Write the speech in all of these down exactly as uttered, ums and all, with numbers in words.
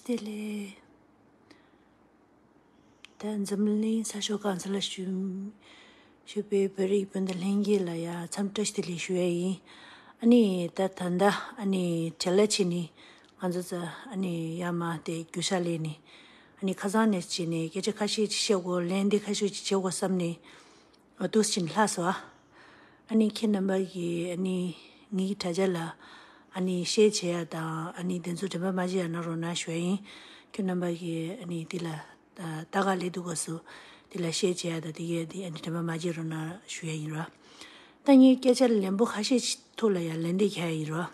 བདེ་ལེགས། ད་འཛམ་གླིང་ས་ཕྱོགས་གང་ས་ལ་བཞུགས་བཞུགས་པའི་བོད་རིགས་སྤུན་ཟླ་ལྷན་རྒྱས་ལ་ཡང་འཚམས་བཀྲ་ཤིས་བདེ་ལེགས་ཞུ་ཡ་ཡིན། ཨ་ནི་ད་ད་ལྟ་ཨ་ནི་བྲེལ་བ་བྱས་ནས་ང་ཚོ་ཚོ་ཨ་ནི་ཡར་མར་དེ་རྒྱུ་ཤ་ལས་ནས་ཨ་ནི་ཁ་སང་ནས་བྱས་ནས་སྐད་ཆ་ཁ་ཤས་ཅིག་བཤད་དགོས། ལན་འདེབས་ཁ་ཤས་ཅིག་བྱེད་དགོས་བསམ་ནས། འོ་འདུག་སེ་ལྷག་སོང་། ཨ་ནི་ཁྱེད་རྣམ་པ་གིས་ཨ་ནི་ངའི་དྲ་རྒྱ་ལ་ཨ་ནི་ཤེར་བྱེད་ཡ་དང་ཨ་ནི་དེ་ཚོ་དྲན་པ་མ་བརྗེད་ཡ་གནང་རོགས་གནང་ཞུ་ཡ་ཡིན། ཁྱེད་རྣམ་པ་གིས་ཨ་ནི་དེ་ལ་ད་ད་ག་ལས་འདུག་ག་སུ་དེ་ལ་ཤེར་བྱེད་ཡ་དང་དེ་གས་དེ་ཨ་ནི་དྲན་པ་མ་བརྗེད་རོགས་གནང་ཞུ་ཡ་ཡིན་ར། ད་ངའི་སྐད་ཆ་ལན་པོ་ཁ་ཤས་ཅིག་ཐོག་ལ་ཡ་ལན་འདེབས་རྒྱག་ཡ་ཡིན་ར།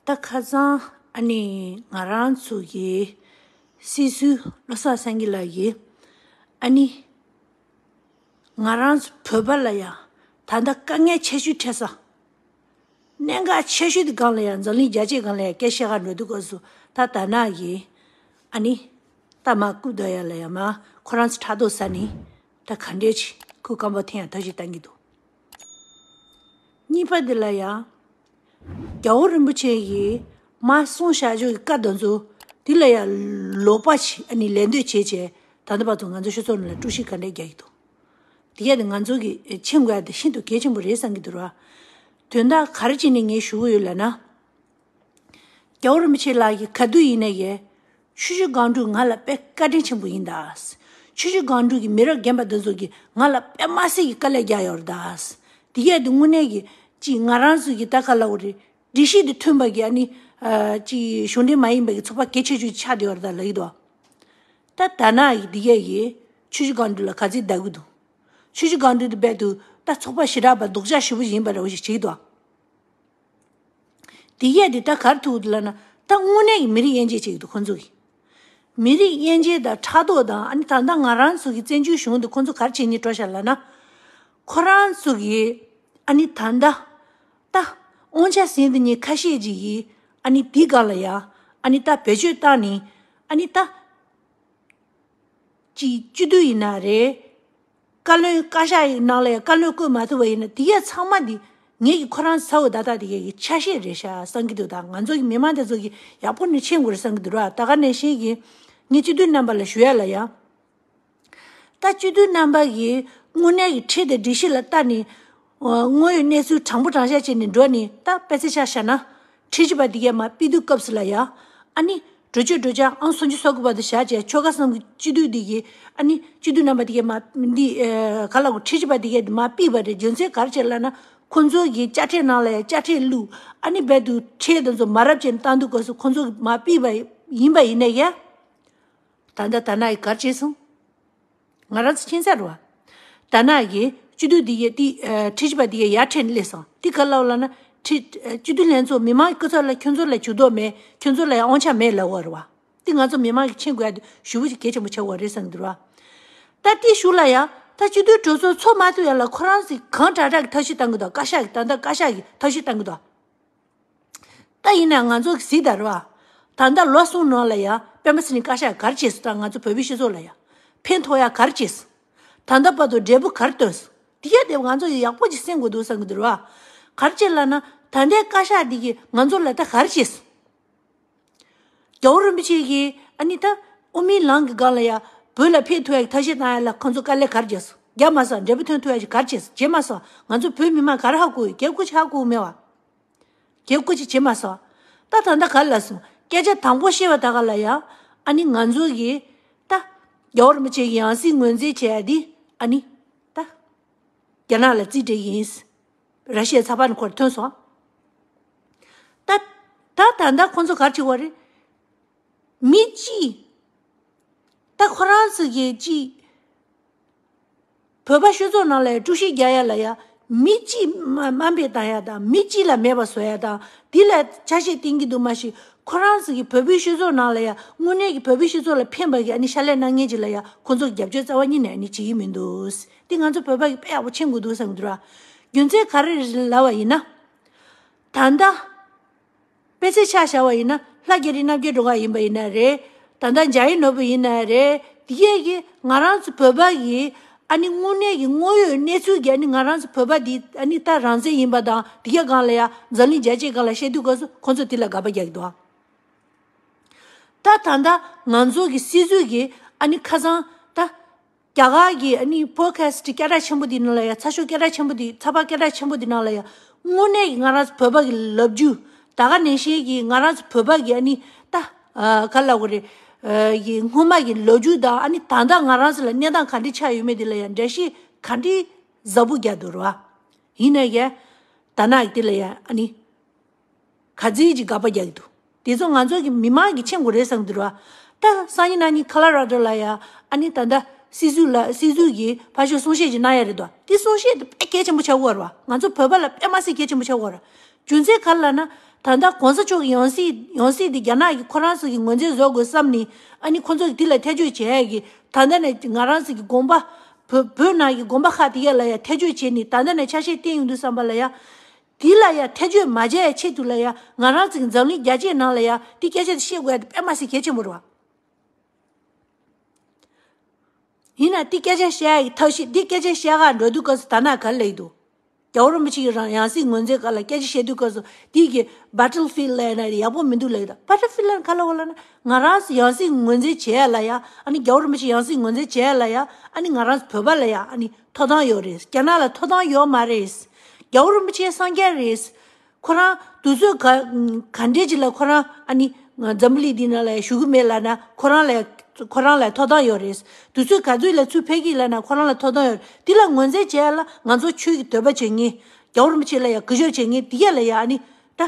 ད་ཁ་སང་ཨ་ནི་ང་རང་ཚོ་གི་སྲིད་ཟུར་བློ་བཟང་སེང་གེ་ལགས་ཀྱིས་ཨ་ནི། ང་རང་ཚོ་བོད་པ་ལ་ཡང་ད་ལྟ་དཀའ་ངལ་ཆེ་ཤོས་འཕྲད་ས། གནད་འགག་ཆེ་ཤོས་དེ་སྒང་ལ་ཡང་འཛམ་གླིང་རྒྱལ་སྤྱིའི་སྒང་ལ་ཡང་སྐད་བཤད་ག་འགྲོ་དུས་སྐབས་སུ་ད་ད་ནག་གིས་ཨ་ནི་ད་མ་སྐུ་ཟླ་ཡ་ལ་ཡང་མ་ཁོ་རང་ཚོ་ཕྲག་དོག་ཟ་ནི་ད་ག་འདྲས་ཅིག་ཁུ་སྐམ་པོ་འཐེན་ཡང་ཐབས་ཤེས་བཏང་གི་འདུག་གཉིས་པ་འདི་ལ་ཡང་རྒྱལ་བ་རིན་པོ་ཆེ་ཡིས་མ་གསུངས་བཞག་ཆོག་གི་བཀའ་དེ་ཚོ་འདི་ལ་ཡང་ལོག་པ་ཞིག་ཨ་ནི་ལད་ཟློས་བྱས་བྱས་ད་ལྟ་བར་དུ་ང་ཚོ་སྤྱི་ཚོགས་ནང་ལ་དཀྲུག་ཤིང་ག་འདྲས་རྒྱག་གི་འདུག་དེ་གས་དེ་ང་ཚོ་གི་མཁྱེན་དགོས་ཡ་དེ་ཤིན་ཏུ་གལ་ཆེན་པོ་རེད་བསམ་གྱི་འདུག་ར། དོན་དག་ག་རེ་བྱས་ནས་ངས་ཞུ་གི་ཡོད་ལབ་ན། རྒྱལ་བ་རིན་པོ་ཆེ་ལགས་ཀྱིས་ག་དུས་ཡིན་ནའི་གས། ཆུ་བཞི་སྒང་དྲུག་ང་ལ་དཔེ་བཀའ་དྲིན་ཆེན་པོ་ཡིན་ད། ཆུ་བཞི་སྒང་དྲུག་གི་མི་རབས་རྒན་པ་འདི་ཚོ་གིས་ང་ལ་དཔེ་མ་སྲིད་ཀྱི་དཀའ་ལས་རྒྱག་ཡོད་རེད་ད། དེ་གས་དེ་དངོས་གནས་ཀྱི་ཅིག་ང་རང་ཚོ་གི་ད་ག་ལབ་དགོས་རེད། སྒྲིག་གཞི་དེ་མཐུན་པ་གི་ཨ་ནི། ཨ་ཅིག་གཞུང་འབྲེལ་མ་ཡིན་པ་གི་ཚོགས་པ་གལ་ཆེ་ཤོས་ཆགས་བསྡད་ཡོད་རེད་ད་ལབ་ཀྱི་འདུག་ད་ད་ནག་གིས་དེ་གས་ཀྱིས་ཆུ་བཞི་སྒང་དྲུག་ལ་ག་ཚོད་བདའ་གི་འདུག་ཆུ་བཞི་སྒང་དྲུག་དེ་རྦད་དུ་ད་ཚོགས་པ་ཞེ་དྲག་པ་སྡུག་ཅག་ཞེ་པོ་ཞིག་ཡིན་པ་འདྲ་བོ་ཞིག་བྱེད་ཀྱི་འདུག་དེ་གས་དེ་ད་ག་རེ་ཐུག་འདུག་ལབ་ན་ད་དངོས་གནས་ཀྱི་མི་རིགས་དབྱེ་འབྱེད་བྱེད་ཀྱི་འདུག་ཁོང་ཚོ་གིས། མི་རིགས་དབྱེ་འབྱེད་དང་ཕྲག་དོག་དང་ཨ་ནི་ད་ལྟ་ང་རང་ཚོ་གི་བཙན་བྱོལ་གཞུང་དུ་ཁོང་ཚོ་ག་རེ་བྱེད་སྙིང་བྲོ་ཤག་ལབ་ན། ཁོ་རང་ཚོ་གིས་ཨ་ནི་ད་ལྟ་ད་དབང་ཆ་ཟིན་དེ་ཉིད་ཁ་ཤས་ཅིག་གིས་ཨ་ནི་དེའི་སྒང་ལ་ཡ་ཨ་ནི་ད་བེད་སྤྱོད་བཏང་ནས་ཨ་ནི་ད། ཅིག་སྤྱི་འཐུས་ཡིན་ན་རེད། བཀའ་བློན་བཀའ་ཤག་ཡི་ནང་ལ་ཡང་བཀའ་བློན་བསྐོས་མ་ཐུབ་པ་ཡིན་ན་དེ་གས་ཚང་མ་འདི་ངེད་ཀྱི་ཁོ་རང་ཚ་བོ་ད་ལྟ་དེ་གས་ཀྱི་ཆ་ཤས་རེད་ཤག་བསམ་གྱི་འདུག་ད་ང་ཚོ་གི་མི་མང་དེ་ཚོ་གི་ཡག་པོ་ནས་མཁྱེན་དགོས་རེད་བསམ་གྱི་འདུག་ར། ད་ག་ནང་བཞིན་གྱི་ངས་སྤྱི་འཐུས་རྣམ་པ་ལ་ཞུ་ཡ་ལ་ཡ། ད་སྤྱི་འཐུས་རྣམ་པ་གིས་དངོས་གནས་ཀྱི་ཁྲིམས་དང་སྒྲིག་གཞི་ལ་ལྟ་ནས་དངོས་ཡོད་གནས་ཚུལ་དྲང་པོ་དྲང་བཞག་བྱས་ནས་འགྲོ་ནས་ད་དཔེ་ཆ་ཆ་བཞག་ན། ཁྲིམས་ཞིབ་པ་འདི་གས་མར་ཕུད་དུས་སྐབས་སུ་ལ་ཡ། ཨ་ནི་འགྲོ་ཆོག་འགྲོ་ཆོག་ཨང་སུམ་ཅུ་སོ་དགུ་བར་དུ་བཞག་བྱས་ཆོལ་ཁ་གསུམ་གྱི་སྤྱི་འཐུས་འདི་གིས་ཨ་ནི་སྤྱི་འཐུས་རྣམ་པ་འདི་གས་མར་འདི་ཨེ་ག་ལ་གོ་ཁྲིམས་ཞིབ་པ་འདི་གས་མར་ཕུད་པ་རེད། རྒྱུ་མཚན་ག་རེ་བྱས་ལབ་ན་ཁོང་ཚོ་གི་དཔྱ་ཁྲལ་ནང་ལ་ཡ་དཔྱ་ཁྲལ་བླུགས་ཨ་ནི་རྦད་དུ་ཁྲལ་དེ་ཚོ་མ་རབས་བྱས་ནས་བཏང་དུས་སྐབས་སུ་ཁོང་ཚོ་གིས་མར་ཕུད་པ་ཡིན་པ་ཡིན་ནའི་ཡ། ད་ལྟ་ད་ནག་གིས་ག་རེ་བྱས་སོང་། ང་རང་ཚོ་མཁྱེན་གསལ་རེད་བ། ད་ནག་གིས་སྤྱི་འཐུས་འདི་གས་ཏི་ཨ་ཁྲིམས་ཞིབ་པ་འདི་གས་ཡར་ཁྲིད་ནས་སླེབས་སོང་། འདི་ག་ལབ་ལབ་ན་ཁྲི་ཨ་སྤྱི་འཐུས་ལྷན་ཚོགས་མི་མང་གི་སྐུ་ཚབ་ལ་ཁྱོད་ཚོ་ལ་ཇུས་གཏོགས་མེད། ཁྱོད་ཚོ་ལ་ཡང་དབང་ཆ་མེད་ལབ་པ་རེད་བ། འདི་ང་ཚོ་མི་མང་གིས་མཁྱེན་དགོས་ཡ་དེ་ཞེ་པོ་ཅིག་གལ་ཆེན་པོ་ཆགས་ཡོད་རེད་བསམ་གྱི་འདུག་ར། ད་ཏི་ཞུ་ལ་ཡ་ད་སྤྱི་འཐུས་གྲོས་ཚོགས་ཚོགས་མ་ཐུབ་ཡ་ལ་ཁོ་རང་ཚོས་གང་དྲག་དྲག་གི་ཐབས་ཤེས་བཏང་གི་འདུག་བཀའ་ཤག་གིས་ད་ལྟ་བཀའ་ཤག་གིས་ཐབས་ཤེས་བཏང་གི་འདུག་ད་ཡིན་ན་ང་ཚོ་གི་གཟིགས་དང་རེད་བ། ད་ལྟ་ལོ་གསུམ་ནང་ལ་ཡ་སྤེན་པ་ཚེ་རིང་བཀའ་ཤག་ག་རེ་བྱས་སོང་། ད་ང་ཚོ་བོད་པའི་སྤྱི་ཚོགས་ལ་ཡ་ཕན་ཐོགས་ཡ་ག་རེ་བྱས་སོང་། ད་ལྟ་བར་དུ་འབྲས་བུ་ག་རེ་བཏོན་སོང་། དེ་ཡ་དེ་ང་ཚོ་ཡག་པོ་ཅིག་གསན་དགོས་འདུག་བསམ་གྱི་འདུག་རེད་བ། ག་རེ་བྱས་ལབ་ན་ད་ལྟའི་བཀའ་ཤག་འདི་གིས་ང་ཚོ་ལ་ད་ག་རེ་བྱས་སོང་། རྒྱལ་བ་རིན་པོ་ཆེ་གིས་ཨ་ནི་ད་དབུ་མའི་ལམ་གྱི་སྒང་ལ་ཡ་བོད་ལ་ཕན་ཐོགས་ཡ་གི་ཐབས་ཤེས་བཏང་ཡ་ལ་ཁོང་ཚོ་དཀའ་ལས་ག་རེ་བརྒྱབ་སོང་། བརྒྱབ་མ་སོང་། འབྲས་བུ་ཐོན་ཐུབ་ཡ་ཅིག་ག་རེ་བྱས་སོང་། བྱས་མ་སོང་། ང་ཚོ་བོད་མི་མང་ག་རེ་ཧ་གོ་ཡོད། རྒྱལ་ཁབ་ཅིག་ཧ་གོ་མེད་བ། རྒྱལ་ཁབ་ཅིག་བྱས་མ་སོང་། ད་ད་ལྟ་ག་རེ་ལབ་སོང་། སྐད་ཆ་དང་པོ་བཤད་པ་ད་ག་ལ་ཡ་ཨ་ནི་ང་ཚོ་གིས་ད་རྒྱལ་བ་རིན་པོ་ཆེ་གི་ཡང་སྲིད་ངོས་འཛིན་བྱས་ཡ་འདི་ཨ་ནི་ད་རྒྱ་ནག་ལ་རྩིས་སྤྲད་ཀྱི་ཡིན། ར་ཤི་ཡའི་ཚགས་པར་ནང་ཁོ་རང་ཐོན་སོང་། ད་ད་ད་ལྟ་ཁོང་ཚོ་ག་རེ་བྱེད་པ་རེད། མི་གཅིག་ད་ཁོ་རང་ཚོ་གིས་གཅིག་བོད་པ་སྤྱི་ཚོགས་ནང་ལ་དཀྲུག་ཤིང་རྒྱག་ཡ་ལ་ཡ་མི་གཅིག་དམའ་དམའ་འབེབས་བཏང་ཡ་དང་མི་གཅིག་ལ་མེད་པ་བཟོ་ཡ་དང་དེ་ལ་ཆ་ཤས་བསྟན་གྱི་འདུག་མ་གཞི་ཁོ་རང་ཚོ་གིས་བོད་པའི་སྤྱི་ཚོགས་ནང་ལ་ཡ་དངོས་གནས་ཀྱི་བོད་པའི་སྤྱི་ཚོགས་ལ་ཕན་པ་གི་ཨ་ནི་ཕྱག་ལས་གནང་མཁན་ཅིག་ལ་ཡ་ཁོང་ཚོ་གི་རྒྱབ་སྐྱོར་རྩ་བ་ཉིད་ནས་ཨ་ནི་བྱེད་ཀྱི་མི་འདུག་དེ་ང་ཚོ་བོད་པ་གིས་དཔེ་ཡག་པོ་མཁྱེན་དགོས་འདུག་བསམ་གྱི་འདུག་ར། རྒྱུ་མཚན་ག་རེ་རེད་ལབ་པ་ཡིན་ན། ད་ལྟ། དཔེ་ཆ་ཆ་བཞག་པ་ཡིན་ན་ལྷ་རྒྱ་རི་རྣམ་རྒྱལ་སྒྲོལ་དཀར་ཡིན་པ་ཡིན་ན་རེད། ད་ལྟ་འཇའ་ཡིས་ནོར་བུ་ཡིན་ན་རེད། དེ་གས་ཀྱིས་ང་རང་ཚོ་བོད་པ་གིས་ཨ་ནི་དངོས་གནས་ཀྱི་དངོས་ཡོད་གནས་ཚུལ་གྱི་ཨ་ནི་ང་རང་ཚོ་བོད་པ་འདི་ཨ་ནི་ད་རང་བཙན་ཡིན་པ་དང་དེ་གས་སྒང་ལ་ཡ་འཛམ་གླིང་རྒྱལ་སྤྱིའི་སྒང་ལ་བཤད་དུས་སྐབས་སུ་ཁོང་ཚོ་དེ་ལ་དགག་པ་རྒྱག་གི་འདུག་ཨ། ད་ད་ལྟ་ང་ཚོ་གི་སྲིད་ཟུར་གི་ཨ་ནི་ཁ་སང་ད་རྒྱ་གར་གི་ཨ་ནི་པོ་ཌ་ཁ་སི་ཊི་སྐད་གྲགས་ཆེན་པོ་འདི་ནང་ལ་ཡ། ཚགས་ཤོག་སྐད་གྲགས་ཆེན་པོ་འདི། ཚགས་པར་སྐད་གྲགས་ཆེན་པོ་འདི་ནང་ལ་ཡ། དངོས་གནས་ཀྱི་ང་རང་ཚོ་བོད་པ་གི་ལབ་རྒྱུ། ད་ག་ནང་བཞིན་གྱི་ང་རང་ཚོ་བོད་པ་གི་ཨ་ནི་ད་ཨ་ག་ལབ་དགོས་རེད། ཨ་གི་སྔོན་མ་གི་ལོ་རྒྱུས་དང་། ཨ་ནི་ད་ལྟ་ང་རང་ཚོ་ལ་གནས་སྟངས་ག་འདྲ་ཆགས་ཡོད་མེད་འདི་ལ་ཡ་འགྲེལ་བཤད་ག་འདྲ་ཟབ་པོ་རྒྱག་འདུག་ར། ཡིན་ནའི་ག་ད་ནང་གི་འདི་ལ་ཡ་ཨ་ནི་ག་ཚོད་ཅིག་དགག་པ་རྒྱག་གི་འདུག། དེ་ཚོ་ང་ཚོ་གི་མི་མང་གིས་མཁྱེན་དགོས་རེད་བསམ་གི་འདུག་ར། ད་སང་ཉིན་གནངས་ཉིན་ཁ་ལ་ར་ཌོ་ལ་ཡ་ཨ་ནི་ད་ལྟ་སྲིད་ཟུར་ལ། སྲིད་ཟུར་གྱིས་ཕར་ཕྱོགས་གསུང་བཤད་ཅིག་གནང་ཡ་རེད་དོ། དེ་གསུང་བཤད་དེ་དཔེ་གལ་ཆེན་པོ་ཆགས་ཀྱི་ཡོད་རེད་བ། ང་ཚོ་བོད་པ་ལ་དཔེ་མ་སྲིད་གལ་ཆེན་པོ་ཆགས་ཀྱི་ཡོད་རེད། རྒྱུ་མཚན་ག་རེ་ལབ་ན། ད་ལྟ་གོང་ས་མཆོག་གི་ཡང་སྲིད། ཡང་སྲིད་དེ་རྒྱ་ནག་གིས་ཁོ་རང་ཚོ་གི་ངོས་འཛིན་བཟོ་དགོས་བསམ་ནས། ཨ་ནི་ཁོ་ཚོ་གིས་དེ་ལ་ཐེ་བྱུས་བྱེད་ཡ་གི། ད་ལྟ་ནས་ང་རང་ཚོ་གི་དགོངས་པ། བོད་བོད་ནང་གི་དགོངས་པ་ཁག་དེ་ག་ལ་ཡ་ཐེ་བྱུས་བྱས་ནས། ད་ལྟ་ནས་ཆ་ཤས་བསྟན་ཡོང་དུས་ཙམ་པ་ལ་ཡ། དེ་ལ་ཡ་ཐེ་བྱུས་མ་བྱས་ཡ་ཆེད་དུ་ལ་ཡ། ང་རང་ཚོ་གི་འཛམ་གླིང་རྒྱ་སྐྱེད་ནང་ལ་ཡ་དེ་སྐད་ཆ་དེ་བཤད་དགོས་ཡ་དེ་དཔེ་མ་སྲིད་གལ་ཆེན་པོ་རེད་བ། ཡིན་ན་དེ་སྐད་ཆ་བཤད་ཡ་གི་ཐབས་ཤེས། དེ་སྐད་ཆ་བཤད་ག་འགྲོ་དུས་སྐབས་སུ་ད་ནང་ག་རེ་ལབ་ཀྱི་འདུག། རྒྱལ་བ་རིན་པོ་ཆེ་གི་རང་ཡང་སྲིད་ངོས་འཛིན་སྐོར་ལ་སྐད་ཆ་བཤད་དུས་སྐབས་སུ། དེ་གི་བྷ་ཊལ་ཕིལ་ལབ་ན་ཡག་པོ་མི་འདུག་ལབ་ཀྱི་འདུག། བྷ་ཊལ་ཕིལ་ལབ་ན་ག་རེ་ལབ་དགོས་ལབ་ན། ང་རང་ཚོ་ཡང་སྲིད་ངོས་འཛིན་བྱེད་ཡ་ལ་ཡ། ཨ་ནི་རྒྱལ་བ་རིན་པོ་ཆེ་ཡང་སྲིད་ངོས་འཛིན་བྱེད་ཡ་ལ་ཡ། ཨ་ནི་ང་རང་ཚོ་བོད་པ་ལ་ཡ་ཨ་ནི་ཐོབ་ཐང་ཡོད་རེད། རྒྱ་ནག་ལ་ཐོབ་ཐང་ཡོད་མ་རེད། རྒྱལ་བ་རིན་པོ་ཆེ་སངས་རྒྱས་རེད། ཁོ་རང་དུས་ཚོད་ག་ག་འདྲས་ཅིག་ལ་ཁོ་རང་ཨ་ནི་འཛམ་བུ་གླིང་འདི་ནང་ལ་བཞུགས་ཀྱི་མེད་ལབ་ན། ཁོ་རང་ལ་ཁོ་རང་ལ་ཐོབ་ཐང་ཡོད་རེད། དུས་ཚོད་ག་ཚོད་ལ་ཚུར་ཕེབས་ཀྱི་ལབ་ན་ཁོ་རང་ལ་ཐོབ་ཐང་ཡོད་རེད། དེ་ལ་ངོས་འཛིན་བྱེད་ཡ་ལ་ང་ཚོ་ཆོས་ཀྱི་འདོད་པ་བྱེད་མཁན། རྒྱལ་བ་རིན་པོ་ཆེ་ལ་ཡ་གུས་ཞབས་བྱེད་མཁན་དེ་ག་ལ་ཡ་ཨ་ནི་ད་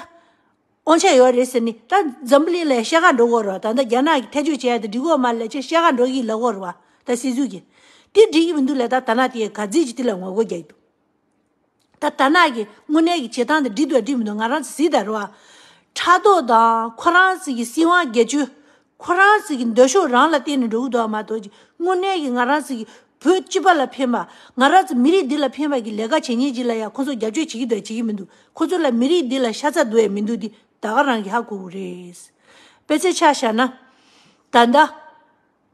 དབང་ཆ་ཡོད་རེད་ཟེར་ནས། ད་འཛམ་བུ་གླིང་ལ་ཡ་བཤད་ག་འགྲོ་གི་ཡོད་རེད་བ། ད་ལྟ་རྒྱ་ནག་གིས་ཐེ་བྱུས་བྱེད་ཡ་དེ་འགྲིག་གི་ཡོད་མ་རེད་ལབ་བྱས་བཤད་ག་འགྲོ་གི་ལབ་ཀྱི་ཡོད་རེད་བ། ད་སྲིད་ཟུར་གྱིས་དེ་འགྲིག་གི་མི་འདུག་ལབ། ད་ད་ནང་དེ་ག་ཚོད་ཅིག་དེ་ལ་ངོ་རྒོལ་རྒྱག་གི་འདུག། ད་ད་ནང་གི་དངོས་གནས་ཀྱི་བྱེད་སྟངས་དེ་འགྲིག་འདུག་འགྲིག་མི་འདུག་ང་རང་ཚོ་གཟིགས་དང་རེད་བ། ཕྲག་དོག་དང་ཁོ་རང་ཚོ་གི་སྲིད་དབང་སྒེར་གཅོད། ཁོ་རང་ཚོ་གི་འདོད་ཕྱོགས་རང་ལ་བརྟེན་ནས་འགྲོ་གི་འདུག་མ་གཏོགས། དངོས་གནས་ཀྱི་ང་རང་ཚོ་གི་བོད་སྤྱི་པ་ལ་ཕན་པ། ང་རང་ཚོ་མི་རིགས་འདི་ལ་ཕན་པ་གི་ལས་ཀ་བྱེད་མཁན་ཅིག་ལ་ཡ་ཁོ་ཚོ་རྒྱབ་སྐྱོར་བྱེད་ཀྱི་འདུག་བྱེད་ཀྱི་མི་འདུག། ཁོ་ཚོ་ལ་མི་རིགས་འདི་ལ་ཤ་ཚ་འདུག་ཡ་མི་འདུག། འདི་ད་ག་རང་གིས་ཧ་གོ་གི་རེད། དཔེ་ཆ་ཆ་བཞག་ན། ད་ལྟ་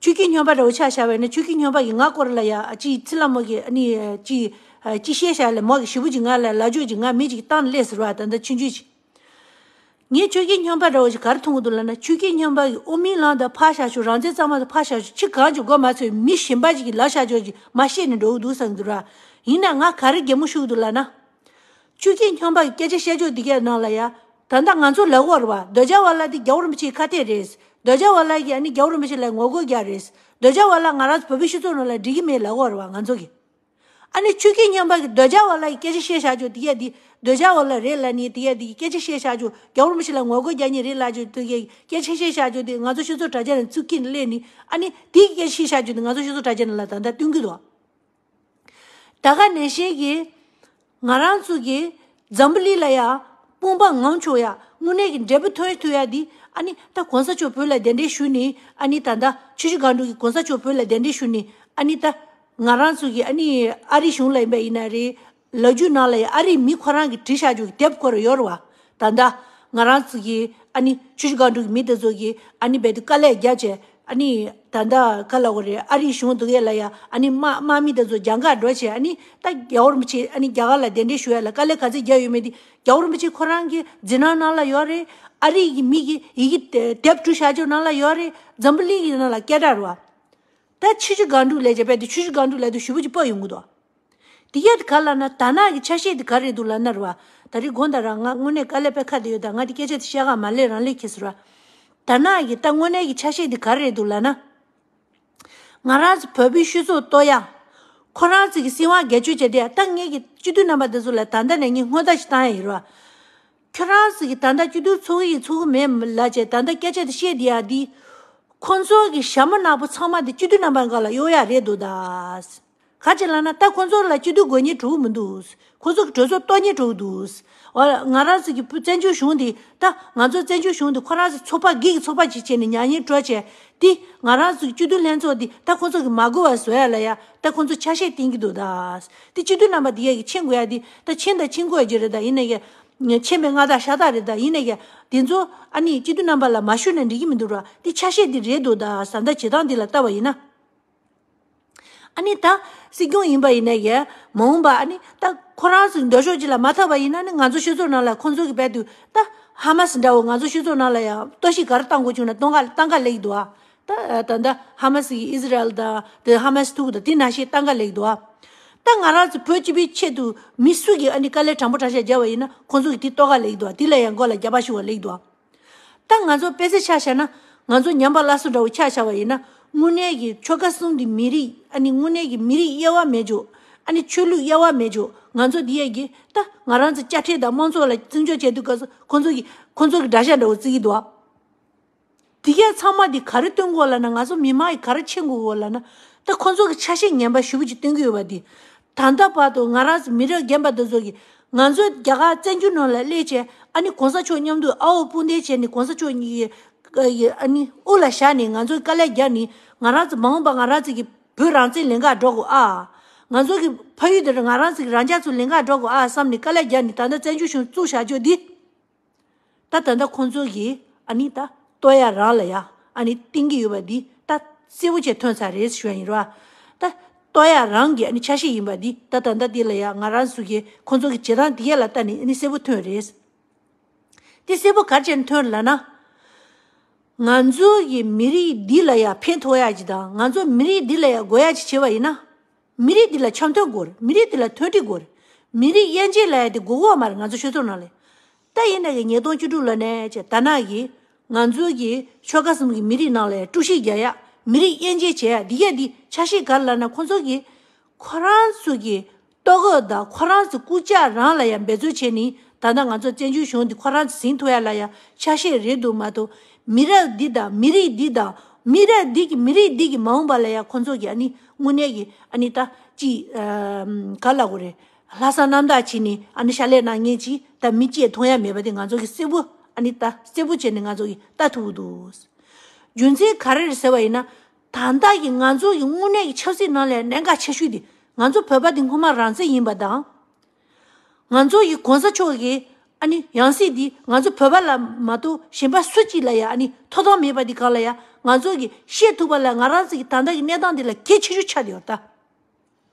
ཆོས་བརྒྱུད་རྙིང་པ་འདྲ་བོ་ཆ་བཞག་པ་ཡིན་ན། ཆོས་བརྒྱུད་རྙིང་པ་གིས་ང་སྐོར་ལ་ཡ་ཨ་ཅིག་ཚེ་ལྷ་མོ་གིས་ཨ་ནི་ཅིག་ཅིག་བཤད་བཞག་ལ། མོ་གིས་ཞེ་པོ་ཅིག་ང་ལ་ལབ་ཕྱོགས་ཅིག་ང་མི་ཅིག་བཏང་ནས་སླེབས་ཟེར་བ། ད་ལྟ་ཆུང་ཆུང་ཅིག། ངས་ཆོས་བརྒྱུད་རྙིང་པ་འདྲ་བོ་ཞིག་ག་རེ་མཐོང་གི་འདུག་ལབ་ན། ཆོས་བརྒྱུད་རྙིང་པ་གིས་དབུ་མའི་ལམ་དང་ཕར་བཞག་ཆོག། རང་བཙན་གཙང་མ་དང་ཕར་བཞག་ཆོག། ཕྱི་གང་ཅིག་མགོ་མ་ཚོས། མི་གཞན་པ་ཅིག་གིས་ལབ་བཞག་ཆོག་ཅིག་མར་བཤད་ནས་འགྲོ་གི་འདུག་བསམ་གྱི་འདུག་ར། ཡིན་ན་ང་ག་རེ་གད་མོ་ཤོར་གྱི་འདུག་ལབ་ན། ཆོས་བརྒྱུད་རྙིང་པ་གི་སྐད་ཆ་བཤད་ཕྱོགས་འདི་གའི་ནང་ལ་ཡ། ད་ལྟ་ང་ཚོ་ལབ་ཀྱི་ཡོད་རེད་བ། འདོད་ཆགས་པ་ལ་དེ་རྒྱལ་བ་རིན་པོ་ཆེའི་ཁ་གཏད་རེད། འདོད་ཆགས་པ་ལ་གིས་ཨ་ནི་རྒྱལ་བ་རིན་པོ་ཆེ་ལ་ངོ་རྒོལ་རྒྱག་རེད། འདོད་ཆགས་པ་ལ་ང་རང་ཚོ་བོད་པའི་སྤྱི་ཚོགས་ནང་ལ་འགྲིག་གི་མེད་ལབ་ཀྱི་ཡོད་རེད་བ། ང་ཚོ་གི། ཨ་ནི་ཆོས་བརྒྱུད་རྙིང་པ་གི་འདོད་ཆགས་པ་ལ་གི་སྐད་ཆ་བཤད་བཞག་ཕྱོགས་དེ་གའི་དེ། འདོད་ཆགས་པ་ལ་རེད་ལབ་ནི་དེ་གའི་དེ་གི་སྐད་ཆ་བཤད་བཞག་ཕྱོགས། རྒྱལ་བ་རིན་པོ་ཆེ་ལ་ངོ་རྒོལ་རྒྱག་ནི་རེད་ལབ་ཕྱོགས་དེ་གའི་སྐད་ཆ་བཤད་བཞག་ཕྱོགས་དེ། ང་ཚོ་སྤྱི་ཚོགས་དྲ་རྒྱ་ནང་ཚུར་འཁྱེར་ནས་སླེབས་ནི། ཨ་ནི་དེ་གི་སྐད་ཆ་བཤད་བཞག་ཕྱོགས་དེ་ང་ཚོ་སྤྱི་ཚོགས་དྲ་རྒྱ་ནང་ལ་ད་ལྟ་སྟོན་གྱི་འདུག། ད་ག་ནང་བཞིན་གྱི་ང་རང་ཚོ་གི་འཛམ་བུ་གླིང་ལ་ཡ་དཔུང་པ་ངང་ཆོག་ཡ། དངོས་གནས་ཀྱི་འབྲས་བུ་ཐོན་ཐུབ་ཡ་འདི། ཨ་ནི་ད་གོང་ས་མཆོག་བོད་ལ་གདན་འདྲེན་ཞུས་ནི། ཨ་ནི་ད་ལྟ་ཆུ་བཞི་སྒང་དྲུག་གིས་གོང་ས་མཆོག་བོད་ལ་གདན་འདྲེན་ཞུས་ནི། ཨ་ནི་ད་ང་རང་ཚོ་གི་ཨ་ནི་ཨ་རི་གཞུང་ལ་ཡིན་པ་ཡིན་ན་རེད། ལོ་རྒྱུས་ནང་ལ་ཡ་ཨ་རིའི་མི་ཁོ་རང་གིས་བྲིས་བཞག་ཕྱོགས་ཀྱི་དེབ་སྐོར་ཡོད་རེད་བ། ད་ལྟ་ང་རང་ཚོ་གི་ཨ་ནི་ཆུ་བཞི་སྒང་དྲུག་གི་མི་དེ་ཚོ་གིས་ཨ་ནི་རྦད་དེ་དཀའ་ལས་བརྒྱབ་བྱས། ཨ་ནི་ད་ལྟ་ག་ལབ་དགོས་རེད། ཨ་རིའི་གཞུང་དེ་གའི་ལ་ཡ་ཨ་ནི་དམག་དམག་མི་དེ་ཚོ་རྒྱ་གར་འགྲོ་བྱས། ཨ་ནི་ད་རྒྱལ་བ་རིན་པོ་ཆེ་ཨ་ནི་རྒྱ་གར་ལ་གདན་འདྲེན་ཞུ་ཡ་ལ་དཀའ་ལས་ག་ཚོད་བརྒྱབ་ཡོད་མེད་དེ། རྒྱལ་བ་རིན་པོ་ཆེ་ཁོ་རང་གི་མཛད་རྣམ་ནང་ལ་ཡོད་རེད། ཨ་རི་གི་མི་གི་ཡི་གེ་དེབ་བྲིས་བཞག་ཕྱོགས་ནང་ལ་ཡོད་རེད། འཛམ་བུ་གླིང་གི་ནང་ལ་སྐད་གྲགས་རེད་བ། ད་ཆུ་བཞི་སྒང་དྲུག་ལབ་བྱས་རྦད་དེ་ཆུ་བཞི་སྒང་དྲུག་ལབ་དུས་ཞེ་པོ་ཅིག་དཔའ་ཡོང་གི་འདུག། དེ་གས་དེ་ག་ལབ་ན། ད་ནང་གི་ཆ་ཤས་དེ་ག་རེད་འདུག་ལབ་ན་རེད་བ། ད་རེས་དགོང་དག་རང་ང་དངོས་གནས་དཀའ་ལས་དཔེ་ཁག་དེ་ཡོད། ད་ང་དེ་སྐད་ཆ་དེ་བཤད་ག་མ་སླེབས་རང་སླེབས་ཁེལ་སོང་ར། ད་ནང་གི་ད་དངོས་གནས་ཀྱི་ཆ་ཤས་དེ་ག་རེད་འདུག་ལབ་ན། ང་རང་ཚོ་བོད་པའི་སྤྱི་ཚོགས་གཏོར་ཡ། ཁོ་རང་ཚོ་གི་སྲིད་དབང་སྒེར་གཅོད་བྱས་ཏེ། ད་ངེད་ཀྱི་སྤྱི་འཐུས་རྣམ་པ་དེ་ཚོ་ལ་ད་ལྟ་ནས་ངས་སྔོན་བརྡ་ཞིག་བཏང་ཡ་ཡིན་ར། ཁྱོད་རང་ཚོ་གི་ད་ལྟ་སྤྱི་འཐུས་ཚོགས་ཀྱི་ཡིན་ཚོགས་ཀྱི་མེད་ལབ་བྱས་ད་ལྟ་སྐད་ཆ་དེ་བཤད་བསྡད་ཡ་དེ། ཁོ་ཚོ་གི་ཞྭ་མོ་ནག་པོ་ཚང་མ་དེ་སྤྱི་འཐུས་རྣམ་པ་སྒང་ལ་གཡོག་ཡ་རེད་འདུག་ད། ག་ཅི་ལབ་ན། ད་ཁོ་ཚོ་ལ་སྤྱི་འཐུས་དགོས་མཁན་འགྲོ་གི་མི་འདུག། ཁོ་ཚོ་གི་གྲོས་ཚོགས་གཏོར་མཁན་འགྲོ་གི་འདུག། འོ། ང་རང་ཚོ་གི་བཙན་བྱོལ་གཞུང་འདི། ད་ང་ཚོ་བཙན་བྱོལ་གཞུང་འདི་ཁོ་རང་ཚོ་ཚོགས་པ་སྒེར་གྱི་ཚོགས་པ་ཅིག་བྱས་ནས་ཉམས་ཉེས་སྤྲོད་བྱས། དེ་ང་རང་ཚོ་གི་སྤྱི་འཐུས་ལྷན་ཚོགས་འདི་ད་ཁོ་ཚོ་གི་མ་དགོས་པ་བཟོ་ཡ་ལ་ཡ་ད་ཁོ་ཚོ་ཆ་ཤས་བསྟན་གྱི་འདུག་ད། དེ་སྤྱི་འཐུས་རྣམ་པ་འདི་ཡ་གི་མཁྱེན་དགོས་ཡ་འདི་ད་མཁྱེན་དང་མཁྱེན་དགོས་ཡ་ཅིག་རེད། ད་ཡིན་ན་ཡ་མཁྱེན་པའི་མངའ་བདག་ཤ་སྟག་རེད། ད་ཡིན་ན་ཡ་དེ་ཚོ་ཨ་ནི་སྤྱི་འཐུས་རྣམ་པ་ལ་མ་ཞུས་ན་འགྲིག་གི་མི་འདུག་ར། དེ་ཆ་ཤས་འདི་རེད་འདུག་ད། བཟའ་ཟླ་བྱེད་སྟངས་འདི་ལ་ལྟ་བ་ཡིན་ན། ཨ་ནི་ད་སྲིད་སྐྱོང་ཡིན་པ་ཡིན་ན་ཡང་མ་འོངས་པ་ཨ་ནི་ད་ཁོ་རང་ཚོའི་འདོད་ཕྱོགས་ཅིག་ལ་མ་ཐོབ་པ་ཡིན་ན་ནི་ང་ཚོ་སྤྱི་ཚོགས་ནང་ལ་ཁོང་ཚོ་གི་རྦད་དུ་ད་ཧ་མ་སི་འདྲ་བོ་ང་ཚོ་སྤྱི་ཚོགས་ནང་ལ་ཡང་གཏོར་བཤིག་ག་རེ་བཏང་དགོས་བྱུང་ན་གཏོང་ག་གཏང་ག་སླེབས་ཀྱི་འདུག་ཨ། ད་ད་ད་ཧ་མ་སི་གི་ཨི་ཟི་རལ་དང་དེ་ཧ་མ་སི་ཐུག་དང་དེ་ནང་བཞིན་གཏང་ག་སླེབས་ཀྱི་འདུག་ཨ། ད་ང་རང་ཚོ་བོད་སྤྱི་པའི་ཆེད་དུ་མི་སུ་གིས་ཨ་ནི་དཀའ་ལས་དྲང་པོ་དྲང་བཞག་བརྒྱབ་པ་ཡིན་ན་ཁོང་ཚོ་གིས་དེ་གཏོར་ག་སླེབས་ཀྱི་འདུག་ཨ། དེ་ལ་ཡང་མགོ་ལ་རྒྱབ་པ་ཞུ་བ་སླེབས་ཀྱི་འདུག་ཨ། ད་ང་ཚོ་དཔེ་ཆ་ཆ་བཞག་ན་ང་ཚོ་ཉམས་པ་སླར་གསོ་འདྲ་བོ་ཆ་བཞག་པ་ཡིན་ན་དངོས་གནས་ཀྱི་ཆོལ་ཁ་གསུམ་གྱི་མི་རིགས་ཨ་ནི་དངོས་གནས་ཀྱི་མི་རིགས་དབྱེ་བ་མེད་ཅོག་ཨ་ནི་ཆོས་ལུགས་དབྱེ་བ་མེད་ཅོག་ང་ཚོ་འདི་ཡས་ཀྱི་ད་ང་རང་ཚོ་དཔྱ་ཁྲལ་དང་དམངས་གཙོ་ལ་བརྩི་འཇོག་བྱེད་དུས་སྐབས་སུ་ཁོང་ཚོ་གི་ཁོང་ཚོ་གི་དགྲ་ཤ་འདྲ་བོ་བརྩི་གི་འདུག་ཨ། དེ་གས་ཚང་མ་འདི་ག་རེ་སྟོན་དགོས་ལབ་ན་ང་ཚོ་མི་མང་གི་ག་རེ་མཁྱེན་དགོས་ལབ་ན་ད་ཁོང་ཚོ་གི་ཆ་ཤས་ངན་པ་ཞེ་པོ་ཅིག་སྟོན་གྱི་ཡོད་པ་འདི། ད་ལྟ་བར་དུ་ང་རང་ཚོ་མི་རབས་རྒན་པ་འདི་ཚོ་གིས་ང་ཚོ་རྒྱ་གར་བཙན་བྱོལ་ནང་ལ་སླེབས་བྱས་ཨ་ནི་གོང་ས་མཆོག་མཉམ་དུ་ཨ་འོ་སྤུན་ཟླའི་བྱས་ནས་གོང་ས་མཆོག་གཉིས་ཀྱི་ཨ་ནི་དབུ་ལ་བཞག་ནས་ང་ཚོ་དཀའ་ལས་རྒྱག་ནས་ང་རང་ཚོ་མ་འོངས་པ་ང་རང་ཚོ་གི་བོད་རང་བཙན་ལེན་ག་འགྲོ་དགོས་ཨ། ང་ཚོ་གི་ཕ་ཡུལ་དེར་ང་རང་ཚོ་གི་རང་རྒྱ་ཚོ་ལེན་ག་འགྲོ་དགོས་ཨ་བསམ་ནས་དཀའ་ལས་རྒྱག་ནས་ད་ལྟ་བཙན་བྱོལ་གཞུང་བཙུགས་བཞག་ཆོག་འདི། ད་ད་ལྟ་ཁོང་ཚོ་གིས་ཨ་ནི་ད་གཏོར་ཡ་རང་ལ་ཡ་ཨ་ནི་བསྟན་གྱི་ཡོད་པ་འདི་ད་གསལ་པོ་བྱས་ཐོན་ཚར་རེད་ཞུ་ཡ་ཡིན་རོ། ད་གཏོར་ཡ་རང་གི་ཨ་ནི་ཆ་ཤས་ཡིན་པ་འདི་ད་ད་ལྟ་འདི་ལ་ཡ་ང་རང་ཚོ་གི་ཁོང་ཚོ་གི་བྱེད་སྟངས་འདི་ཡ་ལ་ལྟ་ནས་ཨ་ནི་གསལ་པོ་ཐོན་རེད། དེ་གསལ་པོ་ག་རེ་བྱས་ནས་ཐོན་ལབ་ན། ང་ཚོ་གི་མི་རིགས་འདི་ལ་ཡ་ཕན་ཐོགས་ཡ་ཅིག་དང་ང་ཚོ་མི་རིགས་འདི་ལ་ཡ་དགོས་ཡ་ཅིག་བྱས་པ་ཡིན་ན། མི་རིགས་འདི་ལ་འཆམ་མཐུན་དགོས་རེད། མི་རིགས་འདི་ལ་མཐུན་སྒྲིལ་དགོས་རེད། མི་རིགས་དབྱེ་འབྱེད་ལབ་ཡ་དེ་དགོས་ཀྱི་ཡོད་མ་རེད་ང་ཚོ་སྤྱི་ཚོགས་ནང་ལ། ད་ཡིན་ན་གི་ཉིས་སྟོང་བཅུ་དྲུག་ལོ་ནས་བྱས་ད་ནང་གི་ང་ཚོ་གི་ཆོལ་ཁ་གསུམ་གྱི་མི་རིགས་ནང་ལ་ཡ་དཀྲུག་ཤིང་རྒྱག་ཡ་མི་རིགས་དབྱེ་འབྱེད་བྱེད་ཡ་འདི་གས་འདི་ཆ་ཤས་ག་རེ་ལབ་ན་ཁོང་ཚོ་གི་ཁོ་རང་ཚོ་གི་ལྟོ་གོས་དང་ཁོ་རང་ཚོ་རྐུབ་བཀྱག་རང་ལ་ཡང་འབད་རྩོལ་བྱས་ནས་ད་ལྟ་ང་ཚོ་བཙན་བྱོལ་གཞུང་འདི་ཁོ་རང་ཚོ་ཟིན་ཐུབ་ཡ་ལ་ཡང་ཆ་ཤས་རེད་འདུག་མ་གཏོགས་མི་རབས་འདི་དང་མི་རིགས་འདི་དང་མི་རབས་འདི་གི་མི་རིགས་འདི་གི་མ་འོངས་པ་ལ་ཡང་ཁོང་ཚོ་གི་ཨ་ནི་དངོས་གནས་ཀྱི་ཨ་ནི་ད་ཅི་ག་ལབ་དགོས་རེད། ལྷག་བསམ་རྣམ་དག་བྱས་ནས་ཨ་ནི་ཕྱག་ལས་གནང་མཁན་ཅིག་ད་མི་སྐྱེས་མཐོང་ཡ་མེད་པ་དེ་ང་ཚོ་གི་གསལ་པོ་ཨ་ནི་ད་གསལ་པོ་བྱས་ནས་ང་ཚོ་གི་ལྟ་ཐུབ་ཀྱི་འདུག་རྒྱུ་མཚན་ག་རེ་རེད་ཟེར་བ་ཡིན་ན། ད་ལྟ་གི་ང་ཚོ་གི་དངོས་གནས་ཀྱི་ཆབ་སྲིད་ནང་ལ་གནད་འགག་ཆེ་ཤོས་དེ་ང་ཚོ་བོད་པ་དེ་སྔོན་མ་རང་བཙན་ཡིན་པ་དང་། ང་ཚོ་གི་གོང་ས་མཆོག་གི་ཨ་ནི་ཡང་སྲིད་འདི་ང་ཚོ་བོད་པ་ལ་མ་གཏོགས་གཞན་པ་སུ་གཅིག་ལ་ཡང་ཨ་ནི་ཐོབ་ཐང་མེད་པ་འདི་གང་ལ་ཡང་ང་ཚོ་གི་ཤེས་ཐུབ་པ་ལ་ང་རང་ཚོ་གི་ད་ལྟ་གི་གནས་སྟངས་འདི་ལ་གལ་ཆེ་ཤོས་ཆགས་ཡོད་ད།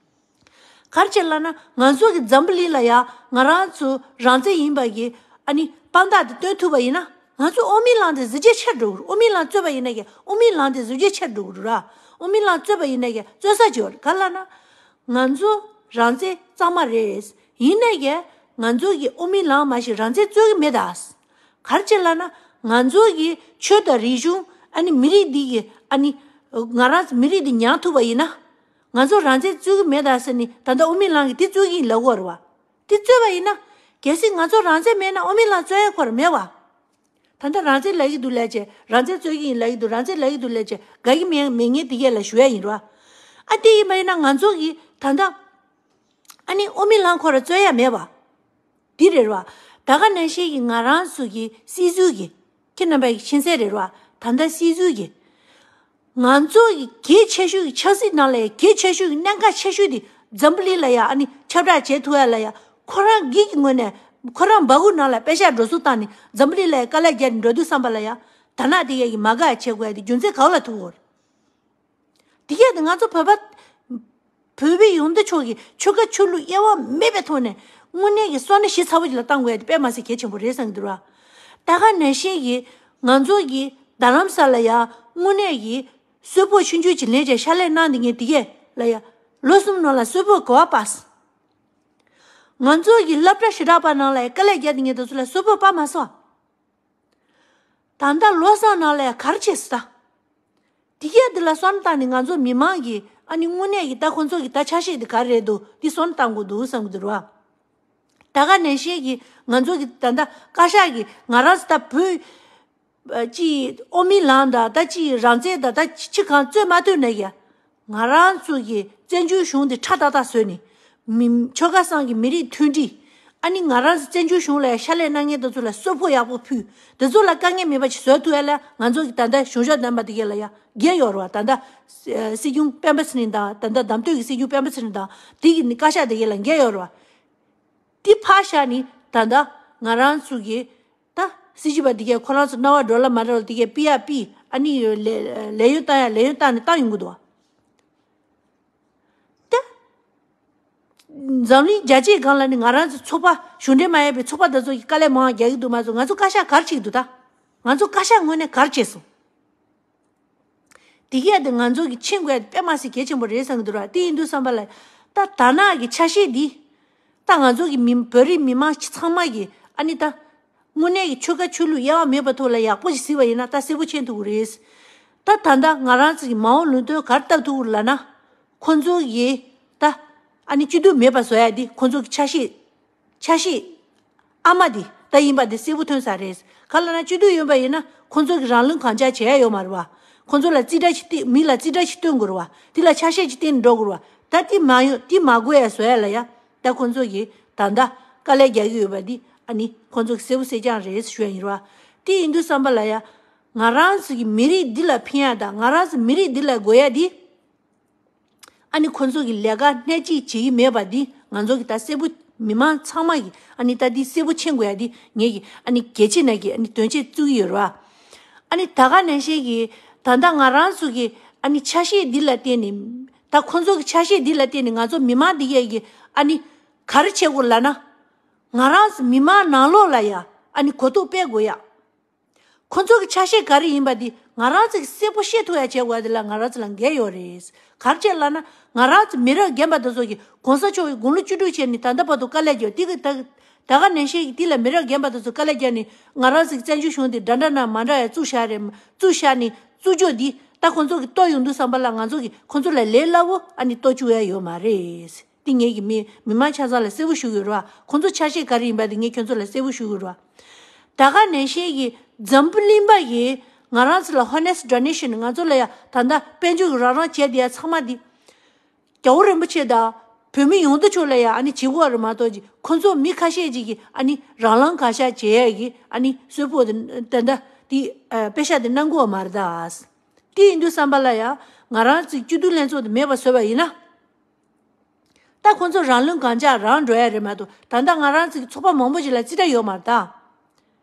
ག་རེ་བྱས་ལབ་ན་ང་ཚོ་གི་འཛམ་བུ་གླིང་ལ་ཡང་ང་རང་ཚོ་རང་བཙན་ཡིན་པ་གི་ཨ་ནི་དཔང་རྟགས་དེ་སྟོན་ཐུབ་པ་ཡིན་ན་ང་ཚོ་དབུ་མའི་ལམ་དེ་གཟི་བརྗིད་ཆེར་འགྲོ་གི་རེད། དབུ་མའི་ལམ་རྩོད་པ་ཡིན་ན་གི་དབུ་མའི་ལམ་དེ་གཟི་བརྗིད་ཆེར་འགྲོ་གི་རེད་ར། དབུ་མའི་ལམ་རྩོད་པ་ཡིན་ན་གི་རྩོད་ས་ཅིག་ཡོད་རེད། ག་རེ་ལབ་ན་ང་ཚོ་རང་བཙན་གཙང་མ་རེད། ཡིན་ན་གི་ང་ཚོ་གི་དབུ་མའི་ལམ་མ་ཞིག་རང་བཙན་རྩོད་གི་མེད་ད། ག་རེ་བྱས་ལབ་ན་ང་ཚོ་གི་ཆོས་དང་རིག་གཞུང་ཨ་ནི་མི་རིགས་འདི་གི་ཨ་ནི་ང་རང་མི་རིགས་འདི་ཉར་ཐུབ་པ་ཡིན་ན། ང་ཚོ་རང་བཙན་རྩོད་ཀྱི་མེད་ད་ཟེར་ནས་ད་ལྟ་དབུ་མའི་ལམ་གྱིས་དེ་རྩོད་ཀྱི་ཡིན་ལབ་ཀྱི་ཡོད་རེད་བ། དེ་རྩོད་པ་ཡིན་ན། གལ་སྲིད་ང་ཚོ་རང་བཙན་མེད་ན་དབུ་མའི་ལམ་རྩོད་ཡ་ཁོ་རང་མེད་བ། ད་ལྟ་རང་བཙན་ལབ་ཀྱི་འདུག་ལབ་བྱས་རང་བཙན་རྩོད་ཀྱི་ཡིན་ལབ་ཀྱི་འདུག་རང་བཙན་ལབ་ཀྱི་འདུག་ལབ་བྱས་དགའ་གི་མེད་མེད་ངེས་དེ་གས་ལ་ཞུ་ཡ་ཡིན་རེད་བ། ཨ་དེ་ཡིན་པ་ཡིན་ན་ང་ཚོ་གིས་ད་ལྟ་ཨ་ནི་དབུ་མའི་ལམ་ཁོ་རང་རྩོད་ཡ་མེད་བ། འདི་རེད་ར། ད་ག་ནང་བཞིན་གྱི་ང་རང་ཚོ་གི་སྲིད་ཟུར་གྱི། ཁྱེད་རྣམ་པ་གི་མཁྱེན་གསལ་རེད་ར། ད་ལྟ་སྲིད་ཟུར་གྱི། ང་ཚོ་གི་གལ་ཆེ་ཤོས་ཀྱི་ཆབ་སྲིད་ནང་ལ་གལ་ཆེ་ཤོས་ཀྱི་གནད་འགག་ཆེ་ཤོས་དེ་འཛམ་བུ་གླིང་ལ་ཡ་ཨ་ནི་ཁྱབ་བསྒྲགས་བྱེད་ཐུབ་ཡ་ལ་ཡ་ཁོ་རང་སྒེར་གྱི་ངོས་ནས་ཁོ་རང་འབའ་གུ་ནང་ལ་པད་ཤག་འགྲོ་སོང་བཏང་ནས་འཛམ་བུ་གླིང་ལ་ཡ་དཀའ་ལས་རྒྱག་ནས་འགྲོ་དུས་བསམ་པ་ལ་ཡ་ད་ནག་དེ་ཡ་གི་མ་དགའ་བྱེད་དགོས་ཡ་དེ་རྒྱུ་མཚན་ག་བ་ལ་ཐུག་གོ། དེ་གས་དེ་ང་ཚོ་བོད་པ། བོད་པའི་ཡོངས་བསྡུས་ཕྱོགས་ཀྱི་ཆོལ་ཁ་ཆོས་ལུགས་དབྱེ་བ་མེད་པའི་ཐོག་ནས་དངོས་གནས་ཀྱི་སོ་ནི་ཞིབ་ཚགས་པོ་ཅིག་ལ་བཏང་དགོས་ཡ་དེ་དཔེ་མ་སྲིད་གལ་ཆེན་པོ་རེད་བསམ་གྱི་འདུག་ར། ད་ག་ནང་བཞིན་གྱི་ང་ཚོ་གི་རྡ་རམ་ས་ལ་ཡ་དངོས་གནས་ཀྱི་གསོལ་ཕོགས་ཆུང་ཆུང་ཅིག་ལེན་བྱས་ཕྱག་ལས་གནང་བསྡད་མཁན་དེ་གས་ལ་ཡ་ལོ་གསུམ་ནང་ལ་གསོལ་ཕོགས་ག་བ་སྤར། ང་ཚོ་གི་སློབ་གྲྭ་ཞེ་དྲག་པ་ནང་ལ་ཡ་དཀའ་ལས་རྒྱག་བསྡད་མཁན་དེ་ཚོ་ལ་གསོལ་ཕོགས་སྤར་མ་སོང་། ད་ལྟ་ལོ་གསར་ནང་ལ་ག་རེ་བྱས་སོང་ད། དེ་གས་འདི་ལ་བསམ་བློ་བཏང་ནས་ང་ཚོ་མི་མང་གིས་ཨ་ནི་དངོས་གནས་ཀྱི་ད་ཁོང་ཚོ་གི་ད་ཆ་ཤས་འདི་ག་རེ་རེད་འདུག་འདི་བསམ་བློ་བཏང་དགོས་འདུག་བསམ་གྱི་འདུག་ར། ད་ག་ནང་བཞིན་གྱི་ང་ཚོ་གི་ད་ལྟ་བཀའ་ཤག་གིས་ང་རང་ཚོ་ད་བོད་ཅིག་དབུ་མའི་ལམ་དང་ད་ཅིག་རང་བཙན་དང་ད་ཅི་གང་རྩོད་མ་ཐུབ་ནས་ཀྱི། ང་རང་ཚོ་གི་བཙན་བྱོལ་གཞུང་འདི་ཁྲ་ཏག་ཏག་བཟོས་ནས། མི་ཆོལ་ཁ་གསུམ་གྱི་མི་རིགས་མཐུན་སྒྲིལ། ཨ་ནི་ང་རང་ཚོ་བཙན་བྱོལ་གཞུང་ལ་ཕྱག་ལས་གནང་མཁན་དེ་ཚོ་ལ་གསོལ་ཕོགས་ཡག་པོ་ཕུལ། དེ་ཚོ་ལ་དཀའ་ངལ་མེད་པ་ཞིག་བཟོ་ཐུབ་ཡ་ལ་ང་ཚོ་གི་ད་ལྟ་གཞུང་ཕྱོགས་ལྡན་པ་དེ་གས་ལ་ཡ་འགན་ཡོད་རེད་བ། ད་ལྟ་སྲིད་སྐྱོང་སྤེན་པ་ཚེ་རིང་དང་ད་ལྟ་བདམས་ཐོན་གྱི་སྲིད་སྐྱོང་སྤེན་པ་ཚེ་རིང་དང་དེ་གི་ནི་བཀའ་ཤག་དེ་གས་ལ་འགན་ཡོད་རེད་བ། དེ་ཕར་བཞག་ནི་ད་ལྟ་ང་རང་ཚོ་གི་ད་སྲིད་སྤྱི་པ་དེ་གས་ཁོ་རང་ཚོ་རྣ་བ་འགྲོ་ལ་མ་འགྲོ་ལ་དེ་གས་པི་ཡ་པི་ཨ་ནི་ལས་ལས་ཡོན་བཏང་ཡ་ལས་ཡོན་བཏང་ནས་བཏང་ཡོང་གི་འདུག་བ། འཛམ་གླིང་རྒྱལ་སྤྱིའི་སྒང་ལ་ནི་ང་རང་ཚོ་ཚོགས་པ་གཞུང་འབྲེལ་མ་ཡིན་པའི་ཚོགས་པ་དེ་ཚོ་གིས་དཀའ་ལས་མང་རྒྱག་གི་འདུག་མ་གཏོགས། ང་ཚོ་བཀའ་ཤག་ག་རེ་བྱེད་ཀྱི་འདུག་ད། ང་ཚོ་བཀའ་ཤག་ངོས་ནས་ག་རེ་བྱས་སོང་། དེ་གས་དེ་ང་ཚོ་གི་ཕྱིན་དགོས་དཔེ་མ་སྲིད་གལ་ཆེན་པོ་རེད་བསམ་གྱི་འདུག་ར། དེ་ཡིན་དུས་ཙམ་པ་ལ། ད་དར་ནག་གི་ཆ་ཤས་འདི། ད་ང་ཚོ་གི་མི་བོད་རིགས་མི་མང་ཚང་མ་གི་ཨ་ནི་ད། དངོས་གནས་ཀྱི་ཆོལ་ཁ་ཆོས་ལུགས་དབྱེ་བ་མེད་པ་ཐོག་ལ་ཡག་པོ་ཞིག་གཟིགས་པ་ཡིན་ན་ད་གསལ་པོ་མཁྱེན་ཐུབ་ཀྱི་རེད། ད་ད་ལྟ་ང་རང་ཚོ་གི་མ་འོངས་ལུང་དོན་ག་རེ་བཏབ་ཐུབ་ཀྱི་རེད་ལབ་ན། ཁོང་ཚོ་གི་ད། ཨ་ནི་སྐྱིད་སྡུག་མེད་པ་བཟོ་ཡ་འདི་ཁོང་ཚོ་གི་ཆ་ཤས། ཆ་ཤས། ཨ་མ་འདི་ད་ཡིན་པ་འདི་གསལ་པོ་ཐོན་ས་རེད། ག་ལབ་ན་སྐྱིད་སྡུག་ཡོད་པ་ཡིན་ན་ཁོང་ཚོ་གི་རང་ལུས་གང་ཆགས་བྱེད་ཡ་ཡོད་མ་རེད་བ། ཁོང་ཚོ་ལ་རྩིས་ཁྲ་ཞིག་སྟེ་མི་ལ་རྩིས་ཁྲ་ཞིག་སྟོན་དགོས་རེད་བ། དེ་ལ་ཆ་ཤས་ཅིག་བསྟན་ནས་འགྲོ་དགོས་རེད་བ། ད་དེ་མ་ཡོང་དེ་མ་དགོས་ཡ་བཟོ་ཡ་ལ་ཡ། ད་ཁོང་ཚོ་གིས་ད་ལྟ་དཀའ་ལས་རྒྱག་གི་ཡོད་པ་འདི་ཨ་ནི་ཁོང་ཚོ་གི་གསལ་པོ་གསལ་རྐྱང་རེད་ཞུ་ཡ་ཡིན་རེད་བ། དེ་ཡིན་དུས་ཙམ་པ་ལ་ཡ། ང་རང་ཚོ་གི་མི་རིགས་འདི་ལ་ཕན་ཡ་དང་ང་རང་ཚོ་མི་རིགས་འདི་ལ་དགོས་ཡ་འདི། ཨ་ནི་ཁོ་ཚོ་གི་ལས་ཀ་སྣེ་གཅིག་བྱེད་ཀྱི་མེད་པ་འདི་ང་ཚོ་གི་ད་གསལ་པོ་མི་མང་ཚང་མ་གི་ཨ་ནི་ད་འདི་གསལ་པོ་མཁྱེན་དགོས་ཡ་འདི་ངེད་ཀྱི་ཨ་ནི་གལ་ཆེ་ན་གི་ཨ་ནི་དོན་ཆེན་བརྩི་གི་ཡོད་རེད་བ། ཨ་ནི་ད་ག་ནང་བཞིན་གི་ད་ལྟ་ང་རང་ཚོ་གི་ཨ་ནི་ཆ་ཤས་འདི་ལ་བརྟེན་ནས་ད་ཁོ་ཚོ་གི་ཆ་ཤས་འདི་ལ་བརྟེན་ནས་ང་ཚོ་མི་མང་འདི་གས་གི་ཨ་ནི་ག་རེ་བྱེད་དགོས་ལབ་ན། ང་རང་ཚོ་མི་མང་ནང་ལོགས་ལ་ཡ་ཨ་ནི་གོ་རྟོགས་སྤེལ་དགོས་ཡ། ཁོ་ཚོ་གི་ཆ་ཤས་ག་རེ་ཡིན་པ་འདི་ང་རང་ཚོ་གི་གསལ་པོ་ཤེས་ཐུབ་ཡ་བྱེད་དགོས་དེ་ལ་ང་རང་ཚོ་ལ་འགན་ཡོད་རེད། ག་རེ་བྱས་ལབ་ན་ང་རང་ཚོ་མི་རབས་རྒན་པ་དེ་ཚོ་གི་གོང་ས་མཆོག་གི་དགུང་ལོ་བཅུ་དྲུག་བྱས་ནས་ད་ལྟ་བར་དུ་དཀའ་ལས་རྒྱབ་དེ་གི་ད་ད་ག་ནང་བཞིན་གི་དེ་ལ་མི་རབས་རྒན་པ་དེ་ཚོ་དཀའ་ལས་རྒྱབ་ནས་ང་རང་ཚོ་གི་བཙན་བྱོལ་གཞུང་དེ་འདྲ་འདྲ་ན་མ་འདྲ་ཡ་བཙུགས་བཞག་རེད། བཙུགས་བཞག་ནས་བཙུགས་ཕྱོགས་འདི་ད་ཁོ་ཚོ་གི་གཏོར་ཡོང་དུས་ཙམ་པ་ལ་ང་ཚོ་གི་ཁོ་ཚོ་ལ་ལས་སླ་བོ་ཨ་ནི་གཏོར་བཅུག་ཡ་ཡོད་མ་རེད། འདི་ངེད་ཀྱི་མི་མི་མང་ཆ་ཚང་ལ་གསལ་པོ་ཞུ་གི་ཡོད་རེད་བ། ཁོང་ཚོ་ཆ་ཤས་ག་རེ་ཡིན་པ་དེ་ངས་ཁྱོད་ཚོ་ལ་གསལ་པོ་ཞུ་གི་ཡོད་རེད་བ། ད་ག་ནང་བཞིན་གྱི་འཛམ་བུ་གླིང་པ་གིས་ང་རང་ཚོ་ལ་honest donation ང་ཚོ་ལ་ཡ་ད་ལྟ་དཔལ་འབྱོར་གྱི་རོགས་རམ་བྱས་བསྡད་ཡ་ཚང་མ་འདི། རྒྱལ་བ་རིན་པོ་ཆེ་དང་བོད་མི་ཡོངས་དུ་ཕྱོགས་ལ་ཡ་ཨ་ནི་བྱེད་དགོས་རེད་མ་གཏོགས་ཀྱི་ཁོང་ཚོ་མི་ཁ་ཤས་ཅིག་གིས་ཨ་ནི་རང་ལམ་གང་ཤར་བྱེད་ཡ་གི་ཨ་ནི་གསོལ་ཕོགས་དེ་ད་ལྟ་དེ་པེ་ཤག་དེ་གནང་དགོས་མ་རེད་ད། དེ་ཡིན་དུས་ཙམ་པ་ལ་ཡ་ང་རང་ཚོའི་སྐྱིད་སྡུག་ལྷན་ཚོགས་དེ་མེད་པ་བཟོས་པ་ཡིན་ན། ད་ཁོང་ཚོ་རང་ལུས་གང་ཆགས་རང་འགྲོ་ཡ་རེད་མ་གཏོགས་ད་ལྟ་ང་རང་ཚོ་གི་ཚོགས་པ་མང་པོ་ཞིག་ལ་རྩིས་ཁྲ་ཡོད་མ་རེད་ད།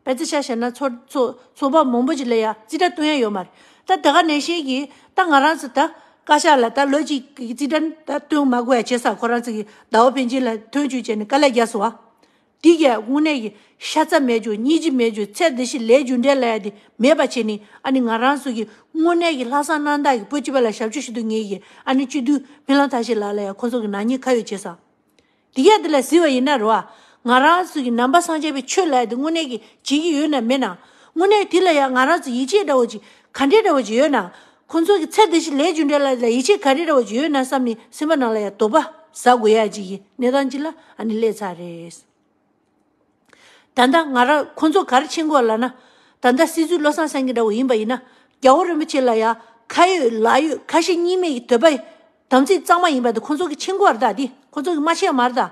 དཔེ་ཆ་ཆ་བཞག་ན་ཚོ་ཚོ་ཚོགས་པ་མང་པོ་ཞིག་ལ་ཡ་རྩིས་ཁྲ་སྟོན་ཡ་ཡོད་མ་རེད། ད་དེ་ག་ནང་བཞིན་གྱི་ད་ང་རང་ཚོ་ད་བཀའ་ཤག་ལ་ད་ལོ་གཅིག་གི་རྩིས་ཁྲ་ད་སྟོན་མ་དགོས་ཡ་བྱས་ས་ཁོ་རང་ཚོ་གི་ཟླ་བ་ཕན་ཆད་ལ་ཐོན་བཅུག་བྱས་ནས་དཀའ་ལས་རྒྱག་སོང་བ། དེ་གས་དངོས་གནས་ཀྱི་ཤ་ཚ་མེད་རྒྱུ་སྙིང་རྗེ་མེད་རྒྱུ་ཚེ་འདི་ཕྱི་ལས་རྒྱུ་འབྲས་ལ་ཡ་དེ་མེད་པ་བྱས་ནས་ཨ་ནི་ང་རང་ཚོ་གི་དངོས་གནས་ཀྱི་ལྷག་བསམ་རྣམ་དག་གི་བོད་སྤྱི་པ་ལ་ཞབས་ཕྱི་ཞུ་འདུག་ངེས་ཀྱི་ཨ་ནི་སྤྱི་འཐུས་སྨོན་ལམ་མཐའ་ཞིག་ལགས་ལ་ཡ་ཁོང་ཚོ་གི་ནག་ཉེས་ག་ཡོད་བྱས་ས། དེ་གས་དེ་ལ་གཟིགས་པ་ཡིན་ན་རེད་བ། ང་རང་ཚོ་གི་ནང་པ་སངས་རྒྱས་པའི་ཆོས་ལ་ཡ་དེ་དངོས་གནས་ཀྱི་བྱེད་ཀྱི་ཡོད་ན་མེད་ན། དངོས་གནས་དེ་ལ་ཡ་ང་རང་ཚོ་ཡིད་ཆེས་འདྲ་བོ་ཅིག་ག་འདྲས་འདྲ་བོ་ཅིག་ཡོད་ན། ཁོང་ཚོ་གི་ཚེ་འདི་ཕྱི་ལས་རྒྱུ་འབྲས་ལ་ཡ་ཡིད་ཆེས་ག་རེ་འདྲ་བོ་ཅིག་ཡོད་ན་བསམ་ནས་སེམས་པ་ནང་ལ་ཡ་དོགས་པ་ཟ་དགོས་ཡ་ཅིག་གི་གནས་སྟངས་ཅིག་ལ་ཨ་ནི་སླེབས་ཚར་རེད། ད་ལྟ་ང་རང་ཁོང་ཚོ་ག་རེ་ཕྱིན་དགོས་ལབ་ན། ད་ལྟ་སྲིད་ཟུར་བློ་བཟང་སེང་གེ་འདྲ་བོ་ཡིན་པ་ཡིན་ན། རྒྱལ་བ་རིན་པོ་ཆེ་ལ་ཡ་ཁ་ཡོད་ལག་ཡོད་ཁ་ཞེ་གཉིས་མེད་ཀྱི་འདོད་པ་དམ་ཚིག་གཙང་མ་ཡིན་པ་དེ་ཁོང་ཚོ་གི་ཕྱིན་དགོས་རེད་ད། དེ་ཁོང་ཚོ་གི་མ་བྱས་མ་རེད་ད།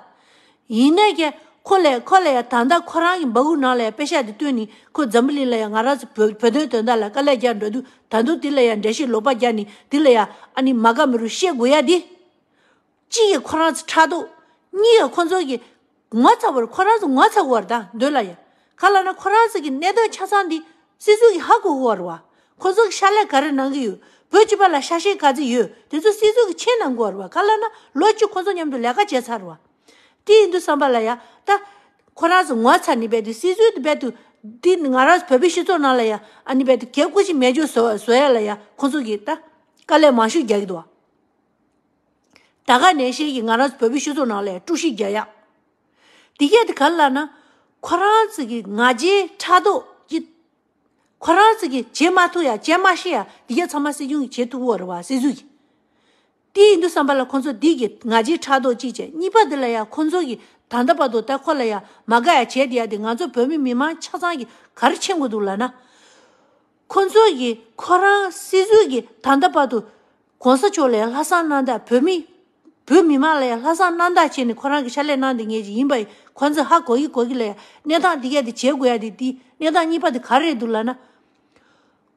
ཡིན་ནའི་ཀྱང་ཁོ་ལས་ཁོ་ལ་ཡ་ད་ལྟ་ཁོ་རང་གི་འབག་གུ་ནང་ལ་ཡ་པེ་ཤག་དེ་བཏོན་ནས་ཁོ་འཛམ་བུ་གླིང་ལ་ཡ་ང་རང་ཚོ་བོད་བོད་དོན་དོན་དག་ལ་དཀའ་ལས་རྒྱག་འགྲོ་དུས་ད་དུང་དེ་ལ་ཡ་འགྲེལ་བཤད་ལོག་པ་རྒྱག་ནས་དེ་ལ་ཡ་ཨ་ནི་མ་དགའ་མི་རུ་བཤད་དགོས་ཡ་དེ། གཅིག་གིས་ཁོ་རང་ཚོ་ཕྲག་དོག་གཉིས་ཀྱིས་ཁོ་ཚོ་གི་ངོ་ཚ་བར་ཁོ་རང་ཚོ་ངོ་ཚ་དགོས་པ་རེད་ད་འདོད་ལ་ཡ། ག་ལབ་ན་ཁོ་རང་ཚོ་གི་གནད་དོན་ཆ་ཚང་འདི་སྲིད་ཟུར་གྱིས་ཧ་གོ་དགོས་པ་རེད་བ། ཁོ་ཚོ་གི་ཕྱག་ལས་ག་རེ་གནང་གི་ཡོད། བོད་སྤྱི་པ་ལ་ཤ་ཞེན་ག་ཚོད་ཡོད་དེ་ཚོ་སྲིད་ཟུར་གྱིས་མཁྱེན་གནང་དགོས་པ་རེད་བ། ག་ལབ་ན་ལོ་བཅུ་ཁོ་ཚོ་མཉམ་དུ་ལས་ཀ་བྱས་ཚར་བ། དེ་ཡིན་དུས་ཙམ་པ་ལ་ཡ་ད་ཁོ་རང་ཚོ་ངོ་ཚ་ནས་རྦད་དེ་སྲིད་ཟུར་དེ་རྦད་དེ་འདི་ང་རང་ཚོ་བོད་པའི་སྤྱི་ཚོགས་ནང་ལ་ཡ་ཨ་ནི་རྦད་དེ་གལ་ཁོ་ཅིག་མེད་རྒྱུ་བཟོ་བཟོ་ཡ་ལ་ཡ་ཁོ་ཚོ་གིས་ད་དཀའ་ལས་མང་ཤོས་རྒྱག་གི་འདུག་བ། ད་ག་ནང་བཞིན་གྱི་ང་རང་ཚོ་བོད་པའི་སྤྱི་ཚོགས་ནང་ལ་དཀྲུག་ཤིང་རྒྱག་ཡག་དེ་གས་དེ་ག་རེ་ལབ་ན། ཁོ་རང་ཚོ་གི་ང་རྒྱལ་ཕྲག་དོག་གི་ཁོ་རང་ཚོ་གི་བྱེད་མ་ཐུབ་ཡ་བྱེད་མ་ཤེས་ཡ་དེ་གས་ཚང་མ་སྲིད་སྐྱོང་གིས་བྱེད་ཐུབ་ཀྱི་ཡོད་རེད་བ་སྲིད་ཟུར་གྱིས། དེ་ཡིན་དུས་ཙམ་པ་ལ་ཁོ་ཚོ་འདི་གི་ང་རྒྱལ་ཕྲག་དོག་གཅིག་བྱས་གཉིས་པ་འདི་ལ་ཡ་ཁོ་ཚོ་གི་ད་ལྟ་བར་དུ་ད་ཁོ་ལ་ཡ་མ་དགའ་ཡ་བྱས་དེ་ཡ་དེ་ང་ཚོ་བོད་མི་མི་མང་ཆ་ཚང་གི་ག་རེ་མཁྱེན་དགོས་འདུག་ལབ་ན། ཁོ་ཚོ་གིས་ཁོ་རང་སྲིད་ཟུར་གྱིས་ད་ལྟ་བར་དུ་གོང་ས་མཆོག་ལ་ལྷག་བསམ་རྣམ་དག་བོད་མི་བོད་མི་མང་ལ་ལྷག་བསམ་རྣམ་དག་བྱས་ནས་ཁོ་རང་གི་ཕྱག་ལས་གནང་བསྡད་མཁན་ཅིག་ཡིན་པ་ཁོ་ཚོས་ཧ་གོ་གི་གོ་གི་ལ་གནས་སྟངས་འདི་གས་དེ་བྱེད་དགོས་ཡ་དེ་དེ་གནས་སྟངས་གཉིས་པ་དེ་ག་རེ་རེད་འདུག་ལབ་ན།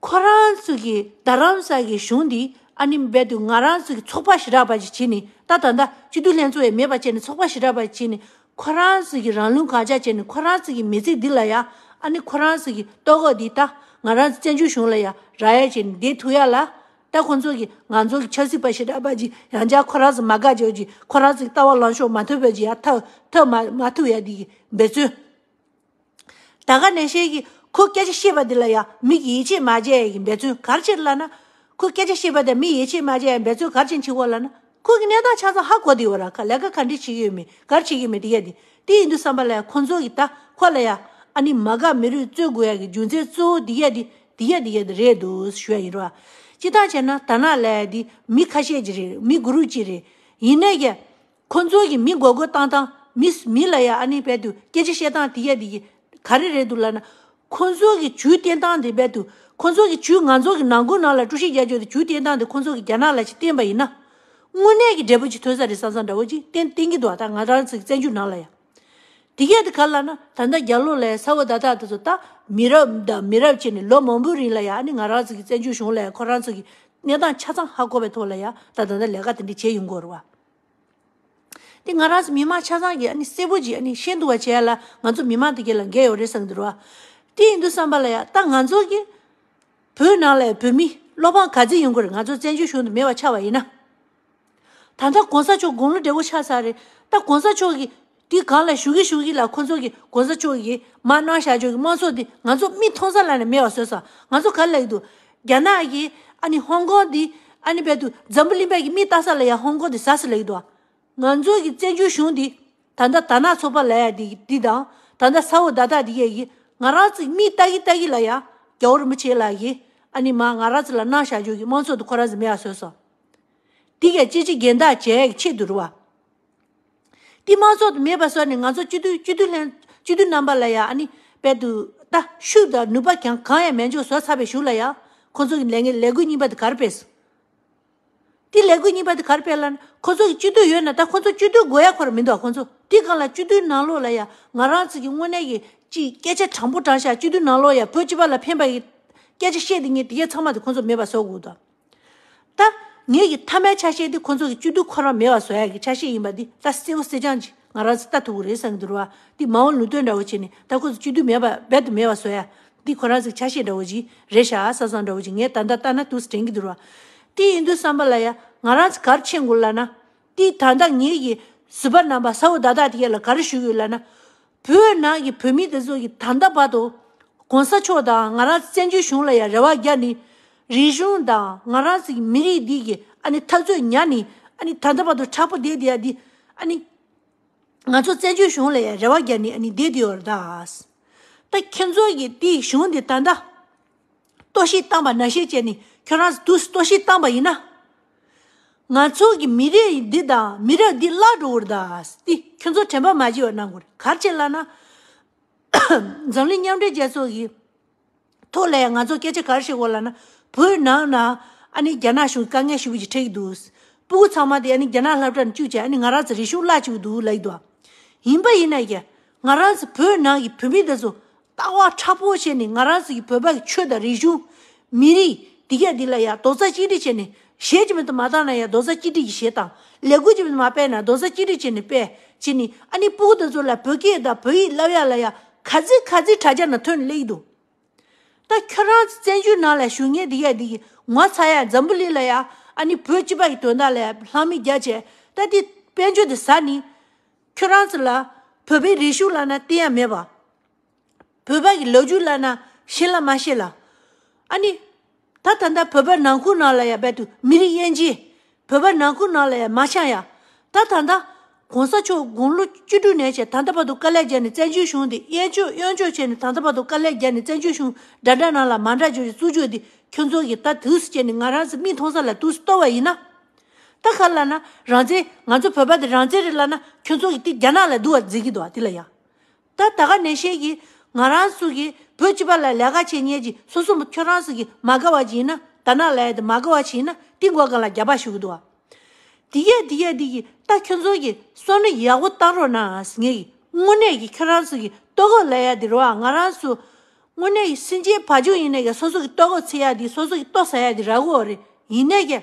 ཁོ་རང་ཚོ་གིས་རྡ་རམ་ས་གི་གཞུང་འདི་ཨ་ནི་རྦད་དུ་ང་རང་ཚོ་གི་ཚོགས་པ་ཞེ་དྲག་པ་ཅིག་བྱས་ནས་ད་ད་ལྟ་སྤྱི་འཐུས་ལྷན་ཚོགས་ཡང་མེད་པ་བྱས་ནས་ཚོགས་པ་ཞེ་དྲག་པ་ཅིག་བྱས་ནས་ཁོ་རང་ཚོ་གི་རང་ལུས་གང་ཆགས་བྱས་ནས་ཁོ་རང་ཚོ་གི་མི་ཚེ་འདི་ལ་ཡ་ཨ་ནི་ཁོ་རང་ཚོ་གི་ལྟོ་གོས་འདི་ད་ང་རང་ཚོ་བཙན་བྱོལ་གཞུང་ལ་ཡ་རག་ཡ་བྱས་ནས་བསྡད་ཐུབ་ཡ་ལ་ ད་ཁོང་ཚོ་གིས་ང་ཚོ་གི་ཆབ་སྲིད་པ་ཞེ་དྲག་པ་ཅིག་ཡང་བསྐྱར་ཁོ་རང་ཚོ་མ་དགའ་བྱེད་ཅིག་ཁོ་རང་ཚོ་གི་ལྟ་བ་ལངས་ཕྱོགས་མ་ཐུབ་པ་ཅིག་ཡ་ཐབས་ཐབས་མ་མ་ཐུབ་ཡ་དེ་གི་འབད་བརྩོན། ད་ག་ནང་བཞིན་གྱི་ཁོ་སྐད་ཆ་བཤད་པ་འདི་ལ་ཡང་མི་གིས་ཡིད་ཆེས་མ་བྱས་ཡ་གི་འབད་བརྩོན་ག་རེ་བྱེད་ལབ་ན། ཁོ་སྐད་ཆ་བཤད་པ་དང་མི་ཡིད་ཆེས་མ་བྱས་ཡ་འབད་བརྩོན་ག་རེ་བྱེད་བྱེད་གོ་ལབ་ན། ཁོ་གི་གནས་སྟངས་ཆ་ཚང་ཧ་གོ་བསྡད་ཡོད་ར། ཁ་ལས་ཀ་ག་འདྲས་བྱེད་ཀྱི་ཡོད་མེད་ག་རེ་བྱེད་ཀྱི་ཡོད་མེད་དེ་ཡ་དེ། དེ་ཡིན་དུས་བསམ་པ་ལ་ཡང་ཁོ་ཚོ་གི་ད་ཁོ་ལ་ཡང་ཨ་ནི་མ་དགའ་མི་རུས་རྩོད་དགོས་ཡ་གི་རྒྱུ་མཚན་གཙོ་བོ་དེ་ཡ་དེ་དེ་ཡ་དེ་ཡ་དེ་རེད་འདུག་ཞུ་ཡ་ཡིན་ར། སྤྱིར་བཏང་བྱས་ན་ད་ནང་ལ་ཡ་དེ་མི་ཁ་ཤས་ཅིག་རེད། མི་གུ་རུབ་ཅིག་རེད། ཡིན་ནའི་ཀྱང་། ཁོ་ཚོ་གིས་མི་མགོ་སྐོར་བཏང་སྟངས། མི་མི་ལ་ཡ་ཨ་ནི་བལ་དུ་སྐད་ཆ་བཤད་སྟངས་དེ་ཡ་དེ་གི་ག་རེ་རེད་འདུག་ལབ་ན། ཁོ་ཚོ་གི་ཇུས་བསྟེན་སྟངས་དེ་བལ་དུ་ཁོ་ཚོ་གི་ཇུས་ང་ཚོ་གི་ནང་ཁུལ་ནང་ལ་དཀྲུག་ཤིང་རྒྱག་རྒྱུ་དེ་ཇུས་བསྟེན་སྟངས་དེ་ཁོ་ཚོ་གི་རྒྱ་ནག་ལ་ཅིག་བསྟེན་པ་ཡིན་ན། དངོས་གནས་ཀྱི་འབྲས་བུ་ཅིག་ཐོན་ས་རེད་བསམ་བསམ་འདྲ་བོ་ཅིག་བསྟེན་བསྟེན་གྱི་འདུག་ད་ང་རང་ཚོ་གི་བཙན་བྱོལ་ནང་ལ་ཡ། དེ་གས་དེ་ག་ལབ་ན་ད་ལྟ་རྒྱ་ལོ་ལ་ཡ་ས་འོག་ད་ད་དེ་ཚོ་ད་མི་རབས་དང་མི་རབས་བྱས་ནས་ལོ་མང་པོའི་རིང་ལ་ཡ་ཨ་ནི་ང་རང་ཚོ་གི་བཙན་བྱོལ་གཞུང་ལ་ཡ་ཁོ་རང་ཚོ་གི་གནས་སྟངས་ཆ་ཚང་ཧ་གོ་བའི་ཐོག་ལ་ཡ་ད་ད་ལྟ་ལས་ཀ་དེ་འདྲ་བྱས་ཡོང་གི་ཡོད་རེད་བ། དེ་ང་རང་ཚོ་མི་མང་ཆ་ཚང་གིས་ཨ་ནི་གསལ་པོ་ཅིག་ཨ་ནི་ཤེས་ཐུབ་པ་བྱས་ལ་ང་ཚོ་མི་མང་དེ་གས་ལ་འགན་ཡོད་རེད་བསམ་གྱི་འདུག་ར། དེ་ཡིན་དུས་བསམ་པ་ལ་ཡ་ད་ང་ཚོ་གི་བོད་ནང་ལ་བོད་མི་བློ་ཕམ་ག་ཚོད་ཡོང་གི་རེད། ང་ཚོ་བཙན་བྱོལ་གཞུང་དུ་མེད་པ་ཆགས་པ་ཡིན་ན། ད་ལྟ་གོང་ས་མཆོག་དགུང་ལོ་བགྲེས་པོ་ཆགས་ཚར་རེད། ད་གོང་ས་མཆོག་གིས་དེ་གང་ལ་ཞུ་གི་ཞུ་གི་ལ་ཁོ་ཚོ་གིས་གོང་ས་མཆོག་གིས་མ་གནང་བཞག་ཆོག་གི་དམངས་གཙོ་དེ་ང་ཚོ་མིག་མཐོང་ས་ལ་ནས་མེད་པ་བཟོས་ས། ང་ཚོ་ག་ལ་ཡི་འདུག་རྒྱ་ནག་གིས་ཨ་ནི་ཧོང་ཀོང་དེ་ཨ་ནི་བལ་དུ་འཛམ་བུ་གླིང་པའི་གི་མིག་ལྟ་ས་ལ་ཡ་ཧོང་ཀོང་དེ་ཟ་ས་ལ་ཡི་འདུག་ང་ཚོ་གི་བཙན་བྱོལ་གཞུང་འདི་ད་ལྟ་དར་ནག་ཚོགས་པ་ལབ་ཡ་འདི་འདི་དང་ད་ལྟ་ས་འོག་ད་ད་འདི་ཡ་གི་ང་རང་ཚོ་མིག་ལྟ་གི་ལྟ་གི་ལ་ཡ་རྒྱལ་བ་རིན་པོ་ཆེ་ལགས་ཀྱིས་ཨ་ནི་མ་ང་རང་ཚོ་ལ་གནང་བཞག་ཆོག་གི་དམངས་གཙོ་དེ་ཁོ་རང་ཚོ་མེད་པ་བཟོས་སོང་། འདི་གས་སྤྱི་སྤྱི་འགན་བདག་བྱས་ཡ་གི་ཆེད་དུ་རེད་བ། འདི་དམངས་གཙོ་དེ་མེད་པ་བཟོས་ནས་ང་ཚོ་སྤྱི་འཐུས་སྤྱི་འཐུས་ལྷན་སྤྱི་འཐུས་རྣམ་པ་ལ་ཡ་ཨ་ནི་བལ་དུ་ད་ཤུགས་དང་ནུས་པ་གང་གང་ཡང་མེད་འཇོག་བཟོ་ཚར་བའི་གཞུག་ལ་ཡ་ཁོ་ཚོ་གི་ལས་འགན་ལས་འགུལ་གཉིས་པ་དེ་ག་རེ་སྤེལ་སོང་། དེ་ལས་འགུལ་གཉིས་པ་དེ་ག་རེ་སྤེལ་ལབ་ན་ཁོ་ཚོ་གི་སྤྱི་འཐུས་ཡོད་ན་ད་ཁོ་ཚོ་སྤྱི་འཐུས་དགོས་ཡ་ཁོ་ར་མི་འདུག་ཁོ་ཚོ་དེ་གང་ལ་སྤྱི་འཐུས་ནང་ལོགས་ལ་ཡ་ང་རང་ཚོ་གི་དངོས་གནས་ཀྱི་ཅིག་སྐད་ཆ་དྲང་པོ་དྲང་བཞག་སྤྱི་འཐུས་ནང་ལོགས་ཡ་བོད་སྤྱི་པ་ལ་ཕན་པ་གི་སྐད་ཆ་བཤད་དེ་ངས་དེ་གས་ཚང་མ་དེ་ཁོ་ཚོ་མེད་པ་བཟོ་དགོས་འདུག་ད་ངེད་ཀྱི་མཐའ་མའི་ཆ་ཤས་དེ་ཁོ་ཚོ་གི་སྤྱི་འཐུས་ཁོ་རང་མེད་པ་བཟོ་ཡ་གི་ཆ་ཤས་ཡིན་པ་འདི་ད་གསལ་པོ་གསལ་རྐྱང་ཅིག་ང་རང་ཚོ་ལྟ་ཐུབ་ཀྱི་རེད་བསམ་གྱི་འདུག་ར་བ། འདི་མ་འོངས་ལུང་བསྟན་འདྲ་བོ་བྱས་ནས་ད་ཁོ་ཚོ་སྤྱི་འཐུས་མེད་པ་རྦད་དེ་མེད་པ་བཟོ་ཡ་འདི་ཁོ་རང་ཚོ་གི་ཆ་ཤས་འདྲ་བོ་ཅིག་རེད་ཤག་བསམ་བསམ་འདྲ་བོ་ཅིག་ངས་ད་ལྟ་ལྟ་ན་འདུག་སེ་དྲན་གྱི་འདུག་ར་བ། དེ་ཡིན་དུས་བསམ་པ་ལ་ཡ་ང་རང་ཚོ་ག་རེ་མཁྱེན་དགོས་ལབ་ན། དེ་ད་ལྟ་ངེད་ཀྱི་ཟུར་པ་རྣམ་པ་ས་འོག་ད་ལྟ་དེ་གས་ལ་ག་རེ་ཞུ་དགོས་ལབ་ན། བོད་ནང་གི་བོད་མི་དེ་ཚོ་གི་ད་ལྟ་བར་དུ་གོང་ས་མཆོག་དང་ང་རང་བཙན་བྱོལ་གཞུང་ལ་ཡང་རེ་བ་རྒྱག་ནི། རིག་གཞུང་དང་ང་རང་ཚོ་གི་མི་རིགས་འདི་གི་ཨ་ནི་འཐབ་རྩོད་ཉར་ནི། ཨ་ནི་ད་ལྟ་བར་དུ་མཁྲེགས་པོ་བསྡད་བསྡད་ཡ་འདི་ཨ་ནི་ང་ཚོ་བཙན་བྱོལ་གཞུང་ལ་ཡང་རེ་བ་རྒྱག་ནི་ཨ་ནི་བསྡད་བསྡད་ཡོད་རེད་ད། ད་ཁྱེད་ཚོ་གི་དེའི་གཞུང་འདི་ད་ལྟ་གཏོར་བཤིག་བཏང་པ་ནང་བཞིན་བྱས་ནི་ཁྱོད་རང་ཚོ་དུས་སུ་གཏོར་བཤིག་བཏང་པ་ཡིན་ན། ང་ཚོ་གི་མི་རིགས་འདི་དང་མི་རབས་འདི་བརླག་འགྲོ་གི་རེད་ད། དེ་ཁྱོད་ཚོ་དྲན་པ་མ་བརྗེད་པ་གནང་དགོས་རེད། ག་རེ་བྱས་ལབ་ན། འཛམ་གླིང་མཉམ་འབྲེལ་རྒྱལ་ཚོགས་ཀྱི་ཐོག་ལ་ཡང་ང་ཚོ་སྐད་ཆ་ག་རེ་བཤད་དགོས་ལབ་ན། བོད་ནང་ན་ཨ་ནི་རྒྱ་ནག་གཞུང་དཀའ་ངལ་ཞེ་པོ་ཅིག་འཕྲད་ཀྱི་འདུག་སྤུ་གུ་ཚང་མ་དེ་ཨ་ནི་རྒྱ་ནག་སློབ་གྲྭ་ནས་བཅུག་བྱས་ཨ་ནི་ང་རང་ཚོ་རིག་གཞུང་བརླག་བཅུག་གི་འདུག་ལབ་ཀྱི་འདུག་ཡིན་པ་ཡིན་ན་ཡང་ང་རང་ཚོ་བོད་ནང་གི་བོད་མི་དེ་ཚོ་ལྟ་བ་མཁྲེགས་པོ་བྱས་ནས་ང་རང་ཚོ་གི་བོད་པ་གི་ཆོས་དང་རིག་གཞུང་། མི་རིགས་འདི་ག་འདི་ལ་ཡང་རྡོག་རྩ་གཅིག་སྒྲིལ་བྱས་ནས་གཞས་ཅིག་མ་གཏོགས་མ་བཏང་ན་ཡང་རྡོག་རྩ་གཅིག་སྒྲིལ་གྱིས་གཞས་བཏང་། ལས་འགུལ་ཅིག་མ་གཏོགས་མ་སྤེལ་ན་རྡོག་རྩ་གཅིག་སྒྲིལ་བྱས་ནས་སྤེལ་བྱས་ནས་ཨ་ནི་སྤུ་གུ་དེ་ཚོ་ལ་བོད་སྐད་དང་བོད་ཡིག་བསླབ་ཡ་ལ་ཡང་ག་ཚོད་ག་ཚོད་དྲ་རྒྱ་ནང་ཐོན་ནས་སླེབས་ཀྱི་འདུག་ད་ཁྱོད་རང་བཙན་བྱོལ་ནང་ལ་བཞུགས་མཁན་འདི་ག་འདི་གི་ངོ་ཚ་ཡ་འཛམ་བུ་གླིང་ལ་ཡང་ཨ་ནི་བོད་སྤྱི་པ་གི་དོན་དག་ལ་ཡང་ལྷང་མི་རྒྱག་བྱས་ད་འདི་དཔལ་འབྱོར་དེ་ཟ་ནི། ཁྱོད་རང་ཚོ་ལ་བོད་པའི་རིག་གཞུང་ལབ་ན་བསྟན་ཡ་མེད་པ། བོད་པ་གི་ལོ་རྒྱུས་ལབ་ན་ཤེས་ལ་མ་ཤེས་ལ། ཨ་ནི། ད་ད་ལྟ་བོད་པ་ནང་ཁུལ་ནང་ལ་ཡ་རྦད་དེ་མི་རིགས་དབྱེ་འབྱེད། བོད་པ་ནང་ཁུལ་ནང་ལ་ཡ་མ་འཆམ་ཡ། ད་ད་ལྟ་གོང་ས་མཆོག་དགུང་ལོ་བཅུ་དྲུག་ནས་བྱས་ད་ལྟ་བར་དུ་དཀའ་ལས་བརྒྱབ་ནས་བཙན་བྱོལ་གཞུང་འདི་གཡས་འཁྱོག་གཡོན་འཁྱོག་བྱས་ནས་ད་ལྟ་བར་དུ་དཀའ་ལས་བརྒྱབ་ནས་བཙན་བྱོལ་གཞུང་འདྲ་འདྲ་ནང་ལ་མ་འདྲ་བརྗོད་ཀྱི་བཙུགས་རྒྱུ་འདི་ཁྱོད་ཚོ་གིས་ད་དུས་སུ་བྱས་ནས་ང་རང་ཚོ་མིག་མཐོང་ས་ལ་དུས་སུ་གཏོར་བ་ཡིན་ན། ད་ག་ལབ་ན་རང་བཙན་ང་ཚོ་བོད་པ་འདི་རང་བཙན་རེད་ལབ་ན་ཁྱོད་ཚོ་གིས་དེ་རྒྱ་ནག་ལ་འདུག་བ་འཛིན་གྱི་འདུག་བ་དེ་ལ་ཡ། ད་ད་ག་ནང་བཞིན་གྱི་ང་རང་ཚོ་གི་བོད་སྤྱི་པ་ལ་ལས་ཀ་བྱེད་མཁན་གྱི་སོ་སོ་མོ་ཁྱོད་རང་ཚོ་གི་མ་དགའ་བ་ཅིག་ཡིན་ན་ད་ནང་ལ་ཡ་དེ་མ་དགའ་བ་ཅིག་ཡིན་ན་དེ་མགོ་སྒང་ལ་རྒྱབ་པ་ཞུ་གི་འདུག་བ། དེ་གས་དེ་གས་དེ་གི་ད་ཁྱོད་ཚོ་གི་བསམ་བློ་ཡག་པོ་བཏང་རོགས་གནང་ཟེར་ངེས་གི་དངོས་གནས་ཀྱི་ཁྱོད་རང་ཚོ་གི་ལྟོ་གོས་ལ་ཡ་དེ་རེད་བ། ང་རང་ཚོ་དངོས་གནས་ཀྱི་སེམས་ཅན་བ་ཕྱུགས་ཡིན་ནས་ཀྱི་སོ་སོ་གི་ལྟོ་གོས་འཚོལ་ཡ་དེ་སོ་སོ་གི་ལྟོ་ཟ་ཡ་དེ་རག་གི་ཡོད་རེད། ཡིན་ནས་ཀྱི།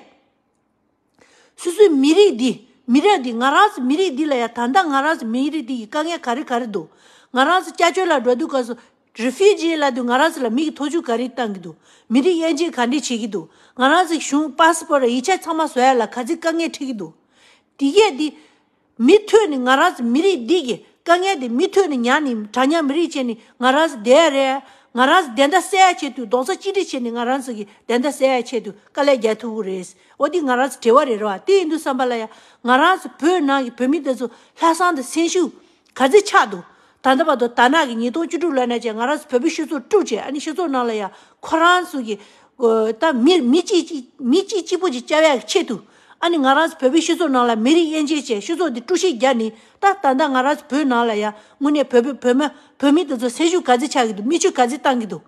སོ་སོའི་མི་རིགས་འདི། མི་རབས་འདི་ང་རང་ཚོ་མི་རིགས་འདི་ལ་ཡང་ད་ལྟ་ང་རང་ཚོ་མི་རིགས་འདི་ཡི་དཀའ་ངལ་ག་རེ་ག་རེ་འདུག་ང་རང་ཚོ་སྐྱབས་བཅོལ་ལ་འགྲོ་དུས་སྐབས་སུ་ རི་ཕུ་ཇི་ལབ་དུས་ང་རང་ཚོ་ལ་མི་གི་ཐོབ་ཚུལ་ག་རེ་བཏང་གི་འདུག་མི་རིགས་དབྱེ་འབྱེད་ག་འདྲས་བྱེད་ཀྱི་འདུག་ང་རང་ཚོའི་གཞུང་པ་སི་པོར་ཡིག་ཆ་ཚང་མ་བཟོ་ཡ་ལ་ག་ཚོད་དཀའ་ངལ་འཕྲད་ཀྱི་འདུག་དེ་གས་འདི་མུ་མཐུད་ནས་ང་རང་ཚོ་མི་རིགས་འདི་གི་དཀའ་ངལ་འདི་མུ་མཐུད་ནས་ཉར་ནས་དྲ་བརྙན་མི་རིགས་བྱས་ནས་ང་རང་ཚོ་བསྡད་ཡ་རེད། ང་རང་ཚོ་བདེན་མཐའ་གསལ་ཡ་ཆེད་དུ་རྡོག་རྩ་གཅིག་སྒྲིལ་བྱས་ནས་ང་རང་ཚོ་གི་བདེན་མཐའ་གསལ་ཡ་ཆེད་དུ་དཀའ་ལས་རྒྱག་ཐུབ་ཀྱི་རེད། འོ་འདི་ང་རང་ཚོ་བྲེལ་བ་རེད་རེད་བ། དེ་ཡིན་དུས་ཙམ་པ་ལ་ཡ་ང་རང་ཚོ་བོད་ནང་གི་བོད་མི་དེ་ཚོ་ལྷག་བསམ་དང་སེམས་ཤུགས་ག་ཚོད་ཆགས་འདུག་ད་ལྟ་བར་དུ་དར་ནག་གི་ཉིས་སྟོང་བཅུ་དྲུག་ལོ་ནས་བྱས་ང་རང་ཚོ་བོད་པའི་སྤྱི་ཚོགས་དཀྲུགས་བྱས། ཨ་ནི་སྤྱི་ཚོགས་ནང་ལ་ཡང་ཁོ་རང་ཚོ་གི་ཨོ་ད་མི་མི་གཅིག་གཅིག་མི་གཅིག་གཅིག་པོ་ཅིག་བཅའ་བའི་ཆེད་དུ། ཨ་ནི་ང་རང་ཚོ་བོད་པའི་སྤྱི་ཚོགས་ནང་ལ་མི་རིགས་དབྱེ་འབྱེད་བྱས། སྤྱི་ཚོགས་འདི་དཀྲུག་ཤིང་རྒྱག་ནི། ད་ད་ལྟ་ང་རང་ཚོ་བོད་ནང་ལ་ཡང་དངོས་གནས་བོད་པའི་བོད་མི་བོད་མི་དེ་ཚོ་སེམས་ཤུགས་ག་ཚོད་ཆག་གི་འདུག་མིག་ཆུ་ག་ཚོད་བཏང་གི་འདུག་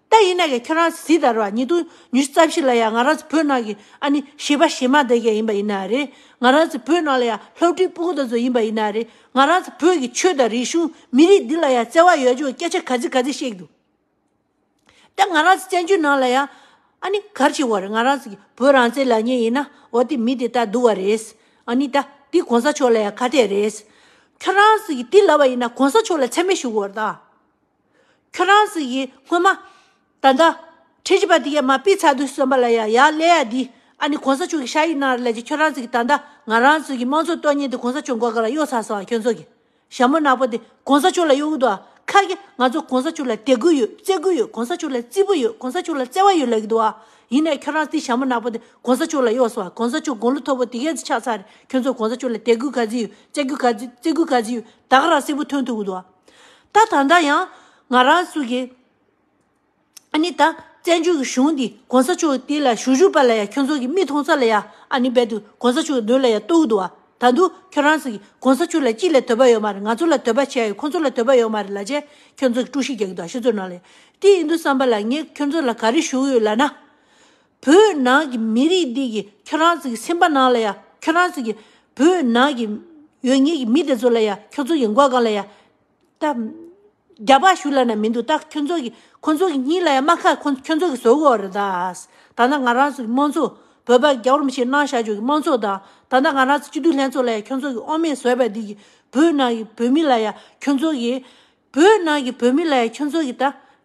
ད་ཡིན་ན་གི་ཁྱོད་རང་ཚོ་གཟིགས་དང་རོགས། ཉིས་སྟོང་ཉི་ཤུ་རྩ་བཞི་ལ་ཡང་ང་རང་ཚོ་བོད་ནང་གི་ཨ་ནི་གཞས་པ་གཞས་མ་དེ་གས་ཡིན་པ་ཡིན་ན་རེད། ང་རང་ཚོ་བོད་ནང་ལ་ཡང་སློབ་ཕྲུག་སྤུ་གུ་དེ་ཚོ་ཡིན་པ་ཡིན་ན་རེད། ང་རང་ཚོ་བོད་ཀྱི་ཆོས་དང་རིག་གཞུང་མི་རིགས་འདི་ལ་ཡང་བརྩེ་བ་ཡོད་ཆོག་སྐད་ཆ་ག་ཚོད་ག་ཚོད་བཤད་ཀྱི་འདུག་ད་ང་རང་ཚོ་བཙན་བྱོལ་ནང་ལ་ཡང་ཨ་ནི་ག་རེ་བྱེད་དགོས་རེད། ང་རང་ཚོ་གི་བོད་རང་བཙན་ལབ་མཁན་ཡིན་ན་འོ་དེ་མི་དེ་ད་སྡུག་པ་རེད། ཨ་ནི་ད་དེ་གོང་ས་མཆོག་ལ་ཡང་ཁ་གཏད་རེད། ཁྱོད་རང་ཚོ་གི་དེ་ལབ་པ་ཡིན་ན་གོང་ས་མཆོག་ལ་མཚན་སྨད་ཞུ་དགོས་རེད་ད། ཁྱོད་རང་ཚོ་གི་སྔོན་མ་ད་ལྟ་ཁྲིམས་ཞིབ་པ་དེ་གས་མར་ཕུད་ཚར་དུས་ཙམ་པ་ལ་ཡང་ཡར་སླེབས་ཡ་དེ་ཨ་ནི་གོང་ས་མཆོག་གི་ཕྱག་ཡིག་གནང་རེད་ལབ་ཀྱི། ཁྱོད་རང་ཚོ་གི་ད་ལྟ་ང་རང་ཚོ་གི་དམངས་གཙོ་གཏོར་མཁན་དེ་གོང་ས་མཆོག་མགོ་སྒང་ལ་གཡོག་ཚར་སོང་། ཁྱོད་ཚོ་གི་ཞྭ་མོ་ནག་པོ་དེ་གོང་ས་མཆོག་ལ་གཡོག་གི་འདུག་ཁ་གི་ང་ཚོ་གོང་ས་མཆོག་ལ་དད་གུས་ཡོད། བརྩི་གུས་ཡོད། གོང་ས་མཆོག་ལ་བརྩི་བོ་ཡོད། གོང་ས་མཆོག་ལ་བརྩེ་བ་ཡོད་ལབ་ཀྱི་འདུག་ཨ། ཡིན་ནའི་ཁྱོད་རང་ཚོ་དེ་ཞྭ་མོ་ནག་པོ་དེ་གོང་ས་མཆོག་ལ་གཡོག་སོང་། གོང་ས་མཆོག་དགུང་ལོ་མཐོ་པོ་དེ་གས་ཚོ་ཆགས་ཚར་རེད། ཁྱོད་ཚོ་གོང་ས་མཆོག་ལ་དད་གུས་ག་ཚོད་ཡོད། བརྩི་གུས་ག་ཚོད་བརྩི་གུས་ག་ཚོད་ཡོད། ད་ག་རང་གསལ་པོ་ཐོན་ཐུབ་ཀྱི་འདུག་ཨ། ད་ད་ལྟ་ཡང་ང་རང་ཚོ་གི་ཨ་ནི་ད་བཙན་བྱོལ་གྱི་གཞུང་འདི་གོང་ས་མཆོག་དེ་ལ་ཞུ་ཞུ་པ་ལ་ཡ་ཁྱོད་ཚོ་གི་མིག་མཐོང་ས་ལ་ཡ་ཨ་ནི་རྦད་དེ་གོང་ས་མཆོག་གི་མདུན་ལ་ཡ་གཏུག་འདུག་བ། ད་དུང་ཁྱོད་རང་ཚོ་གི་གོང་ས་མཆོག་ལ་ཅི་ལ་དད་པ་ཡོད་མ་རེད། ང་ཚོ་ལ་དད་པ་བྱས་ཡོད། ཁོང་ཚོ་ལ་དད་པ་ཡོད་མ་རེད་ལབ་བྱས་ཁྱོད་ཚོ་གི་དཀྲུག་ཤིང་རྒྱག་གི་འདུག་སྤྱི་ཚོགས་ནང་ལ་ཡ། དེ་ཡིན་དུས་ཙམ་པ་ལ་ངས་ཁྱོད་ཚོ་ལ་ག་རེ་ཞུ་གི་ཡོད་ལབ་ན། བོད་ནང་གི་མི་རིགས་འདི་གི་ཁྱོད་རང་ཚོ་གི་སེམས་པ་ནང་ལ་ཡ་ཁྱོད་རང་ཚོ་གི་བོད་ནང་གི་ཡོད་མཁན་གི་མི་དེ་ཚོ་ལ་ཡ་ཁྱོད་ཚོ་གི་མགོ་སྒང་ལ་ཡ། ད། རྒྱབ་སྐྱོར་ཞུ་ལབ་ན་མི་འདུག་ད་ཁྱོད་ཚོ་གི་ཁོང་ཚོ་གི་སྙིང་ལ་ཡང་རྨ་ཁ་ཁོང་ཁྱོད་ཚོ་གི་བཟོ་གི་ཡོད་རེད་ད། ད་ལྟ་ང་རང་ཚོ་གི་དམངས་གཙོ་བོད་པ་རྒྱལ་བ་རིན་པོ་ཆེ་གནང་བཞག་ཆོག་གི་དམངས་གཙོ་དང་། ད་ལྟ་ང་རང་ཚོ་སྤྱི་འཐུས་ལྷན་ཚོགས་ལ་ཡང་ཁྱོད་ཚོ་གི་དབང་མེད་བཟོས་པ་འདི་གི་བོད་ནང་གི་བོད་མི་ལ་ཡང་ཁྱོད་ཚོ་གི་བོད་ནང་གི་བོད་མི་ལ་ཡང་ཁྱོད་ཚོ་གི་ད་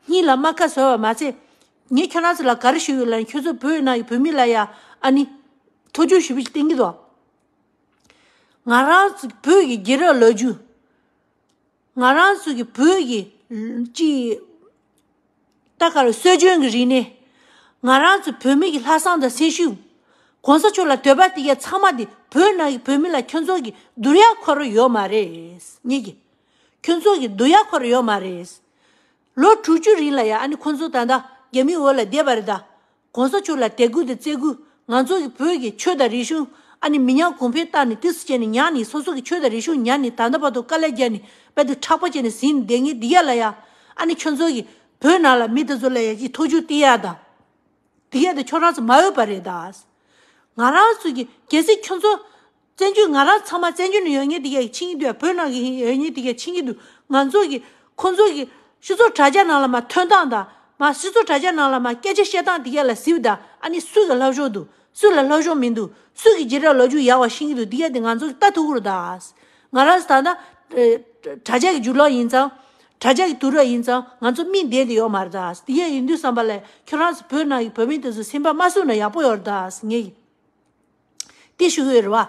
སྙིང་ལ་རྨ་ཁ་བཟོས་པ་མ་ཚད། ངས་ཁྱོད་རང་ཚོ་ལ་ག་རེ་ཞུ་ཡོད་ལབ་ན་ཁྱོད་ཚོ་བོད་ནང་གི་བོད་མི་ལ་ཡང་ཨ་ནི་ཐུགས་རྗེ་ཞུ་བ་ཞིག་བསྟན་གི་འདུག་ང་རང་ཚོ་བོད་ཀྱི་རྒྱལ་རབས་ལོ་རྒྱུས། ང་རང་ཚོ་གི་བོད་ཀྱི་ཅི་ད་ག་རེ་སྲོལ་རྒྱུན་གྱི་རིག་གནས། ང་རང་ཚོ་བོད་མི་གི་ལྷག་བསམ་དང་སེམས་ཤུགས། གོང་ས་མཆོག་ལ་འདོད་པ་དེ་གའི་ཚང་མ་དེ་བོད་ནང་གི་བོད་མི་ལ་ཁྱོད་ཚོ་གི་བསྡུར་ཡག་ཁོ་རང་ཡོད་མ་རེད། ངེད་ཀྱི་ཁྱོད་ཚོ་གི་བསྡུར་ཡག་ཁོ་རང་ཡོད་མ་རེད། ལོ་དྲུག་ཅུ་རིང་ལ་ཡ་ཨ་ནི་ཁོང་ཚོ་ད་ལྟ་རྒྱ་མིའི་འོག་ལ་བསྡད་པ་རེད་ད། གོང་ས་མཆོག་ལ་དད་གུས་དང་བརྩི་གུས། ང་ཚོ་གི་བོད་ཀྱི་ཆོས་དང་རིག་གཞུང་ཨ་ནི་མི་ཉམས་གོང་འཕེལ་བཏང་ནས་དུས་སུ་བྱས་ནས་ཉར་ནས་སོ་སོ་གི་ཆོས་དང་རིག་གཞུང་ཉར་ནས་ད་ལྟ་བར་དུ་དཀའ་ལས་བརྒྱབ་ནས་དཔེ་དེ་མཁྲེགས་པོ་བྱས་ནས་ཟིན་བསྡད་མཁན་འདི་ཡ་ལ་ཡ་ཨ་ནི་ཁྱོད་ཚོ་གི་བོད་ནང་ལ་མི་དེ་ཚོ་ལ་ཡ་ཅིག་ཐུགས་རྒྱུས་གཏད་ཡ་དང་། འདི་གས་དེ་ཁྱོད་རང་ཚོ་མ་འོས་པ་རེད་ད། ང་རང་ཚོ་གི་གལ་སྲིད་ཁྱོད་ཚོ་བཙན་བྱོལ་ང་རང་ཚང་མ་བཙན་བྱོལ་ནས་ཡོད་མཁན་དེ་གས་ཕྱིན་གྱི་འདུག་བོད་ནང་གི་ཡོད་མཁན་དེ་གས་ཕྱིན་གྱི་འདུག་ང་ཚོ་གི་ཁོང་ཚོ་གི་སྤྱི་ཚོགས་དྲ་རྒྱ་ནང་ལ་མ་ཐོན་སྟངས་དང་མ་སྤྱི་ཚོགས་དྲ་རྒྱ་ནང་ལ་མ་སྐད་ཆ་བཤད་སྟངས་དེ་གས་ལ་གཟིགས་དང་། ཨ་ནི་སུ་གི་ལྷག་ཕྱོགས་འདུག་སུ་ལ་ལྷག་ཕྱོགས་མི་འདུག་སུ་གི་རྒྱལ་རབས་ལོ་རྒྱུས་ཡག་པ་ཤེས་ཀྱི་འདུག་འདི་གས་དེ་ང་ཚོ་གི་ལྟ་ཐུབ་ཀྱི་རེད་ད། ང་རང་ཚོ་ད་ལྟ་དྲ་རྒྱ་གི་རྒྱུ་ལོག་ཡིན་ཙང་། དྲ་རྒྱ་གི་དུས་རབས་ཡིན་ཙང་ང་ཚོ་མིག་བསྡད་དེ་ཡོད་མ་རེད་ད། དེ་གས་ཡིན་དུས་ཙམ་པ་ལ་ཁྱོད་རང་ཚོ་བོད་ནང་གི་བོད་མི་དེ་ཚོ་སེམས་པ་མ་བཟུང་ན་ཡག་པོ་ཡོད་རེད་ད་ངས། དེ་ཞུ་གི་ཡོད་རེད་བ།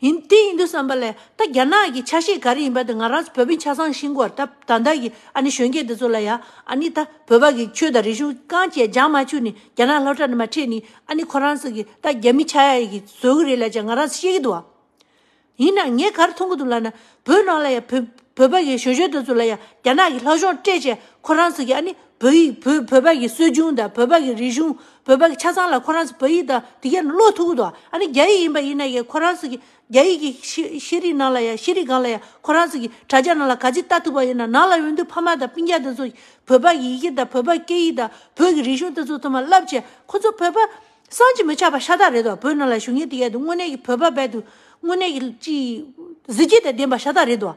ཡིན་དེ་ཡིན་དུས་ཙམ་པ་ལ་ད་རྒྱ་ནག་གི་ཆ་ཤས་ག་རེ་ཡིན་པ་དེ་ང་རང་ཚོ་བོད་པའི་ཆ་ཚང་ཤེས་དགོས་རེད་ད། ད་ལྟ་གི་ཨ་ནི་གཞོན་སྐྱེས་དེ་ཚོ་ལ་ཡ་ཨ་ནི་ད་བོད་པ་གི་ཆོས་དང་རིག་གཞུང་རྐང་བཅད་སྦྱང་མ་བཅུག་ནས་རྒྱ་ནག་སློབ་གྲྭ་ནས་མར་ཁྲིད་ནས་ཨ་ནི་ཁོ་རང་ཚོ་གི་ད་རྒྱ་མི་ཆགས་ཡ་གི་བཟོ་གི་རེད་ལབ་ཅེས་ང་རང་ཚོ་བཤད་ཀྱི་འདུག་བ། ཡིན་ན་ངས་ག་རེ་མཐོང་གི་འདུག་ལབ་ན་བོད་ནང་ལ་ཡ་བོད་བོད་པ་གི་གཞོན་གཞོན་དེ་ཚོ་ལ་ཡ་རྒྱ་ནག་གི་ལྷག་ཕྱོགས་སྤྲད་བྱས་ཁོ་རང་ཚོ་གི་ཨ་ནི་བོད་ཡིག་བོད་བོད་པ་གི་སྲོལ་རྒྱུན་དང་བོད་པ་གི་རིག་གཞུང་བོད་པ་གི་ཆ་ཚང་ལ་ཁོ་རང་ཚོ་བོད་ཡིག་དང་དེ་གས་ཀློག་ཐུབ་ཀྱི་འདུག་ཨ་ནི་རྒྱ་ཡིག་ཡིན་པ་ཡིན་ན་ཡ་ཁོ་རང་ཚོ་གི་རྒྱ་ཡིག་གི་ཤེས་ཤེས་རིག་ནང་ལ་ཡ་ཤེས་རིག་སྒང་ལ་ཡ་ཁོ་རང་ཚོ་གི་དྲ་རྒྱ་ནང་ལ་ག་ཚོད་ལྟ་ཐུབ་པ་ཡིན་ན་ནང་ལ་ཡོང་དུས་ཕ་མ་དང་སྤུན་ཀྱག་དེ་ཚོ་བོད་པ་གི་ཡི་གེ་དང་བོད་པ་སྐད་ཡིག་དང་བོད་ཀྱི་རིག་གཞུང་དེ་ཚོ་ཚང་མ་བསླབ་བྱས་ཁོ་ཚོ་བོད་པ་བསམ་གྱིས་མི་ཁྱབ་པ་ཤ་སྟག་རེད་དོ། བོད་ནང་ལ་བཞུགས་མཁན་དེ་གས་དེ་དངོས་གནས་ཀྱི་བོད་པ་རྦད་དེ་དངོས་གནས་ཀྱི་ཅིག་གཟི་བརྗིད་དང་ལྡན་པ་ཤ་སྟག་རེད་དོ།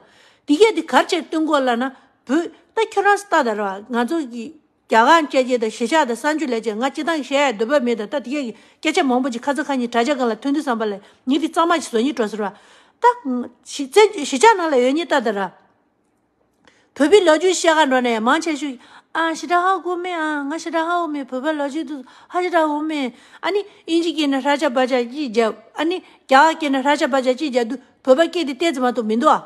དེ་གས་དེ་ག་རེ་བྱས་སྟོན་དགོས་ལབ་ན་བོད་ད་ཁྱོད་རང་ལྟ་དང་ར་ང་ཚོ་གི་རྒྱ་གར་བཅས་རྗེས་དང་གཞིས་ཆགས་དང་གསར་འགྱུར་ལས་བྱས་ང་སྤྱི་བཏང་གི་བཤད་ཡ་འདོད་པ་མེད་དང་། ད་དེ་གས་ཀྱི་སྐད་ཆ་མང་པོ་ཅིག་ཁ་ཚ་ཁ་ཉིན་དྲ་རྒྱ་སྒང་ལ་ཐོན་དུས་ཙམ་པ་ལ་ངས་དེ་གཙང་མ་ཞིག་བཟོ་སྙིང་བྲོ་ཟེར་བ། ད་གཞིས་བྱེས་གཞིས་ཆགས་ནང་ལ་ཡོད་མཁན་ལྟ་དང་ར། བོད་པའི་ལོ་རྒྱུས་བཤད་ག་འགྲོ་ནས་མང་ཆེ་ཤོས་ ཨ་ཞེ་དྲག་ཧ་གོ་མེད། ཨ་ང་ཞེ་དྲག་ཧ་གོ་མེད། བོད་པ་ལོ་རྒྱུས་དུ་ཧ་ཞེ་དྲག་གོ་མེད། ཨ་ནི་ཨིན་ཇི་སྐད་ནས་ཧྲ་ཅ་བ་ཅ་ཅི་རྒྱབ། ཨ་ནི་རྒྱ་གར་སྐད་ནས་ཧྲ་ཅ་བ་ཅ་ཅི་རྒྱབ་དུས་བོད་པ་སྐད་དེ་ཏོག་ཙམ་མ་གཏོགས་མི་འདུག་ཨ།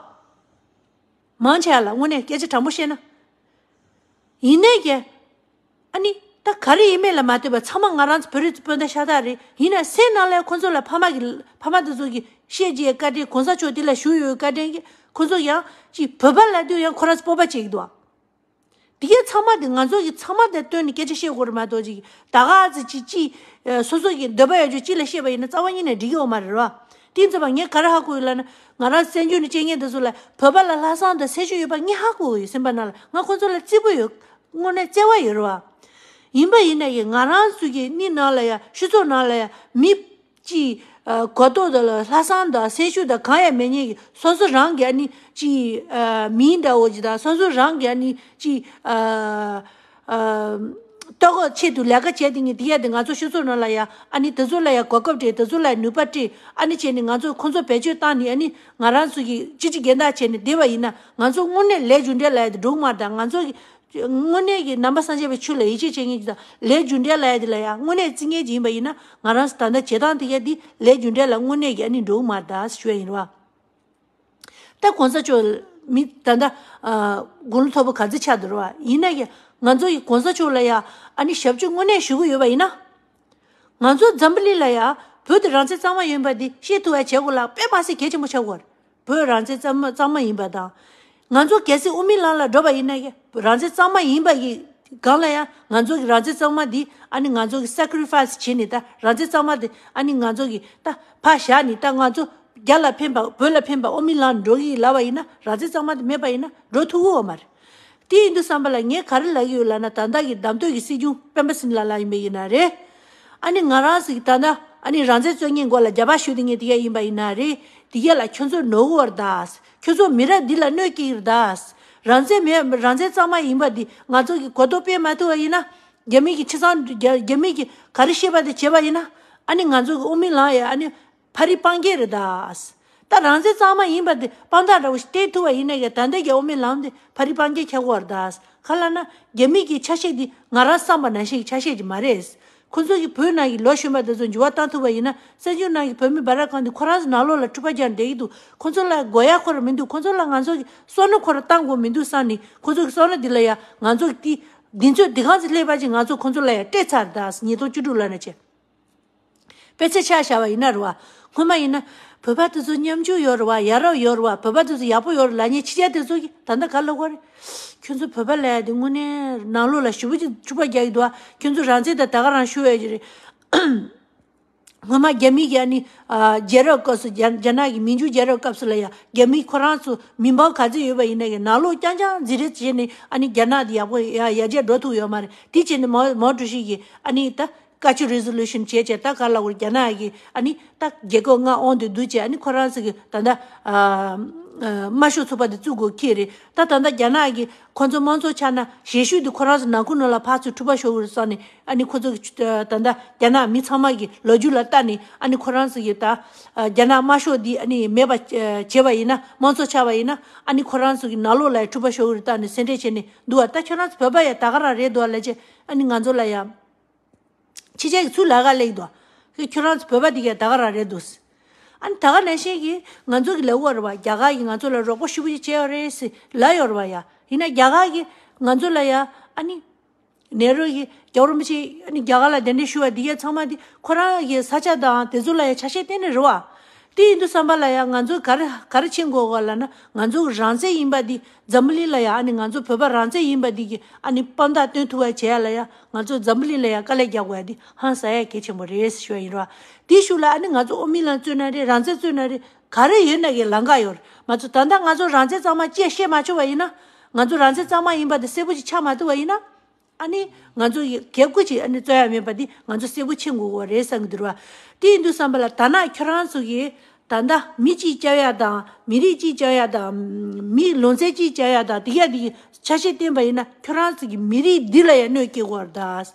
མང་ཆེ་བ་ལ་དངོས་གནས་སྐད་ཆ་དྲང་པོ་བཤད་ན། ཡིན་ནའི་ཀྱེ། ཨ་ནི་ད་ག་རེ་ཡིན་མེད་ལ་མ་ལྟོས་པར་ཚང་མ་ང་རང་ཚོ་བོད་རིགས་ཚོ་སྤུན་ཟླ་ཤ་སྟག་རེད། ཡིན་ན་སེམས་ནང་ལ་ཁོ་ཚོ་ལ་ཕ་མ་གི་ཕ་མ་དེ་ཚོ་གི་བཤད་རྒྱུའི་བཀའ་དྲིན། གོང་ས་མཆོག་དེ་ལ་བཞུགས་ཡོད་བཀའ་དྲིན་གྱིས་ཁོ་ཚོ་ཡང་ཅིག་བོད་པ་ལབ་དུས་ཡང་ཁོ་རང་ཚོ་སྤོབས་པ་བྱེད་ཀྱི་འདུག་ཨ། དེ་གའི་ཚང་མ་དེ་ང་ཚོ་གི་ཚང་མ་དེ་བཏོན་ནས་སྐད་ཆ་བཤད་དགོས་རེད་མ་གཏོགས་ཅིག་ད་ག་ཚོད་ཅིག་ཅིག་སོ་སོ་གི་འདོད་པ་ཡོད་རྒྱུ་ཅིག་ལ་བཤད་པ་ཡིན་ན་རྩ་བ་ཉིད་ནས་འགྲིག་གི་ཡོད་མ་རེད་རོ། དེ་ཚོ་བ་ངས་ག་རེ་ཧ་གོ་ཡོད་ལབ་ན། ང་རང་སེམས་རྒྱུད་ནས་སྐྱེ་མཁན་དེ་ཚོ་ལ་བོད་པ་ལ་ལྷག་བསམ་དང་སེམས་ཤུགས་ཡོད་པ་ངས་ཧ་གོ་གི་ཡོད། སེམས་པ་ནང་ལ་ང་ཁོ་ཚོ་ལ་བརྩེ་པོ་ཡོད། དངོས་གནས་བརྩེ་བ་ཡོད་རེད་བ། ཡིན་པ་ཡིན་ན་ཡང་ང་རང་ཚོ་གི་གཉིས་ནང་ལ་ཡང་སྤྱི་ཚོགས་ནང་ལ་ཡང་མི་གཅིག་གོ་རྟོགས་དང་ལྷག་བསམ་དང་སེམས་ཤུགས་དང་གང་ཡང་མེད་མཁན་གྱི་སོ་སོ་རང་གི་ཨ་ནི་གཅིག་མིང་འདྲ་བོ་ཅིག་དང་སོ་སོ་རང་གི་ཨ་ནི་གཅིག་ལྟོ་གོས་ཆེད་དུ་ལས་ཀ་བྱས་དེ་ངས་དེ་ཡ་དེ་ང་ཚོ་སྤྱི་ཚོགས་ནང་ལ་ཡ་ཨ་ནི་དེ་ཚོ་ལ་ཡ་གོ་སྐབས་སྤྲད། དེ་ཚོ་ལ་ནུས་པ་སྤྲད། ཨ་ནི་བྱས་ནས་ང་ཚོ་ཁོང་ཚོ་བེད་སྤྱོད་བཏང་ནས་ཨ་ནི་ང་རང་ཚོ་གི་སྤྱི་སྤྱི་སྒེར་བདག་བྱས་ནས་བསྡད་པ་ཡིན་ན་ང་ཚོ་དངོས་གནས་ལས་རྒྱུ་འབྲས་ལ་ཡ་དེ་འགྲོ་གི་མ་རེད། ད་ང་ཚོ་གི་དངོས་གནས་ཀྱི་ནང་པ་སངས་རྒྱས་པའི་ཆོས་ལ་ཡིད་ཆེས་བྱེད་མཁན་གྱི་དང་ལས་རྒྱུ་འབྲས་ལ་ཡ་དེ་ལ་ཡ་དངོས་གནས་བརྩི་མཁན་ཅིག་ཡིན་པ་ཡིན་ན་ང་རང་ཚོ་ད་ལྟ་བྱེད་སྟངས་དེ་ག་དེ་ལས་རྒྱུ་འབྲས་ལ་དངོས་གནས་ཀྱི་ཨ་ནི་འགྲོ་གི་མ་རེད་ད་ཞུ་ཡ་ཡིན་རེད་བ། ད་གོང་ས་མཆོག་མི་ད་ལྟ་དགུང་ལོ་མཐོ་པོ་ག་ཚོད་ཆགས་འདུག་རེད་བ། ཡིན་ན་ཡང་ང་ཚོ་ཡི་གོང་ས་མཆོག་ལ་ཡ་ཨ་ནི་ཞབས་ཕྱི་དངོས་གནས་ཞུ་གི་ཡོད་པ་ཡིན་ན། ང་ཚོ་འཛམ་བུ་གླིང་ལ་ཡ་བོད་དེ་རང་བཙན་གཙང་མ་ཡིན་པ་འདི་ཤེས་ཐུབ་པ་བྱེད་དགོས་ལ་དཔེ་མ་སྲིད་གལ་ཆེན་པོ་ཆགས་ཀྱི་ཡོད་རེད། བོད་རང་བཙན་གཙང་མ་གཙང་མ་ཡིན་པ་དང་། ང་ཚོ་གལ་སྲིད་དབུ་མའི་ལམ་ལ་འགྲོ་བ་ཡིན་ན་ཡང་རང་བཙན་གཙང་མ་ཡིན་པ་གི་སྒང་ལ་ཡང་ང་ཚོ་གི་རང་བཙན་གཙང་མ་འདི་ཨ་ནི་ང་ཚོ་གི་སེ་ཀི་རི་ཕའི་སི་བྱས་ནས་ད་རང་བཙན་གཙང་མ་འདི་ཨ་ནི་ང་ཚོ་གི་ད་ཕར་བཞག་ནས་ད་ང་ཚོ་རྒྱ་ལ་ཕན་པ་བོད་ལ་ཕན་པ་དབུ་མའི་ལམ་འགྲོ་གི་ལབ་པ་ཡིན་ན་རང་བཙན་གཙང་མ་འདི་མེད་པ་ཡིན་ན་འགྲོ་ཐུབ་ཀྱི་ཡོད་མ་རེད། དེ་ཡིན་དུས་བསམ་པ་ལ་ངས་ག་རེ་ལབ་ཀྱི་ཡོད་ལབ་ན་ད་ལྟ་གི་བདམས་ཐོན་གྱི་སྲིད་སྐྱོང་སྤེན་པ་སེང་ལགས་ལ་ཡིན་པ་ཡིན་ན་རེད། ཨ་ནི་ང་རང་ཚོ་གི་ད་ལྟ་ཨ་ནི་རང་བཙན་རྩོད་མཁན་མགོ་ལ་རྒྱབ་ཕྱོགས་དེ་ངས་དེ་ག་ཡིན་པ་ཡིན་ན་རེད། དེ་ག་ལ་ཁྱོད་ཚོ་ནོར་གི་ཡོད་རེད་ད། ཁྱོད་ཚོ་མི་རབས་འདི་ལ་གནོད་ཀྱི་ཡོད་རེད་ད། རང་བཙན་མེད་རང་བཙན་གཙང་མ་ཡིན་པ་འདི་ང་ཚོ་གི་གོ་རྟོགས་སྤེལ་མ་ཐུབ་པ་ཡིན་ན། རྒྱ་མི་གི་ཆི་ཚང་རྒྱ་རྒྱ་མི་གི་ག་རེ་བཤད་པ་དེ་བྱས་པ་ཡིན་ན། ཨ་ནི་ང་ཚོ་གི་དབུ་མའི་ལམ་ཡ་ཨ་ནི་ཕ་རི་སྤང་རྒྱལ་རེད་ད། ད་རང་བཙན་གཙང་མ་ཡིན་པ་དེ་དཔང་རྟགས་འདྲ་བོ་ཞིག་བསྟན་ཐུབ་པ་ཡིན་ན་ཡང་ད་ལྟ་གི་དབུ་མའི་ལམ་དེ་ཕ་རི་སྤང་རྒྱལ་ཆགས་ཀྱི་ཡོད་རེད་ད། ག་ལབ་ན་རྒྱ་མི་གི་ཆ་ཤས་དེ་ང་རང་བསམ་པ་ནང་བཞིན་གྱི་ཆ་ཤས་ཅིག་མ་རེད། ཁོ་ཚོ་གི་བོད་ནང་གི་ལོ་གཞོན་པ་དེ་ཚོ་འགྱུར་བ་བཏང་ཐུབ་པ་ཡིན་ན་གསར་འགྱུར་ནང་གི་བོད་མི་སྦ་ར་ཁང་དེ་ཁོ་རང་ཚོ་ནང་ལོགས་ལ་འཁྲུག་པ་རྒྱག་བསྡད་ཀྱི་འདུག་ཁོ་ཚོ་ལ་དགོས་ཡ་ཁོ་རང་མི་འདུག་ཁོ་ཚོ་ལ་ང་ཚོ་གི་བསམ་བློ་ཁོ་རང་བཏང་དགོས་མི་འདུག་བསམ་ནས་ཁོ་ཚོ་གི་བསམ་བློ་འདི་ལ་ཡ་ང་ཚོ་གི་དེ་འདི་ཚོས་འདི་གང་ཚེ་སླེབས་པ་ཅིག་ང་ཚོ་ཁོ་ཚོ་ལ་ཡ་སྤྲད་ཚར་རེད་ད། ཉིས་སྟོང་བཅུ་དྲུག་ལ་ན་ཆེ། དཔེ་ཆ་ཆ་བཞག་པ་ཡིན་ན་རེད་བ། སྔོན་མ་ཡིན་ན་བོད་པ་དེ་ཚོ་ཉམ་ཆུང་ཡོད་རེད་བ། ཡ་རབས་ཡོད་རེད་བ། བོད་པ་དེ་ཚོ་ཡག་པོ་ཡོད་རེད་ལབ་མཁན་ཕྱི་རྒྱལ་དེ་ཚོ་གིས་ད་ལྟ་ག་ལབ་གོ་རེད། ཁྱོད་ཚོ་བོད་པ་ལབ་ཡ་དེ་དངོས་གནས་ནང་ལོགས་ལ་ཞེ་པོ་ཅིག་འཁྲུག་པ་རྒྱག་གི་འདུག་བ། ཁྱོད་ཚོ་རང་བཙན་དང་ད་ག་རང་ཞུ་ཡ་ཅིག་རེད། སྔོན་མ་རྒྱ་མི་གི་ཨ་ནི་ཨ་རྒྱལ་རབས་སྐབས་སུ་རྒྱ་རྒྱ་ནག་གི་མི་འཇུ་རྒྱལ་རབས་སྐབས་སུ་ལ་ཡ་རྒྱ་མི་ཁོ་རང་ཚོ་མི་འབོར་ག་ཚོད་ཡོད་པ་ཡིན་ན་ཡང་ནང་ལོགས་རྐྱང་རྐྱང་འཛིང་རེས་བྱས་ནས་ཨ་ནི་རྒྱ་ནག་དེ་ཡག་པོ་ཡ་ཡར་རྒྱས་འགྲོ་ཐུབ་ཡོད་མ་རེད། དེ་བྱས་ནས་མའོ་མའོ་ཀྲུའུ་ཞི་གིས་ཨ་ནི་ད། བཀའ་ཆོས་རི་ཛོ་ལུ་ཤན་བྱས་བྱས་ད་ག་ལ་བར་རྒྱ་ནག་གི་ཨ་ནི་ད་རྒྱལ་ཁབ་མངའ་དབང་དུ་བསྡུས་བྱས་ཨ་ནི་ཁོ་རང་ཚོ་གི་ད་ལྟ་ཨ་ཨ་དམར་ཤོག་ཚོགས་པ་དེ་བཙུགས་དགོས་ཁེལ་རེད། ད་ད་ལྟ་རྒྱ་ནག་གི་ཁོ་ཚོ་དམངས་གཙོ་ཆགས་ན་ཞེ་ཤོས་དེ་ཁོ་རང་ཚོ་ནང་ཁུལ་ནང་ལ་ཕར་ཚུར་འཁྲུག་པ་ཤོར་གི་རེད་བསམ་ནས་ཨ་ནི་ཁོ་ཚོ་གི་ད་ལྟ་རྒྱ་ནག་མི་ཚང་མ་གི་ལོ་རྒྱུས་ལ་ལྟ་ནས་ཨ་ནི་ཁོ་རང་ཚོ་གི་ད་རྒྱ་ནག་དམར་ཤོག་འདི་ཨ་ནི་མེད་པ་བྱས་པ་ཡིན་ན་དམངས་གཙོ་ཆགས་པ་ཡིན་ན་ཨ་ནི་ཁོ་རང་ཚོ་གི་ནང་ལོགས་ལ་འཁྲུག་པ་ཤོར་གི་རེད་བསམ་ནས་སེམས་ཁྲལ་བྱས་ནས་འདུག་བ། ད་ཁྱོད་རང་ཚོ་བོད་པ་ཡ་ད་ག་རང་རེད་འདུག་བ་ལབ་བྱས་ཨ་ནི་ང་ཚོ་ལ་ཡ། ཕྱི་རྒྱལ་གྱི་ཚུར་ལས་ཀ་སླེབས་འདུག་ཁྱོད་རང་ཚོ་བོད་པ་འདི་གས་ད་ག་རང་རེད་འདུག་ཨ་ནི་ད་ག་ནང་བཞིན་གྱི་ང་ཚོ་གི་ལབ་ཡོད་རེད་བ། རྒྱ་གར་གྱིས་ང་ཚོ་ལ་རོགས་པ་ཞེ་པོ་ཅིག་བྱས་ཡོད་རེད་ཟེར་ལབ་ཡོད་རེད་བ་ཡ། ཡིན་ན་རྒྱ་གར་གྱིས་ང་ཚོ་ལ་ཡ་ཨ་ནི་ནེ་རུ་གིས་རྒྱལ་བ་རིན་པོ་ཆེ་ཨ་ནི་རྒྱ་གར་ལ་གདན་འདྲེན་ཞུ་བ་འདི་གས་ཚང་མ་འདི་ཁོ་རང་གི་ས་ཆ་དང་དེ་ཚོ་ལ་ཡ་ཆ་ཤས་གཏན་ནས་རེད་བ། དེ་ཡིན་དུས་བསམ་པ་ལ་ཡང་ང་ཚོས་ག་རེ་ག་རེ་བྱེད་དགོས་ག་ལབ་ན་ང་ཚོ་རང་བཙན་ཡིན་པ་འདི་འཛམ་བུ་གླིང་ལ་ཡང་ཨ་ནི་ང་ཚོ་བོད་པ་རང་བཙན་ཡིན་པ་འདི་གི་ཨ་ནི་དཔང་རྟགས་སྟོན་ཐུབ་པ་བྱེད་ཡ་ལ་ཡང་ང་ཚོ་འཛམ་བུ་གླིང་ལ་ཡང་དཀའ་ལས་རྒྱག་དགོས་ཡ་འདི་ཧང་སང་ཡ་གལ་ཆེན་པོ་རེད་ཞུ་བ་ཡིན་རོ། དེའི་གཞུག་ལ་ཨ་ནི་ང་ཚོ་དབུ་མའི་ལམ་རྩོད་ན་རེད་རང་བཙན་རྩོད་ན་རེད་ག་རེ་ཡོད་ན་གི་ལམ་ཁ་ཡོད་རེད། མ་ཚོ་ད་ལྟ་ང་ཚོ་རང་བཙན་གཙང་མ་ཅེས་བཤད་མ་ཆོག་པ་ཡིན་ན་ང་ཚོ་རང་བཙན་གཙང་མ་ཡིན་པ་འདི་གསལ་པོ་ཅིག་ཆགས་མ་ཐུབ་པ་ཡིན་ན། ཨ་ནི་ང་ཚོ་ཡི་གེ་བཀོད་ཅིག་ཨ་ནི་རྩོད་ཡ་མེད་པ་འདི་ང་ཚོ་གསལ་པོ་ཕྱེ་དགོས་ཀྱི་རེད་བསམ་གྱི་འདུག་ར། དེ་ཡིན་དུས་བསམ་པ་ལ་ད་ནང་ཁྱོད་རང་ཚོ་གིས་ད་ལྟ་མི་གཅིག་བསྐྱབ་ཡ་དང་མི་རིགས་གཅིག་བསྐྱབ་ཡ་དང་མི་ལུང་ཚན་གཅིག་བསྐྱབ་ཡ་དང་དེ་ཡ་དེ་ཆ་ཤས་བསྟན་པ་ཡིན་ན་ཁྱོད་རང་ཚོ་གི་མི་རིགས་འདི་ལ་ཡ་གནོད་སྐྱེལ་དགོས་ར་ད།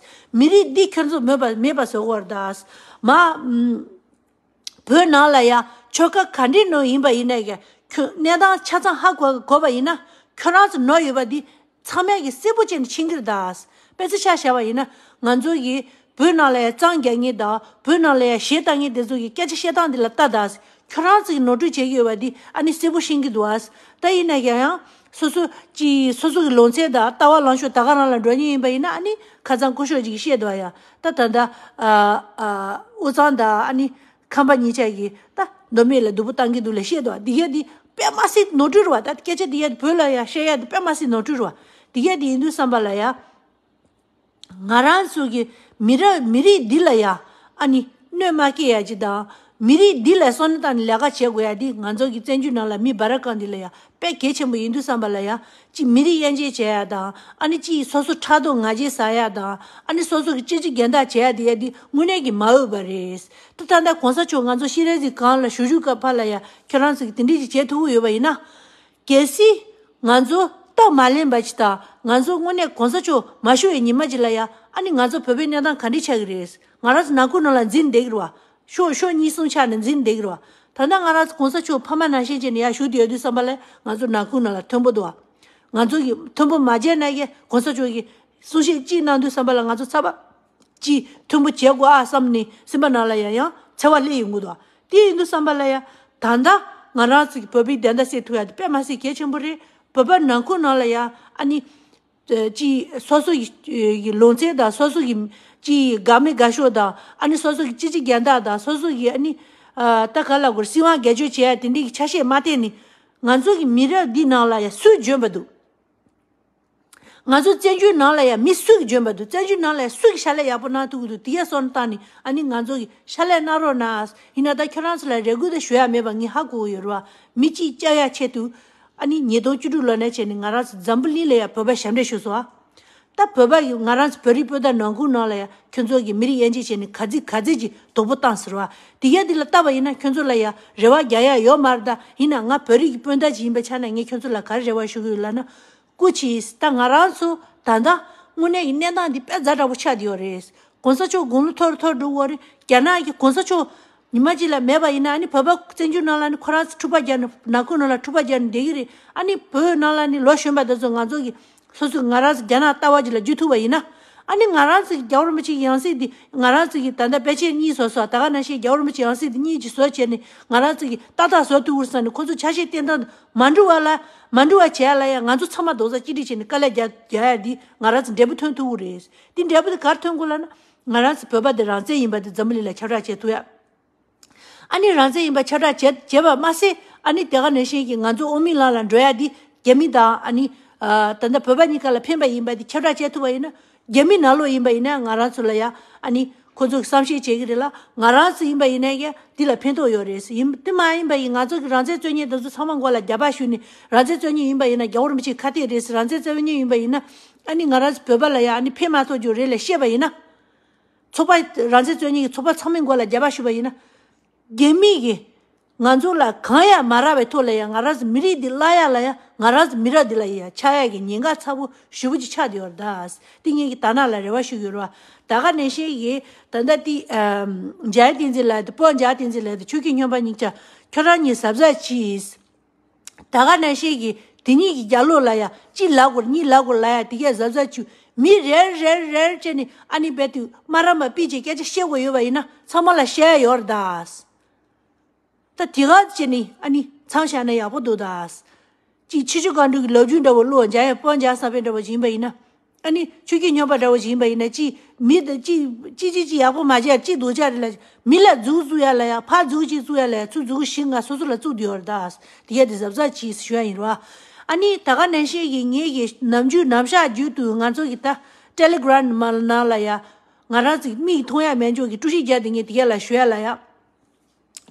མི་རིགས་འདི་ཁྱོད་ཚོ་མེད་པ་མེད་པ་བཟོ་དགོས་ར་ད། མ། བོད་ནང་ལ་ཡ་ཆོལ་ཁ་ག་འདྲའི་ནང་ཡིན་པ་ཡིན་ན་ཡ་ཁྱོད་གནས་སྟངས་ཆ་ཚང་ཧ་གོ་གོ་བ་ཡིན་ན་ཁྱོད་རང་ཚོ་ནོར་ཡོད་པ་འདི་ ཚང་མས་ཀྱི་གསལ་པོ་བྱས་ནས་མཁྱེན་གྱི་རེད་ད། དཔེ་ཆ་ཆ་བཞག་པ་ཡིན་ན་ང་ཚོ་གི་བོད་ནང་ལ་ཡ་གཙང་རྒྱག་མཁན་དང་བོད་ནང་ལ་ཡ་གཞས་བཏང་མཁན་དེ་ཚོ་གི་སྐད་ཆ་བཤད་སྟངས་འདི་ལ་ལྟ་ད། ཁྱོད་རང་ཚོ་གི་ནོར་འཁྲུལ་བྱེད་ཀྱི་ཡོད་པ་འདི་ཨ་ནི་གསལ་པོ་ཤེས་ཀྱི་འདུག་ཨ། ད་ཡིན་ན་ཡང་ཡང་སོ་སོ་ཀྱི་སོ་སོ་གི་ལུང་ཚན་དང་ལྟ་བ་ལངས་ཕྱོགས་ད་ག་རང་ལ་འགྲོ་མཁན་ཡིན་པ་ཡིན་ན་ཨ་ནི་ཁ་སང་སྐུ་ཞབས་ཅིག་གིས་བཤད་འདུག་ཨ་ཡ། ད་ད་ལྟ་ཨ་ཨ་དབུས་གཙང་དང་ཨ་ནི་ཁམས་པ་གཉིས་ཆ་གིས་ད་མདོ་སྨད་ལ་སྡུག་པོ་བཏང་གི་འདུག་ལབ་བཤད་འདུག་ཨ། འདི་ག་འདི་དཔེ་མ་སྲིད་ནོར་འཁྲུལ་རེད་བ། ད་སྐད་ཆ་འདི་ག་འདི་བོད་ལ་ཡ་བཤད་ཡ་འདི་དཔེ་མ་སྲིད་ནོར་འཁྲུལ་རེད་བ། འདི་ག་འདི་ཡིན་དུས་ཙམ་པ་ལ་ཡ། ང་རང་ཚོ་གི་མི་རབས་མི་རིགས་འདི་ལ་ཡ་ཨ་ནི་གནོད་མ་སྐྱེལ་ཡ་ཅིག་དང་། མི་རིགས་འདི་ལ་སོ་ནི་བཏང་ནས་ལས་ཀ་བྱེད་དགོས་ཡ་འདི་ང་ཚོ་གི་བཙན་བྱོལ་ནང་ལ་མི་སྦ་ར་ཀན་འདི་ལ་ཡ་དཔེ་གལ་ཆེན་པོ་ཡིན་དུས་ཙམ་པ་ལ་ཡ། ཅིག་མི་རིགས་དབྱེ་འབྱེད་བྱེད་ཡ་དང་། ཨ་ནི་ཅིག་སོ་སོ་ཕྲག་དོག་ང་རྒྱལ་ཟ་ཡ་དང་། ཨ་ནི་སོ་སོ་གི་སྤྱི་སྤྱི་སྒེར་བདག་བྱེད་ཡ་འདི་ཡ་འདི་དངོས་གནས་ཀྱི་མ་འོས་པ་རེད། ད་ད་ལྟ་གོང་ས་མཆོག་ང་ཚོ་ཤི་རལ་གྱི་སྒང་ལ་བཞུགས་བཞུགས་སྐབས་ཕར་ལ་ཡ་ཁྱོད་རང་ཚོ་གི་དེ་འདྲས་ཅིག་བྱེད་ཐུབ་ཀྱི་ཡོད་པ་ཡིན་ན། གལ་སྲིད་ང་ཚོ་སྟབས་མ་ལེགས་པ་ཅིག་དང་། ང་ཚོ་དངོས་གནས་གོང་ས་མཆོག་མ་བཞུགས་པའི་ཉི་མ་ཅིག་ལ་ཡ་ཨ་ནི་ང་ཚོ་བོད་པའི་གནས་སྟངས་ག་འདྲས་ཆགས་ཀྱི་རེད། ང་རང་ཚོ་ནང་ཁུལ་ནང་ལ་འཛིང་བསྡད་ཀྱི་རེད་བ། ཕྱོགས་ཕྱོགས་གཉིས་གསུམ་ཆགས་ནས་འཛིང་བསྡད་ཀྱི་རེད་བ། ད་ལྟ་ང་རང་ཚོ་གོང་ས་མཆོག་ཕ་མ་ནང་བཞིན་བྱས་ནས་ཡར་བཞུགས་བསྡད་ཡོད་དུས་ཙམ་པ་ལ་ང་ཚོ་ནང་ཁུལ་ནང་ལ་མཐུན་པོ་འདུག་བ། ང་ཚོ་གི་མཐུན་པོ་མ་བྱས་ན་ཡ་གོང་ས་མཆོག་གིས་གསུང་བཤད་གཅིག་གནང་དུས་ཙམ་པ་ལ་ང་ཚོ་ཚ་བ་ཅིག་མཐུན་པོ་བྱེད་དགོས་ཨ་བསམ་ནས་སེམས་པ་ནང་ལ་ཡང་ཡང་འཚེ་བ་སླེབས་ཡོང་གི་འདུག་དེ་ཡིན་དུས་ཙམ་པ་ལ་ཡ། ད་ལྟ་ང་རང་ཚོ་གི་བོད་པའི་བདེན་མཐའ་གསལ་ཐུབ་ཡ་དེ་དཔེ་མ་སྲིད་གལ་ཆེན་པོ་རེད། བོད་པ་ནང་ཁུལ་ནང་ལ་ཡ་ཨ་ནི་ཅིག་སོ་སོ་ཡི་ལུང་ཚན་དང་སོ་སོ་ཡི་ཅིག་དགའ་མི་དགའ་ཕྱོགས་དང་། ཨ་ནི་སོ་སོ་གི་སྤྱི་སྤྱི་སྒེར་བདག་དང་སོ་སོ་གི་ཨ་ནི་ད་ག་ལ་གོ་སྲིད་དབང་སྒེར་གཅོད་བྱེད་ཡ་དེ་འདྲའི་གི་ཆ་ཤས་མ་བསྟན་ནས་ང་ཚོ་གི་མི་རབས་འདི་ནང་ལ་ཡ་སུས་འཇོན་པ་འདུག་ང་ཚོ་བཙན་བྱོལ་ནང་ལ་ཡང་མི་སུ་གིས་འཇོན་པ་འདུག་བཙན་བྱོལ་ནང་ལ་ཡང་སུ་གིས་ཕྱག་ལས་ཡག་པོ་གནང་ཐུབ་ཀྱི་འདུག་དེ་ཡ་སོང་བཏང་ནས་ཨ་ནི་ང་ཚོ་གིས་ཕྱག་ལས་གནང་རོགས་གནང་། ཡིན་ན་ད་ཁྱོད་རང་ཚོ་ལ་རེ་སྐུལ་དེ་ཞུ་ཡ་མེད་པ་ངས་ཧ་གོ་གི་ཡོད་རེད་བ། མི་གཅིག་བསྐྱབ་ཡ་ཆེད་དུ་ཨ་ནི་ཉིས་སྟོང་བཅུ་དྲུག་ལོ་ནས་བྱས་ནས་ང་རང་ཚོ་འཛམ་བུ་གླིང་ལ་ཡང་བོད་པ་ཞབས་འདྲེན་ཞུ་སོང་ཨ། ད་བོད་པ་ཡིས་ང་རང་ཚོ་བོད་རིགས་སྤུན་ཟླ་ནང་ཁུལ་ནང་ལ་ཡང་ཁྱོད་ཚོ་གིས་མི་རིགས་དབྱེ་འབྱེད་བྱས་ནས་ག་ཚོད་ག་ཚོད་ཀྱི་དོག་པོ་བཏང་ཟེར་བ། དེ་ཡ་དེ་ལ་བལྟས་པ་ཡིན་ན་ཁྱོད་ཚོ་ལ་ཡང་རེ་བ་རྒྱག་ཡ་ཡོད་མ་རེད། ད་ཡིན་ན་ང་བོད་རིགས་ཀྱི་སྤུན་ཟླ་ཅིག་ཡིན་པའི་ཆ་ནས་ངས་ཁྱོད་ཚོ་ལ་ག་རེ་རེ་བ་ཞུ་གི་ཡོད་ལབ་ན། སྐུ་མཁྱེན། ད་ང་རང་ཚོ་ད་ལྟ་དངོས་གནས་ཀྱི་གནས་སྟངས་འདི་དཔེ་ཛ་དྲག་པོ་ཆགས་བསྡད་ཡོད་རེད། གོང་ས་མཆོག་དགུང་ལོ་མཐོ་རུ་མཐོ་རུ་འགྲོ་གི་ཡོད་རེད། རྒྱ་ནག་གི་གོང་ས་མཆོག་ཉི་མ་གཅིག་ལ་མེད་པ་ཡིན་ན་ཨ་ནི་བོད་པ་བཙན་བྱོལ་ནང་ལ་ནི་ཁོ་རང་ཚོ་འཁྲུག་པ་རྒྱག་ནས་ནང་ཁུལ་ནང་ལ་འཁྲུག་པ་རྒྱག་ནས་བསྡད་ཀྱི་རེད། ཨ་ནི་བོད་ནང་ལ་ནི་ལོ་གཞོན་པ་དེ་ཚོ་ང་ཚོ་གི་སོ་སོ་ང་རང་ཚོ་རྒྱ་ནག་ལྟ་བ་ཅིག་ལ་འཇུ་ཐུབ་པ་ཡིན་ན། ཨ་ནི་ང་རང་ཚོ་གི་རྒྱལ་བ་རིན་པོ་ཆེ་གི་ཡང་སྲིད་འདི་ང་རང་ཚོ་གི་ད་ལྟ་དཔེ་ཆ་གཉིས་བཟོ་སོང་། ད་ག་ནང་བཞིན་རྒྱལ་བ་རིན་པོ་ཆེ་ཡང་སྲིད་འདི་གཉིས་ཀྱིས་བཟོ་བྱས་ནས་ང་རང་ཚོ་གི་ཏག་ཏག་བཟོ་ཐུབ་ཀྱི་རེད་བསམ་ནས་ཁོ་ཚོ་ཆ་ཤས་བསྟན་སྟངས་མ་འགྲོ་བ་ལ་མ་འགྲོ་བ་བྱས་ལ་ཡང་ང་ཚོ་ཚང་མ་རྡོག་རྩ་གཅིག་སྒྲིལ་བྱས་ནས་དཀའ་ལས་རྒྱག་རྒྱག་ཡ་འདི་ང་རང་ཚོ་འབྲས་བུ་ཐོན་ཐུབ་ཀྱི་རེད། འདི་འབྲས་བུ་དེ་ག་རེ་ཐོན་དགོས་ལབ་ན། ང་རང་ཚོ་བོད་པ་དེ་རང་བཙན་ཡིན་པ་དེ་འཛམ་བུ་གླིང་ལ་ཁྱབ་བསྒྲགས་བྱེད་ཐུབ་ཡ། ཨ་ནི་རང་བཙན་ཡིན་པ་ཁྱབ་བསྒྲགས་བྱེད་བྱེད་པ་མ་ཟད་ཨ་ནི་དེ་ག་ནང་བཞིན་གྱི་ང་ཚོ་དབུ་མའི་ལམ་ལ་འགྲོ་ཡ་འདི་རྒྱ་མི་དང་ཨ་ནི་ཨ་ད་ལྟ་བོད་པ་གཉིས་ཀ་ལ་ཕན་པ་ཡིན་པ་འདི་ཁྱབ་བསྒྲགས་བྱེད་ཐུབ་པ་ཡིན་ན། རྒྱ་མི་ནང་ལོགས་ཡིན་པ་ཡིན་ན་ང་རང་ཚོ་ལ་ཡ་ཨ་ནི་ཁོ་ཚོ་གི་བསམ་ཤེས་བྱེད་ཀྱི་རེད་ལ། ང་རང་ཚོ་ཡིན་པ་ཡིན་ན་ཡ་འདི་ལ་ཕན་ཐོགས་ཡོད་རེད། ཡིན་དེ་མ་ཡིན་པ་ཡིན་ང་ཚོ་གི་རང་བཙན་རྩོད་མཁན་དེ་ཚོ་ཚང་མ་མགོ་ལ་རྒྱབ་པ་གཞུས་ནས་རང་བཙན་རྩོད་མཁན་ཡིན་པ་ཡིན་ན་རྒྱལ་བ་རིན་པོ་ཆེའི་ཁ་གཏད་རེད་ཟེར། རང་བཙན་རྩོད་མཁན་ཡིན་པ་ཡིན་ན་ཨ་ནི་ང་རང་ཚོ་བོད་པ་ལ་ཡ་ཨ་ནི་ཕན་མ་ཐོགས་རྒྱུ་རེད་ལ་བཤད་པ་ཡིན་ན། ཚོགས་པ་རང་བཙན་རྩོད་མཁན་གྱི་ཚོགས་པ་ཚང་མའི་མགོ་ལ་རྒྱབ་པ་གཞུས་པ་ཡིན་ན། རྒྱ་མི་གིས་ང་ཚོ་ལ་གང་ཡང་མ་རག་པའི་ཐོག་ལ་ཡང་ང་རང་ཚོ་མི་རིགས་འདི་བརླག་ཡ་ལ་ཡང་ང་རང་ཚོ་མི་རབས་འདི་ལ་ཡང་ཆགས་ཡ་གི་ཉེན་ཁ་ཚ་པོ་ཞེ་པོ་ཅིག་ཆགས་བསྡད་ཡོད་རེད་ད། འདི་ངེད་ཀྱི་དར་ནག་ལ་རེ་བ་ཞུ་གི་ཡོད་རེད་བ། ད་ག་ནང་བཞིན་གྱི་ད་ལྟ་འདི་འཇམ་དབྱངས་བསྟན་འཛིན་ལགས་དང་སྤོ་འཇམ་དབྱངས་བསྟན་འཛིན་ལགས་དང་ཆོས་སྐྱིད་སྨྱོན་པ་གཉིས་ཆ་ཁྱོད་རང་གཉིས་གཟབ་གཟབ་གྱིས། ད་ག་ནང་བཞིན་གྱི་དེ་གཉིས་ཀྱི་རྒྱབ་ལོགས་ལ་ཡ་གཅིག་ལབ་དགོས་གཉིས་ལབ་དགོས་ལབ་ཡ་དེ་གས་གཟབ་གཟབ་བྱོས། མི་རེ་རེ་རེ་བྱས་ནས་ཨ་ནི་རྦད་དེ་སྨ་ར་མ་པི་ཅེ་སྐད་ཆ་བཤད་དགོས་ཡོད་པ་ཡིན་ན་ཚང་མ་ལ་བཤད་ཡ་ཡོད་རེད་ད། ད་དེ་ག་བྱས་ནས་ཨ་ནི་མཚམས་བཞག་ན་ཡག་པོ་འདུག་ད། གཅིག་ཆོས་སྐྱིད་སྒང་དྲུག་གི་ལོ་རྒྱུས་འདྲ་བོ་ཀློག་འཇམ་དབྱངས་སྤོ་འཇམ་བསམ་འཕེལ་འདྲ་བོ་ཞིག་ཡིན་པ་ཡིན་ན། ཨ་ནི་ཆོས་སྐྱིད་སྨྱོན་པ་འདྲ་བོ་ཞིག་ཡིན་པ་ཡིན་ན་ཅི། མི་དང་ཅི་ཅི་ཅི་ཅི་ཡག་པོ་མ་བྱས་ཅི་སྡུག་ཅག་རེད་ལ། མི་ལ་མཛུབ་བཙུགས་ཡ་ལ་ཡ་ཕར་མཛུབ་ཅིག་བཙུགས་ཡ་ལ་ཡ་ཚུར་མཛུབ་བཞི་ལྔ་སོ་སོ་ལ་བཙུགས་བསྡད་ཡོད་རེད་ད། དེ་ག་དེ་གཟབ་གཟབ་གྱིས་ཞུ་ཡ་ཡིན་རོ། ཨ་ནི་ད་ག་ནང་བཞིན་གྱི་ངེད་ཀྱི་ནམ་རྒྱུན་ནམ་ཞག་རྒྱུན་དུ་ང་ཚོ་གི་ད་ཊེ་ལི་གྷི་རམ་ནང་ལ་ཡ་ང་རང་ཚོ་གི་མིག་མཐོང་ཡ་མེད་འཇོག་གི་དཀྲུག་ཤིང་རྒྱག་དེ་ངས་དེ་ག་ལ་ཞུ་ཡ་ལ་ཡ།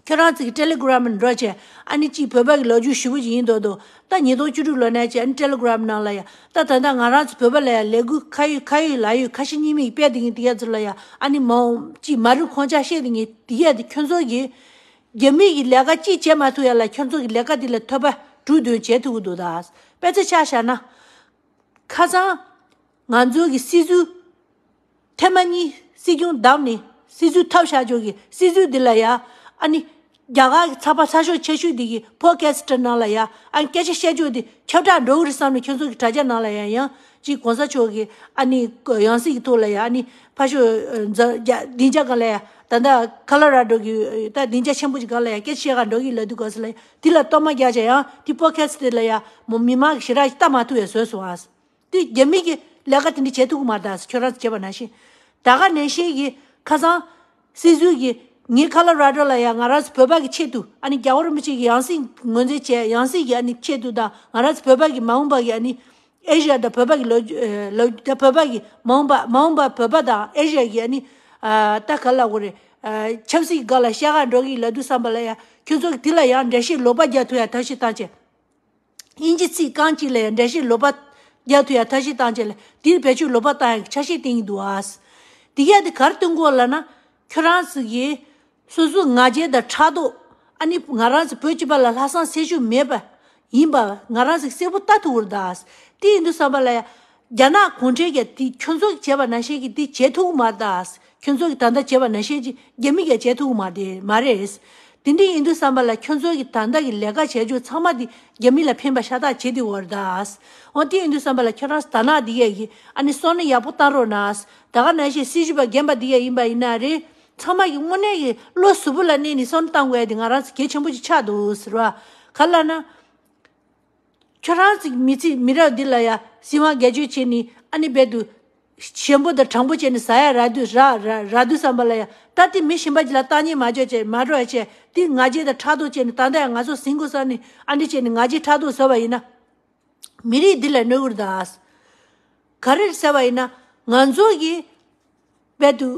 ཁྱོད་རང་ཚོ་གི་ཊེ་ལི་གྷི་རམ་འགྲོ་བྱས། ཨ་ནི་གཅིག་བོད་པ་གི་ལོ་རྒྱུས་ཞེ་པོ་ཅིག་ཡིན་མདོག་མདོག་ད་ཉིས་སྟོང་བཅུ་དྲུག་ལོ་ནས་བྱས་ཨ་ནི་ཊེ་ལི་གྷི་རམ་ནང་ལ་ཡ། ད་ད་ལྟ་ང་རང་ཚོ་བོད་པ་ལ་ཡ་ལས་འགུལ་ཁ་ཡོད་ཁ་ཡོད་ལག་ཡོད་ཁ་ཞེ་གཉིས་མེད་ཀྱི་སྤེལ་དེ་ངས་དེ་ག་ཚོ་ལ་ཡ་ཨ་ནི་མ་འོངས་གཅིག་མ་རུང་ཁོང་ཅག་བཤད་དེ་ངས་དེ་ག་དེ་ཁྱོད་ཚོ་གི་རྒྱ་མི་གི་ལས་ཀ་གཅིག་བྱེད་མ་ཐུབ་ཡ་ལ་ཁྱོད་ཚོ་གི་ལས་ཀ་དེ་ལ་ཐོབ་པ་དྲུག་བདུན་བྱེད་ཐུབ་ཀྱི་འདུག་ད། དཔེ་ཆ་ཆ་བཞག་ན། ཁ་སང་ང་ཚོ་གི་སྲིད་ཟུར་ཐེངས་མ་གཉིས་སྲིད་སྐྱོང་བདམས་ནས་སྲིད་ཟུར་ཐོབ་བཞག་ཆོག་གི་སྲིད་ཟུར་འདི་ལ་ཡ་ཨ་ནི་ རྒྱ་གར་གྱི་ཚགས་པར་ཚགས་ཤོག་ཆེ་ཤོས་འདི་གི་པོ་ཌ་ཁ་སི་ཊི་ནང་ལ་ཡ་ཨ་ནི་སྐད་ཆ་བཤད་རྒྱུ་འདི་ཁྱབ་བསྒྲགས་འགྲོ་གི་རེད་བསམ་ནས་ཁྱོད་ཚོ་གི་དྲ་རྒྱ་ནང་ལ་ཡ་ཡང་ཅིག་གོང་ས་མཆོག་གི་ཨ་ནི་ཡང་སྲིད་ཀྱི་ཐོག་ལ་ཡ་ཨ་ནི་ཕ་ཤོ་འཛ་རྒྱ་སྡིངས་ཆ་སྒང་ལ་ཡ་ད་ལྟ་ཁ་ལོ་ར་ཌོ་གི་ད་སྡིངས་ཆ་ཆེན་པོ་ཅིག་སྒང་ལ་ཡ་སྐད་ཆ་བཤད་ག་འགྲོ་གི་ལབ་དུས་སྐབས་སུ་ལ་ཡ་དེ་ལ་གཏོར་མ་རྒྱག་བྱས་ཡང་དེ་པོ་ཌ་ཁ་སི་ཊི་ལ་ཡ་མོ་མི་མང་གི་ཞེ་དྲག་ལྟ་མ་ཐུབ་པའི་བཟོས་སོང་ཨ། དེ་རྒྱ་མི་གི་ལས་ཀ་དེ་འདྲ་བྱེད་ཐུབ་ཀྱི་མ་རེད་ད། ཁྱོད་རང་ཚོ་བྱས་པ་ནང་བཞིན། ད་ག་ནང་བཞིན་གྱི་ཁ་སང་སྲིད་ཟུར་གྱི་ངའི་ཁ་ལོ་ར་ཌོ་ལ་ཡང་ང་རང་ཚོ་བོད་པ་གི་ཆེད་དུ་ཨ་ནི་རྒྱལ་བ་རིན་པོ་ཆེ་གི་ཡང་སྲིད་ངོས་འཛིན་བྱས་ཡང་སྲིད་ཀྱི་ཨ་ནི་ཆེད་དུ་དང་ང་རང་ཚོ་བོད་པ་གི་མ་འོངས་པ་གི་ཨ་ནི་ཨེ་ཤི་ཡ་དང་བོད་པ་གི་ལོ་ལོ་ད་བོད་པ་གི་མ་འོངས་པ་མ་འོངས་པ་བོད་པ་དང་ཨེ་ཤི་ཡ་གི་ཨ་ནི་ད་ག་ལ་གོ་རེད། ཆབ་སྲིད་སྒང་ལ་བཤད་ག་འགྲོ་གི་ལབ་དུས་ཙམ་པ་ལ་ཡང་ཁྱོད་ཚོ་གི་དེ་ལ་ཡང་འགྲེལ་བཤད་ལོག་པ་རྒྱག་ཐུབ་ཡ་ཐབས་ཤེས་བཏང་བྱས། དབྱིན་ཇི་ཚིག་རྐང་གཅིག་ལ་ཡང་འགྲེལ་བཤད་ལོག་པ་རྒྱག་ཐུབ་ཡ་ཐབས་ཤེས་བཏང་བྱས་ལ་འདིར་བེད་སྤྱོད་ལོག་པ་བཏང་ཡ་གི་ཆ་ཤས་བསྟན་གྱི་འདུག་ཨ། དེ་གས་དེ་ག་རེ་སྟོན་གྱི་ཡོད་ལབ་ན། ཁྱོད་རང་ཚོ་གིས་སོ་སོའི་ང་རྒྱལ་དང་ཕྲག་དོག་ཨ་ནི་ང་རང་ཚོ་བོད་སྤྱི་པ་ལ་ལྷག་བསམ་སེམས་ཤུགས་མེད་པ་ཡིན་པ་ང་རང་ཚོ་གསལ་པོ་ལྟ་ཐུབ་ཀྱི་རེད་ད། དེ་ཡིན་དུས་ཙམ་པ་ལ་ཡ། རྒྱ་ནག་གུང་ཁྲན་གྱིས་དེ་ཁྱོད་ཚོ་གིས་བྱས་པ་ནང་བཞིན་གྱི་དེ་བྱེད་ཐུབ་ཀྱི་མ་རེད་ད། ཁྱོད་ཚོ་གིས་ད་ལྟ་བྱས་པ་ནང་བཞིན་གྱི་རྒྱ་མི་གིས་བྱེད་ཐུབ་ཀྱི་མ་རེད་མ་རེད། དེ་འདྲ་ཡིན་དུས་ཙམ་པ་ལ་ཁྱོད་ཚོ་གིས་ད་ལྟ་གི་ལས་ཀ་བྱས་རྒྱུ་ཚང་མ་དེ་རྒྱ་མི་ལ་ཕན་པ་ཤ་སྟག་བྱེད་དེ་ཡོད་རེད་ད། འོ་དེ་ཡིན་དུས་ཙམ་པ་ལ་ཁྱོད་རང་ད་ནག་འདི་གས་ཀྱིས་ཨ་ནི་བསམ་བློ་ཡག་པོ་བཏང་རོགས་གནང་། ད་ག་ནང་བཞིན་སྲིད་བྱུས་པ་རྒན་པ་འདི་གས་ཡིན་པ་ཡིན་ན་རེད། ཚང་མ་གི་དངོས་གནས་ཀྱི་བློ་གཟུ་བོ་ལ་གནས་ནས་བསམ་བློ་བཏང་དགོས་ཡ་དེ་ང་རང་ཚོ་གལ་ཆེན་པོ་ཅིག་ཆགས་འདུག་ཟེར་བ། ག་ལབ་ན། ཁྱོད་རང་ཚོའི་མི་ཚེ་མི་རབས་འདི་ལ་ཡ་སྲིད་དབང་སྒེར་གཅོད་བྱས་ནས་ཨ་ནི་རྦད་དུ་ཞན་པོ་དང་དྲང་པོ་བྱས་ནས་ཟ་ཡ་རག་དུས་རག་རག་རག་དུས་ཙམ་པ་ལ་ཡ་ད་དེ་མི་གཞན་པ་ཅིག་ལ་བཏང་སྙོམས་མ་འཇོག་བྱས་མ་འགྲོ་ཡ་བྱས་དེ་ང་རྒྱལ་དང་ཕྲག་དོག་བྱས་ནས་ད་ལྟ་ཡང་ང་ཚོ་ཟིན་དགོས་བསམ་ནས་ཨ་འདྲ་བྱས་ནས་ང་རྒྱལ་ཕྲག་དོག་བཟོས་པ་ཡིན་ན་མི་རིགས་འདི་ལ་གནོད་ཀྱི་རེད་ད། ག་རེ་རེད་ཟེར་བ་ཡིན་ན་ང་ཚོ་གི་རྦད་དུ་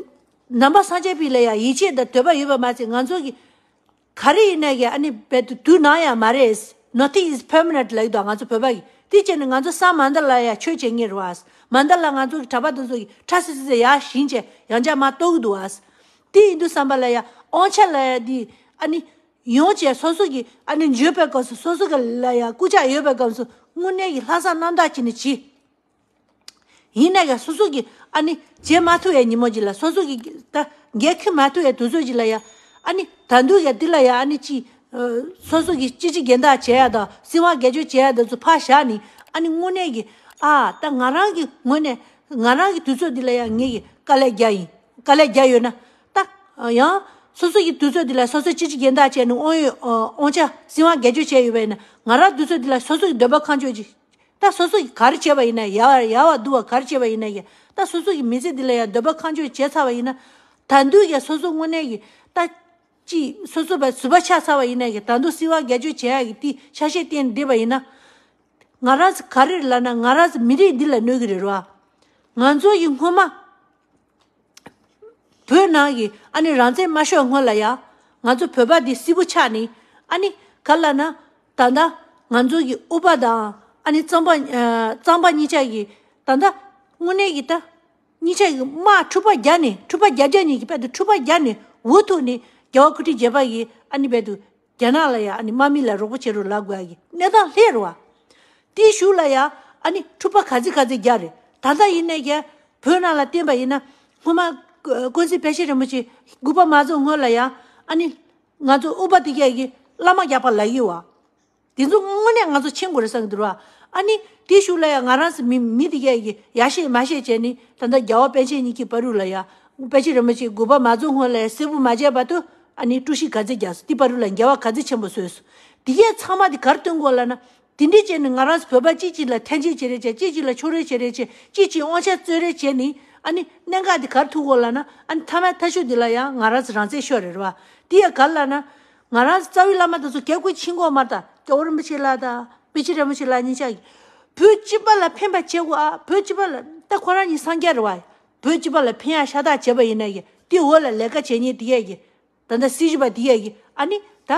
ནང་པ་སངས་རྒྱས་པའི་ལ་ཡ་ཡིད་ཆེས་དང་འདོད་པ་ཡོད་པ་མ་ཚད་ང་ཚོ་གི་ག་རེ་ཡིན་ནའི་གི་ཨ་ནི་རྦད་དུ་དུས་ནམ་ཡང་མ་རེད། Nothing is permanent ལབ་ཀྱི་འདུག་ང་ཚོ་བོད་པ་གི་དེ་བྱས་ནས་ང་ཚོ་སང་མ་མདའ་ལ་ཡ་ཆོས་བྱེད་ངེས་རེད་བ། མ་མདའ་ལ་ང་ཚོ་གི་གྲྭ་པ་དེ་ཚོ་གི་ཁྲ་སི་སི་སི་ཡ་བཞིན་བྱས་ཡང་བསྐྱར་མ་གཏོགས་ཀྱི་འདུག་བ། དེ་ཡིན་དུས་ཙམ་པ་ལ་ཡ་དབང་ཆ་ལ་ཡ་དེ་ཨ་ནི་ཡོང་བྱས་སོ་སོ་གི་ཨ་ནི་འཇོན་པའི་སྐབས་སུ་སོ་སོ་གི་ལ་ཡ་སྐུ་ཕྱྭ་ཡོད་པའི་སྐབས་སུ་དངོས་གནས་ཀྱི་ལྷག་བསམ་རྣམ་དག་བྱས་ནས་བྱེད། ཡིན་ན་ཡང་སོ་སོ་གིས་ཨ་ནི་བྱེད་མ་ཐུབ་ཡའི་ཉིན་མོ་ཅིག་ལ་སོ་སོ་གིས་ད་འགན་འཁུར་མ་ཐུབ་ཡའི་དུས་ཚོད་ཅིག་ལ་ཡ་ཨ་ནི་ད་དུང་ཡ་འདི་ལ་ཡ་ཨ་ནི་ཅི་སོ་སོ་གིས་ཅི་ཅི་འགན་བདག་བྱེད་ཡ་དང་སྲིད་དབང་སྒེར་གཅོད་བྱེད་ཡ་དེ་ཚོ་ཕར་བཞག་ནས་ཨ་ནི་དངོས་གནས་ཀྱི་ཨ་ད་ང་རང་གི་ངོས་ནས་ང་རང་གི་དུས་ཚོད་འདི་ལ་ཡ་ངེད་ཀྱིས་དཀའ་ལས་རྒྱག་ཡིན་དཀའ་ལས་རྒྱག་ཡོད་ན་ད་ཡང་སོ་སོ་གི་དུས་ཚོད་འདི་ལ་སོ་སོ་ཅི་ཅི་འགན་བདག་བྱས་ནས་དབང་ཡོད་དབང་ཆ་སྲིད་དབང་སྒེར་གཅོད་བྱས་ཡོད་པ་ཡིན་ན་ང་རང་དུས་ཚོད་འདི་ལ་སོ་སོ་གི་འདོད་པ་ཁ་མཆོག་ཅིག་ད་སོ་སོ་གིས་ག་རེ་བྱས་པ་ཡིན་ན་ཡག་ཡག་བ་སྡུག་བ་ག་རེ་བྱས་པ་ཡིན་ན་ཡང་ད་སོ་སོ་གི་མི་ཚེ་འདི་ལ་ཡང་འདོད་པ་ཁ་མཆོག་བྱས་ཚར་བ་ཡིན་ན་ད་དུང་ཡང་སོ་སོ་དངོས་གནས་ཀྱི་ད་ཅིག་སོ་སོ་བ་ཟུར་པ་ཆགས་ཚར་བ་ཡིན་ན་ཡང་ད་དུང་སྲིད་དབང་སྒེར་གཅོད་བྱེད་ཡག་གི་དེ་ཆ་ཤས་བསྟན་བསྡད་པ་ཡིན་ན་ང་རང་ཚོ་ག་རེ་རེད་ལབ་ན་ང་རང་ཚོ་མི་རིགས་འདི་ལ་གནོད་ཀྱི་རེད་རོ། ང་ཚོ་ཡི་སྔོན་མ། བོད་ནང་གི་ཨ་ནི་རང་བཙན་མ་ཤོར་སྔོན་ལ་ཡ། ང་ཚོ་བོད་པ་འདི་སིལ་བུ་ཆགས་ནི། ཨ་ནི་ག་ལ་ན། ད་ལྟ་ང་ཚོ་གི་ཨུ་པ་དང་ཨ་ནི་གཙང་པ་ཨ་གཙང་པ་གཉིས་ཆ་གི་ད་ལྟ་དངོས་གནས་ཀྱི་ད་གཉིས་ཆ་གི་དམག་འཁྲུག་པ་རྒྱག་ནི་འཁྲུག་པ་རྒྱག་རྒྱག་གཉིས་ཀྱི་བར་དུ་འཁྲུག་པ་རྒྱག་ནི་འུ་ཐུག་ནི་རྒྱལ་བ་སྐུ་ཕྲེང་བརྒྱད་པ་གི་ཨ་ནི་བར་དུ། རྒྱ་ནག་ལ་ཡ་ཨ་ནི་དམག་མི་ལ་རོགས་པ་བྱེད་རོགས་ལབ་དགོས་ཡ་གི་གནས་སྟངས་སླེབས་རེད་བ། དེའི་གཞུག་ལ་ཡ་ཨ་ནི་འཁྲུག་པ་ག་ཚོད་ག་ཚོད་རྒྱག་རེད། ད་ལྟ་ཡིན་ནའི་ཀྱ་བོད་ནང་ལ་བསྟན་པ་ཡིན་ན་སྔོན་མ་ཀོ་ཀོང་སྤྱི་དཔལ་ཆེན་རིན་པོ་ཆེ་དགུ་པ་མ་རྫོགས་སྔོན་ལ་ཡ་ཨ་ནི་ང་ཚོ་ཨུ་པ་དེ་གས་ཀྱི་བླ་མ་རྒྱག་པ་ལབ་ཀྱི་བ། དེ་ཚོ་དངོས་གནས་ང་ཚོ་མཁྱེན་དགོས་རེད་བསམ་གྱི་འདུག་ར། ཨ་ནི་དེའི་གཞུག་ལ་ཡ་ང་རང་ཚོ་མི་མི་དེ་གས་ཀྱི་ཡ་བཤད་མ་བཤད་བྱས་ནི་ད་ལྟ་རྒྱལ་བ་པཎ་ཆེན་གཉིས་ཀྱི་བར་དུ་ལ་ཡ་དཔལ་ཆེན་རིན་པོ་ཆེ་དགུ་པ་མ་རྫོགས་སྔོན་ལ་ཡ་སིལ་བུ་མ་བྱས་བར་དུ། ཨ་ནི་དཀྲུག་ཤིང་ག་ཚོད་རྒྱག་སོང་དེ་བར་དུ་ལ་འགལ་བ་ག་ཚོད་ཆེན་པོ་བཟོས་སོང་། དེ་གས་ཚང་མ་དེ་གར་སྟོན་དགོས་ལབ་ན། དེ་འདྲས་བྱས་ནས་ང་རང་ཚོ་བོད་པ་གཅིག་གཅིག་ལ་ཐེན་ཅིག་བྱེད་རེས་བྱས་གཅིག་གཅིག་ལ་ཕྱོགས་རེས་བྱེད་རེས་བྱས་གཅིག་གཅིག་དབང་ཆ་རྩོད་རེས་བྱས་ནས་ཨ་ནི་གནད་འགག་དེ་གར་ཐུག་དགོས་ལབ་ན་ཨ་ནི་མཐའ་མའི་མཐའ་མཇུག་དེ་ལ་ཡང་ང་རང་ཚོ་རང་བཙན་ཤོར་རེད་རེད་བ། དེ་ཡང་ག་རེ་ལབ་ན། ང་རང་ཚོ་རྩ་བའི་བླ་མ་དེ་ཚོ་རྒྱལ་ཁུངས་ཕྱིན་དགོས་མ་རེད་ད་རྒྱལ་བ་རིན་པོ་ཆེ་ལགས་དང་པཎ་ཆེན་རིན་པོ་ཆེ་ལགས་གཉིས་ཆ་གིས་བོད་སྤྱི་པ་ལ་ཕན་པ་བྱེད་དགོས་ཨ་བོད་སྤྱི་པ་ལ་ད་ཁོ་རང་གཉིས་སངས་རྒྱས་རེད་བ། བོད་སྤྱི་པ་ལ་ཕན་ཡག་ཤ་སྟག་བྱས་པ་ཡིན་ན་ཡང་དེ་འོག་ལ་ལས་ཀ་བྱེད་མཁན་དེ་གས་ཀྱི། ད་ལྟ་སྲིད་བྱུས་པ་དེ་གས་ཀྱི་ཨ་ནི་ད།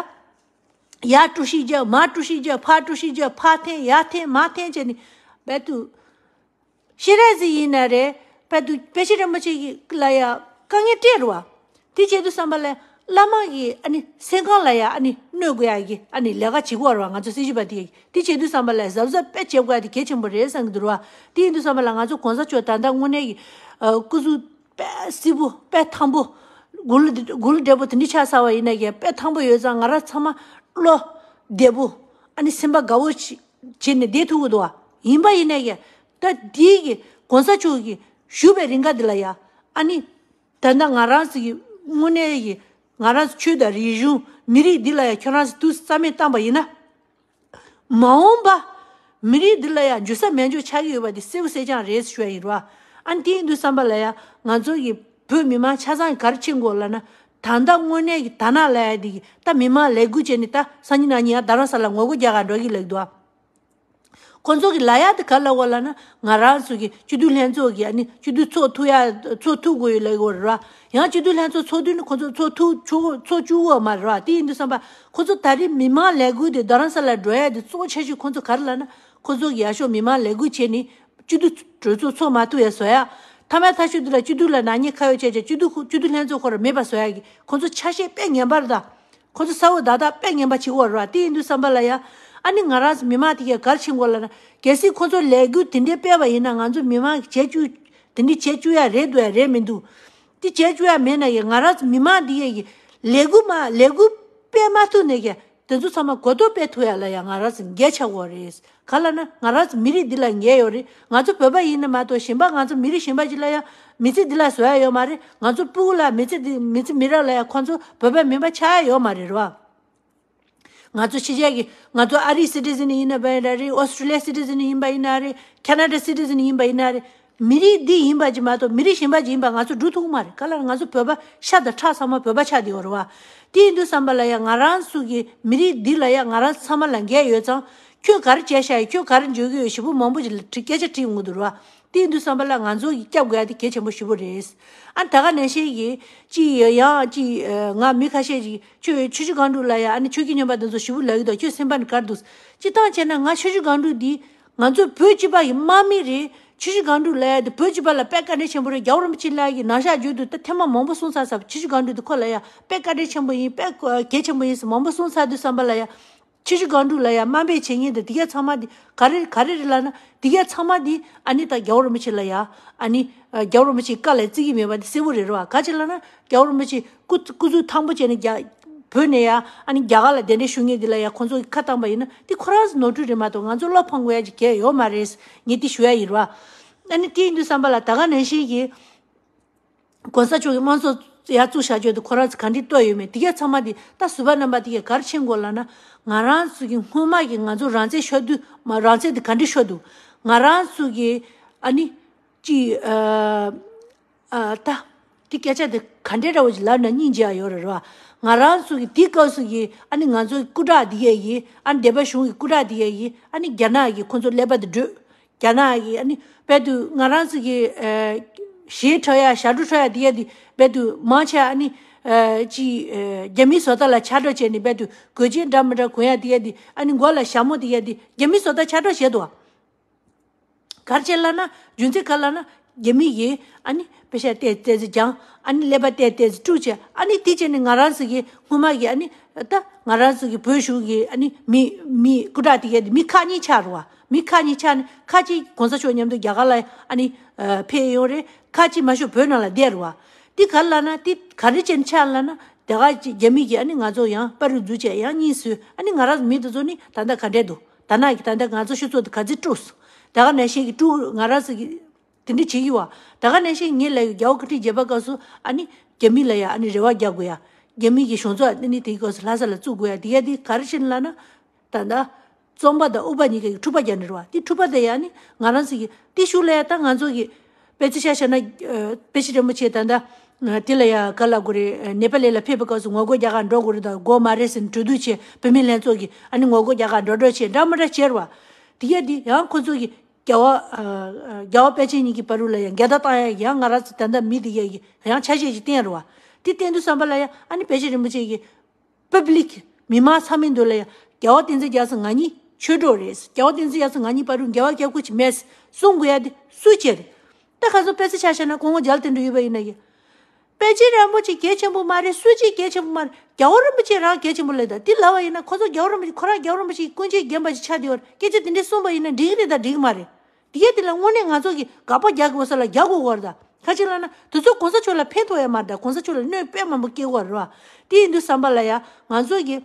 ཡར་དཀྲུག་ཤིང་རྒྱག་མར་དཀྲུག་ཤིང་རྒྱག་ཕར་དཀྲུག་ཤིང་རྒྱག་ཕར་འཐེན་ཡར་འཐེན་མར་འཐེན་བྱས་ནས་བལ་དུ། ཤེས་རབ་ཟིག་ཡིན་ན་རེད་བལ་དུ་པཎ་ཆེན་རིན་པོ་ཆེ་གི་ལ་ཡ་དཀའ་ངལ་སྤྲད་རུ་བ། དེ་བྱེད་དུས་བསམ་པ་ལ་བླ་མ་གི་ཨ་ནི་སེམས་ཁམས་ལ་ཡ་ཨ་ནི་གནོད་དགོས་ཡ་གི་ཨ་ནི་ལས་ཀ་བྱེད་དགོས་རུ་བ་ང་ཚོ་སྲིད་བྱུས་པ་དེ་གི་དེ་བྱེད་དུས་བསམ་པ་ལ་གཟབ་གཟབ་དཔེ་བྱེད་དགོས་ཡ་དེ་གལ་ཆེན་པོ་རེད་བསམ་གི་འདུག་རུ་བ། དེ་ཡིན་དུས་བསམ་པ་ལ་ང་ཚོ་གོང་ས་མཆོག་ད་ལྟ་དངོས་གནས་ཀྱི་སྐུ་གཟུགས། དཔེ་སིལ་བུ་དཔེ་ཐང་པོ། དགུ་ལོ་དགུ་ལོ་བགྲེས་པོ་དེ་འདྲ་ཆགས་ཚར་བ་ཡིན་ན་ཡང་དཔེ་ཐང་པོ་ཡོད་ཙང་ང་རང་ཚང་མ་བློ་བདེ་པོ་ཨ་ནི་སེམས་པ་དགའ་བོ་བྱས་ནས་བསྡད་ཐུབ་ཀྱི་འདུག་བ། ཡིན་པ་ཡིན་ན་ཡང་ད་དེའི་གི་གོང་ས་མཆོག་གིས་བཞུགས་པའི་རིང་ག་འདི་ལ་ཡ་ཨ་ནི། ད་ལྟ་ང་རང་ཚོ་གི་དངོས་གནས་ཀྱི་ང་རང་ཚོ་ཆོས་དང་རིག་གཞུང་མི་རིགས་འདི་ལ་ཡང་ཁྱོད་རང་ཚོ་ཐུགས་རྩ་མེད་བཏང་པ་ཡིན་ན། མ་འོངས་པ་མི་རིགས་འདི་ལ་ཡང་འགྱུར་ས་མེད་འཇོག་ཆགས་ཀྱི་ཡོད་པ་འདི་གསལ་པོ་གསལ་རྐྱང་རེད་ཞུ་ཡ་ཡིན་རོ། ཨ་ནི་དེ་ཡིན་དུས་བསམ་པ་ལ་ཡང་ང་ཚོ་གི་བོད་མི་མང་ཆ་ཚང་ག་རེ་ཕྱིན་དགོས་ལབ་ན། ད་ལྟ་དངོས་གནས་ཀྱི་དར་ནག་ལབ་ཡ་འདི་གི་ད་མི་མང་ལས་འགུལ་བྱས་ནས་ད་སང་ཉིན་གནངས་ཉིན་ཡང་རྡ་རམ་ས་ལ་ངོ་རྒོལ་རྒྱག་གར་འགྲོ་གི་ལབ་འདུག་ཨ། ཁོ་ཚོ་གི་ལབ་ཡ་དེ་ག་ལབ་དགོས་ལབ་ན། ང་རང་ཚོ་གི་སྤྱི་འཐུས་ལྷན་ཚོགས་ཀྱི་ཨ་ནི་སྤྱི་འཐུས་ཚོགས་ཐུབ་ཡ་ཚོགས་ཐུབ་དགོས་ཡོད་ལབ་དགོས་རེད་བ། ཡང་སྤྱི་འཐུས་ལྷན་ཚོགས་ཚོགས་དུས་ནི་ཁོ་ཚོ་ཚོགས་ཐུབ་ཆོག་ཚོགས་བཅུག་གི་ཡོད་མ་རེད་བ། དེ་ཡིན་དུས་བསམ་པ་ཁོ་ཚོ་ད་རེས་མི་མང་ལས་འགུལ་དེ་རྡ་རམ་ས་ལ་འགྲོ་ཡ་དེ་གཙོ་བོ་ཆེ་ཤོས་ཁོ་ཚོ་ག་རེ་ལབ་ན། ཁོ་ཚོ་གི་ཡ་ཤོག་མི་མང་ལས་འགུལ་བྱས་ནི་སྤྱི་འཐུས་གྲོས་ཚོགས་ཚོགས་མ་ཐུབ་ཡ་བཟོ་ཡ། མཐའ་མའི་མཐའ་མཇུག་དེ་ལ་སྤྱི་འཐུས་ལ་ནག་ཉེས་ཁ་ཡོད་བྱས་བྱས་སྤྱི་འཐུས་སྤྱི་འཐུས་ལྷན་ཚོགས་ཁོ་ར་མེད་པ་བཟོ་ཡ་གི་ཁོ་ཚོ་ཆ་ཤས་དཔེ་ངན་པ་རེད་ད། ཁོ་ཚོ་གསལ་བོ་བརྡ་དག་དཔེ་ངན་པ་བྱེད་ཀྱི་ཡོད་རེད་བ། དེ་ཡིན་དུས་བསམ་པ་ལ་ཡ། ཨ་ནི་ང་རང་ཚོ་མི་མང་དེ་གས་ག་རེ་བྱེད་དགོས་ལབ་ན། གལ་སྲིད་ཁོ་ཚོ་ལས་འགུལ་དེ་འདྲའི་སྤེལ་བ་ཡིན་ན་ང་ཚོ་མི་མང་གིས་བྱེད་བཅུག་དེ་འདྲའི་བྱེད་བཅུག་ཡ་རེད་འདུག་ཡ་རེད་མི་འདུག་དེ་བྱེད་བཅུག་ཡ་མེད་ན་ཡང་ང་རང་ཚོ་མི་མང་དེ་གས་ཀྱི་ལས་འགུལ་མ་ལས་འགུལ་སྤེལ་མ་ཐུབ་ནས་ཀྱི་དེ་ཚོ་ཚང་མ་གོ་རྟོགས་སྤེལ་ཐུབ་ཡ་ལ་ཡ་ང་རང་ཚོ་འགན་ཆགས་ཀྱི་ཡོད་རེད། ག་ལབ་ན་ང་རང་ཚོ་མི་རིགས་འདི་ལ་འགན་ཡོད་རེད། ང་ཚོ་བོད་པ་ཡིན་ན་མ་གཏོགས་གཞན་པ་ང་ཚོ་མི་རིགས་གཞན་པ་ཅིག་ལ་ཡང་མི་ཚེ་འདི་ལ་བཟོ་ཡ་ཡོད་མ་རེད། ང་ཚོ་སྤུ་གུ་ལ་མི་ཚེ་འདི་མི་ཚེ་མི་རབས་ལ་ཡང་ཁོང་ཚོ་བོད་པ་མིན་པ་ཆགས་ཡ་ཡོད་མ་རེད་རོ། ང་ཚོ་ཕྱི་རྒྱལ་གྱི་ང་ཚོ་ཨ་རིའི་སི་ཊི་ཟན་ཡིན་ན་པ་ཡིན་ན་རེད། ཨོ་སི་ཊྲེ་ལི་ཡའི་སི་ཊི་ཟན་ཡིན་པ་ཡིན་ན་རེད། ཁེ་ན་ཌ་སི་ཊི་ཟན་ཡིན་པ་ཡིན་ན་རེད། མི་རིགས་འདི་ཡིན་པ་ཅིག་མ་གཏོགས་མི་རིགས་གཞན་པ་ཅིག་ཡིན་པ་ང་ཚོ་སྒྲུབ་ཐུབ་ཀྱི་མ་རེད། ག་ལ་ང་ཚོ་བོད་པ་ཤ་དང་ཁྲག་ཚང་མ་བོད་པ་ཆགས་བསྡད་ཡོད་རེད་བ། དེ་ཡིན་དུས་བསམ་པ་ལ་ཡང་ང་རང་ཚོ་གི་མི་རིགས་འདི་ལ་ཡང་ང་རང་ཚང་མ་ལ་འགན་ཡོད་ཙང་། ཁྱོད་ག་རེ་བྱས་ཤག་ཡིན། ཁྱོད་ག་རེ་འཇོག་གི་ཡོད། ཞེ་པོ་མང་པོ་ཅིག་ལ་དྲི་སྐད་ཆ་དྲིས་ཡོང་གི་འདུག་རེད་བ། དེ་ཡིན་དུས་བསམ་པ་ལ་ང་ཚོ་གི་སྐྱབས་དགོས་ཡ་དེ་གལ་ཆེན་པོ་ཞེ་པོ་རེད། ཨ་ད་ག་ནང་བཞིན་གྱི་ཅི་ཡང་ཅི་ང་མི་ཁ་ཤས་ཅིག་ཁྱོད་ཆུ་བཞི་སྒང་དྲུག་ལ་ཡ་ཨ་ནི་ཆོས་བརྒྱུད་མཉམ་པ་དེ་ཚོ་ཞེ་པོ་ལབ་ཀྱི་འདུག་ཁྱོད་སེམས་པ་ནི་ག་རེ་འདུག་སྤྱིར་བཏང་བྱས་ན་ང་ཆུ་བཞི་སྒང་དྲུག་འདི། ང་ཚོ་བོད་སྤྱི་པ་ཡི་དམག་མི་རེད། ཆུ་བཞི་སྒང་དྲུག་ལབ་ཡ་དེ་བོད་སྤྱི་པ་ལ་དཔེ་བཀའ་དྲིན་ཆེན་པོ་རེད། རྒྱལ་བ་རིན་པོ་ཆེ་ལགས་ཀྱིས་ནང་བཞག་བརྗོད་དུས་ད་ཐེངས་མ་མང་པོ་གསུངས་ཚར་ཚར། ཆུ་བཞི་སྒང་དྲུག་དེ་ཁོ་ལ་ཡ་དཔེ་བཀའ་དྲིན་ཆེན་པོ་ཡིན། དཔེ་གལ་ཆེན་པོ་ཡིན་ཟེར་མང་པོ་གསུངས་ཚར་དུས་བསམ་པ་ལ་ཡ། ཆུ་བཞི་སྒང་དྲུག་ལ་ཡ་དམའ་འབེབས་བྱེད་མཁན་དེ་དེ་གས་ཚང་མ་དེ་ག་རེ་ག་རེ་རེད་ལབ་ན། དེ་གས་ཚང་མ་དེ་ཨ་ནི་ད་རྒྱལ་བ་རིན་པོ་ཆེ་ལ་ཡ་ཨ་ནི་རྒྱལ་བ་རིན་པོ་ཆེའི་བཀའ་ལ་བརྩི་གི་མེད་པ་དེ་གསལ་པོ་རེད་རེད་བ། ག་ཅི་ལབ་ན་རྒྱལ་བ་རིན་པོ་ཆེ་སྐུ་སྐུ་གཟུགས་ཐང་པོ་བྱས་ནས་རྒྱ་བོད་ནས་ཡ་ཨ་ནི་རྒྱ་གར་ལ་གདན་འདྲེན་ཞུ་མཁན་དེ་ལ་ཡ་ཁོང་ཚོ་གིས་ཁ་བཏང་པ་ཡིན་ན་དེ་ཁོ་རང་ཚོ་ནོར་འཁྲུལ་རེད་མ་གཏོགས་ང་ཚོ་བློ་ཕམ་དགོས་ཡ་ཅིག་གལ་ཡོད་མ་རེད། ངས་དེ་ཞུ་ཡ་ཡིན་རེད་བ། ཨ་ནི་དེ་ཡིན་དུས་བསམ་པ་ལ་ད་ག་ནང་བཞིན་གྱི། གོང་ས་མཆོག་གིས་དམངས་གཙོ་ཡར་བཙུགས་བཞག་རྒྱུ་དེ་ཁོ་རང་ཚོ་ག་འདྲས་གཏོད་ཡོད་མེད་དེ་གས་ཚང་མ་དེ་ད་ཟུར་པ་རྣམ་པ་དེ་གས་ག་རེ་མཁྱེན་དགོས་ལབ་ན། ང་རང་ཚོ་གི་སྔོན་མ་གི་ང་ཚོ་རང་བཙན་ཤོར་དུས་མ་རང་བཙན་དེ་ག་འདྲས་ཤོར་འདུག་ང་རང་ཚོ་གི་ཨ་ནི་ཅི་ཨ་ཨ་ད་དེ་སྐད་ཆ་དེ་ག་འདྲས་འདྲ་བོ་ཞིག་ལབ་ན་སྙིང་རྗེ་ཡ་ཡོད་རེད་རེད་བ། ང་རང་ཚོ་གི་དེ་སྐབས་སུ་གི་ཨ་ནི་ང་ཚོ་སྐུ་དྲག་དེ་གས་ཡིན། ཨ་ནི་སྡེ་པ་གཞུང་གི་སྐུ་དྲག་དེ་གས་ཡིན། ཨ་ནི་རྒྱ་ནག་གི་ཁོ་ཚོ་ཀླད་པ་དེ་བགྲོད། རྒྱ་ནག་གི་ཨ་ནི་དཔེ་དུ་ང་རང་ཚོ་གི་ཨ་གཞས་འཁྲབ་ཡ་ཞབས་བྲོ་འཁྲབ་ཡ་དེ་གས་དེ་དཔེ་དུ་མང་ཆེ་ཨ་ནི་ཨ་ཅི་ཨ་རྒྱ་མིའི་བཟོ་ལྟ་ལ་ཆ་འདྲ་བྱས་ནས་དཔེ་དུ་གོས་ཆེན་འདྲ་མི་འདྲ་གོན་ཡ་དེ་གས་དེ་ཨ་ནི་མགོ་ལ་ཞྭ་མོ་དེ་གས་དེ་རྒྱ་མིའི་བཟོ་ལྟ་ཆ་འདྲ་བྱས་འདུག་བ། ག་རེ་བྱས་ལབ་ན་རྒྱུ་མཚན་ག་རེ་ལབ་ན་རྒྱ་མི་གིས་ཨ་ནི་པེ་ཤ་ཏེ་ཏེ་ཙི་སྦྱངས། ཨ་ནི་ཀླད་པ་ཏེ་ཏེ་ཙི་དཀྲུགས་བྱས། ཨ་ནི་དེ་བྱས་ནས་ང་རང་ཚོ་གི་སྔོན་མ་གི་ཨ་ནི་ད་ང་རང་ཚོ་གི་བོད་གཞུང་གི་ཨ་ནི་མི་མི་སྐུ་དྲག་དེ་གས་དེ་མི་ཁག་གཉིས་ཆགས་རེད་བ། མི་ཁག་གཉིས་ཆགས་ནས་ཁ་ཅིག་གོང་ས་མཆོག་མཉམ་དུ་རྒྱ་གར་ལ་ཨ་ནི་ཕེབས་ཡོང་རེད། ཁ་ཅིག་མ་ཤོག་བོད་ནང་ལ་བསྡད་རེད་བ། དེ་ག་རེ་ལབ་ན་དེ་ག་རེ་བྱས་ནས་ཆགས་ལབ་ན། དེ་ག་ཅིག་རྒྱ་མི་གིས་ཨ་ནི་ང་ཚོ་ཡང་པ་རུ་འཛུལ་བྱས་ཡང་གཉིས་བཟོས། ཨ་ནི་ང་རང་མི་དེ་ཚོ་ནི་ད་ལྟ་ག་འདྲས་འདུག་ད་ནང་གི་ད་ལྟ་ང་ཚོ་ཆུ་ཚོད་དུ་ག་ཚོད་དཀྲུགས་སོང་། དེ་ག་ནང་བཞིན་གྱི་དཀྲུགས་ང་རང་ཚོ་གི་དེ་འདྲ་བྱེད་ཀྱི་བ། དེ་ག་ནང་བཞིན་ངས་ལབ་ཡོད། རྒྱལ་བ་སྐུ་ཕྲེང་བརྒྱད་པ་སྐབས་སུ་ཨ་ནི་རྒྱ་མི་ལ་ཡ་ཨ་ནི་རེ་བ་རྒྱག་དགོས་ཡ། རྒྱ་མི་གི་གཞུང་ཚབ་ཨ་ནི་དེའི་སྐབས་སུ་ལྷ་ས་ལ་བཙུགས་དགོས་ཡ། དེ་ཡ་དེ་ག་རེ་བྱས་ནས་ལབ་ན། ད་ལྟ་རྩོམ་པ་དང་དབུ་མ་གཉིས་ཀ་གི་འཁྲུག་པ་རྒྱག་ནི་རེད་བ། དེ་འཁྲུག་པ་དེ་ཡ་ནི་ང་རང་ཚོ་གི་དེ་ཤུགས་ལ་ཡ་ད་ང་ཚོ་གི་དཔེ་ཆ་ཆ་བཞག་ན་ཨ་དཔེ་ཆ་རིན་པོ་ཆེ་ད་ལྟ་ཨ་དེ་ལ་ཡ་ག་ལབ་དགོས་རེད། ཨ་ནེ་པ་ལི་ལ་ཕེབས་པའི་སྐབས་སུ་ངོ་རྒོལ་རྒྱག་གར་འགྲོ་དགོས་རེད་ད་དགོས་མ་རེད་ཟེར་ནས་གྲོས་བསྡུར་བྱས། བུད་མེད་ལྷན་ཚོགས་ཀྱིས་ཨ་ནི་ངོ་རྒོལ་རྒྱག་གར་འགྲོ་འགྲོ་བྱས་འདྲ་མི་འདྲ་བྱས་རེད་བ། དེ་ཡ་དེ་ཡང་ཁོ་ཚོ་གི་རྒྱལ་བ་ཨ་ཨ་རྒྱལ་བ་དཔལ་ཆེན་གཉིས་ཀྱི་བར་དུ་ལ་ཡང་འགལ་ཟླ་བཏང་ཡ་ཡང་ང་རང་ཚོ་ད་ལྟ་མི་དེ་ཡ་གི་ཡང་ཆ་ཤས་ཤིག་བསྟན་རེད་བ། དེ་བསྟན་དུས་བསམ་པ་ལ་ཡ་ཨ་ནི་དཔེ་ཆ་རིན་པོ་ཆེ་གི་པབ་ལིག་མི་མང་ཚང་མའི་མདུན་ལ་ཡ་རྒྱལ་བ་བསྟན་འཛིན་རྒྱ་མཚོ་ང་གཉིས་ཆོས་གྲོགས་རེད། རྒྱལ་བ་བསྟན་འཛིན་རྒྱ་མཚོ་ང་གཉིས་བར་དུ་འགལ་བ་རྒྱག་དགོས་ཀྱི་མེད་གསུང་དགོས་ཡ་དེ་སུ་བྱས་རེད། ད་ཁ་སང་དཔེ་ཆ་ཆ་བཞག་ན་སྐུ་ངོ་རྒྱ་ལ་དོན་གྲུབ་ཡོད་པ་ཡིན་ན་ཡ། དཔེ་ཆ་རིན་པོ་ཆེ་གལ་ཆེན་པོ་མ་རེད། སུ་གཅིག་གལ་ཆེན་པོ་མ་རེད། རྒྱལ་བ་རིན་པོ་ཆེ་རང་གལ་ཆེན་པོ་ལབ་ད་དེ་ལབ་པ་ཡིན་ན་ཁོ་ཚོ་རྒྱལ་བ་རིན་པོ་ཆེ་ཁོ་རང་རྒྱལ་བ་རིན་པོ་ཆེ་སྐུ་མཆེད་རྒན་པ་ཞིག་ཆགས་བསྡད་ཡོད་རེད། སྐད་ཆ་དེ་འདྲས་གསུངས་པ་ཡིན་ན་འགྲིག་གི་རེད་ད་འགྲིག་གི་མ་རེད། དེ་གས་དེ་ལ་དངོས་གནས་ང་ཚོ་གི་དགག་པ་རྒྱག་དགོས་ས་ལ་རྒྱག་དགོས་ཀྱི་རེད་ད། ཁ་ཅིག་ལབ་ན་དེ་ཚོ་གོང་ས་མཆོག་ལ་ཕན་ཐོགས་ཡ་མ་རེད། གོང་ས་མཆོག་ལ་གནོད་དཔེ་མང་པོ་སྐྱེལ་གྱི་ཡོད་རེད་བ། དེ་ཡིན་དུས་ཙམ་པ་ལ་ཡ་ང་ཚོ་གི་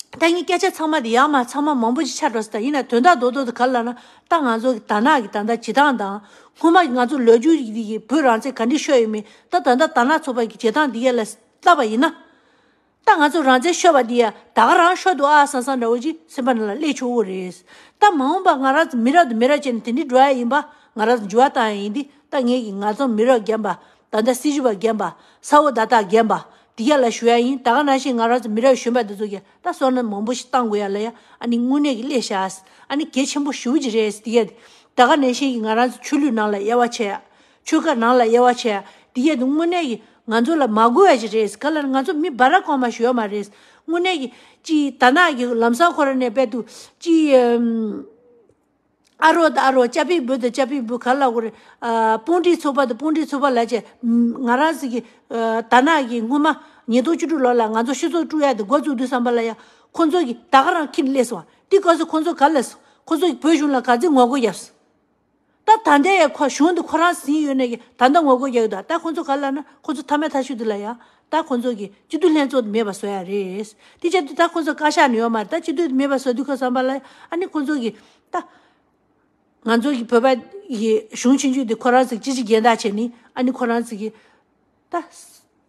ད་ངའི་སྐད་ཆ་ཚང་མ་དེ་ཡར་མར་ཚང་མ་མང་པོ་ཞིག་ཆགས་འགྲོ་སྲིད། ད་ཡིན་ན་དོན་དག་རྡོག་རྡོག་དེ་ག་རེ་ལབ་ན། ད་ང་ཚོ་གི་དར་ནག་གི་ད་ལྟ་བྱེད་སྟངས་དང་། སྔོན་མ་ང་ཚོ་ལོ་རྒྱུས་ཀྱི་བོད་རང་བཙན་ག་འདྲ་ཤོར་ཡོད་མེད། ད་ད་ལྟ་དར་ནག་ཚོགས་པ་གི་བྱེད་སྟངས་དེ་ག་ལ་བལྟས་པ་ཡིན་ན། ད་ང་ཚོ་རང་བཙན་ཤོར་བ་འདི་ཡ་ད་ག་རང་ཤོར་འདུག་ཨ་བསམ་བསམ་འདྲ་བོ་ཅིག་སེམས་པ་ནང་ལ་སླེབས་ཆོག་གི་རེད། ད་མ་འོངས་པ་ང་རང་ཚོ་མི་རབས་དང་མི་རབས་བྱས་ནས་དེ་འདྲའི་འགྲོ་ཡ་ཡིན་པ། ང་རང་ཚོ་འགྱུར་བ་བཏང་ཡ་ཡིན་དུས། ད་ངེད་ཀྱིས་ང་ཚོ་མི་རབས་རྒན་པ། ད་ལྟ་སྲི་ཞུ་བ་རྒན་པ། ས་འོག་བརྡ་རྟགས་རྒན་པ་དེ་ག་ལ་ཞུ་ཡ་ཡིན། ད་ག་ནང་བཞིན་ང་རང་ཚོ་མི་རབས་གཞོན་པ་དེ་ཚོ་གིས་ད་བསམ་བློ་མང་པོ་ཞིག་བཏང་དགོས་ཡ་ལ་ཡ། ཨ་ནི་དངོས་གནས་ཀྱི་སླེབས་ཤག་ཨ་ནི་གལ་ཆེན་པོ་ཞེ་པོ་ཅིག་རེད། དེ་ག་ད་ག་ནང་བཞིན་གྱི་ང་རང་ཚོ་ཆོས་ལུགས་ནང་ལ་དབྱེ་བ་ཕྱེ་ཡ། ཆོལ་ཁ་ནང་ལ་དབྱེ་བ་ཕྱེ་ཡ། དེ་ག་དེ་དངོས་གནས་ཀྱི་ང་ཚོ་ལ་མ་དགོས་ཡ་ཅིག་རེད། ག་ལ་ང་ཚོ་མི་བར་གོང་མ་ཞུ་ཡ་མ་རེད། དངོས་གནས་ཀྱི་ཅིག་དར་ནག་གི་ལམ་སང་ཁོ་རང་ནས་དཔེ་དུ་ཅིག་ཨམ། ཨ་རོགས་དང་ཨ་རོགས། ཅ་པིག་བུ་དང་ཅ་པིག་བུ། ག་ལ་གོ་རེད། ཨ། དཔུང་སྒྲིག་ཚོགས་པ་དང་དཔུང་སྒྲིག་ཚོགས་པ་ལབ་བྱས། ང་རང་ཚོ་གི་ཨ། དར་ནག་གི་སྔོན་མ་ཉིས་སྟོང་བཅུ་དྲུག་ལོ་ལ་ང་ཚོ་སྤྱི་ཚོགས་དཀྲུག་ཡ་དེ་འགོ་བཙུགས་དུས་ཙམ་པ་ལ་ཡ། ཁོ་ཚོ་གི་ད་ག་རང་ཁྱེར་སླེབས་སོང་། དེ་སྐབས་སུ་ཁོ་ཚོ་ག་ལ་སོང་། ཁོ་ཚོ་གི་བོད་གཞུང་ལ་ག་ཚོད་ངོ་རྒོལ་བརྒྱབ་སོང་། ད་ད་ལྟའི་ཡ་ཁོ་གཞུང་དེ་ཁོ་རང་ཟིན་ཡོད་ནས་ཀྱི་ད་ལྟ་ངོ་རྒོལ་རྒྱག་གི་འདུག་ད་ཁོ་ཚོ་ག་ལ་ན་ཁོ་ཚོ་མཐའ་མའི་མཐའ་གཞུག་དེ་ལ་ཡ། ད་ཁོ་ཚོ་གི་སྤྱི་འཐུས་ལྷན་ཚོགས་དེ་མེད་པ་བཟོ་ཡ་རེད། དེ་བྱས་དུས་ད་ཁོ་ཚོ་བཀའ་ཤག་ནས་ཡོད་མ་རེད། ད་སྤྱི་འཐུས་དེ་མེད་པ་བཟོ་དུས་ཁོ་ཙམ་པ་ལ་ཨ་ནི་ཁོ་ཚོ་གི་ད། ང་ཚོ་གི་བོད་པ་གི་གཞུང་ཆུང་ཆུང་དེ་ཁོ་རང་ཚོ་གཅིག་གཅིག་རྒྱན་ལྟ་བྱས་ནི་ཨ་ནི་ཁོ་རང་ཚོ་གི་ད་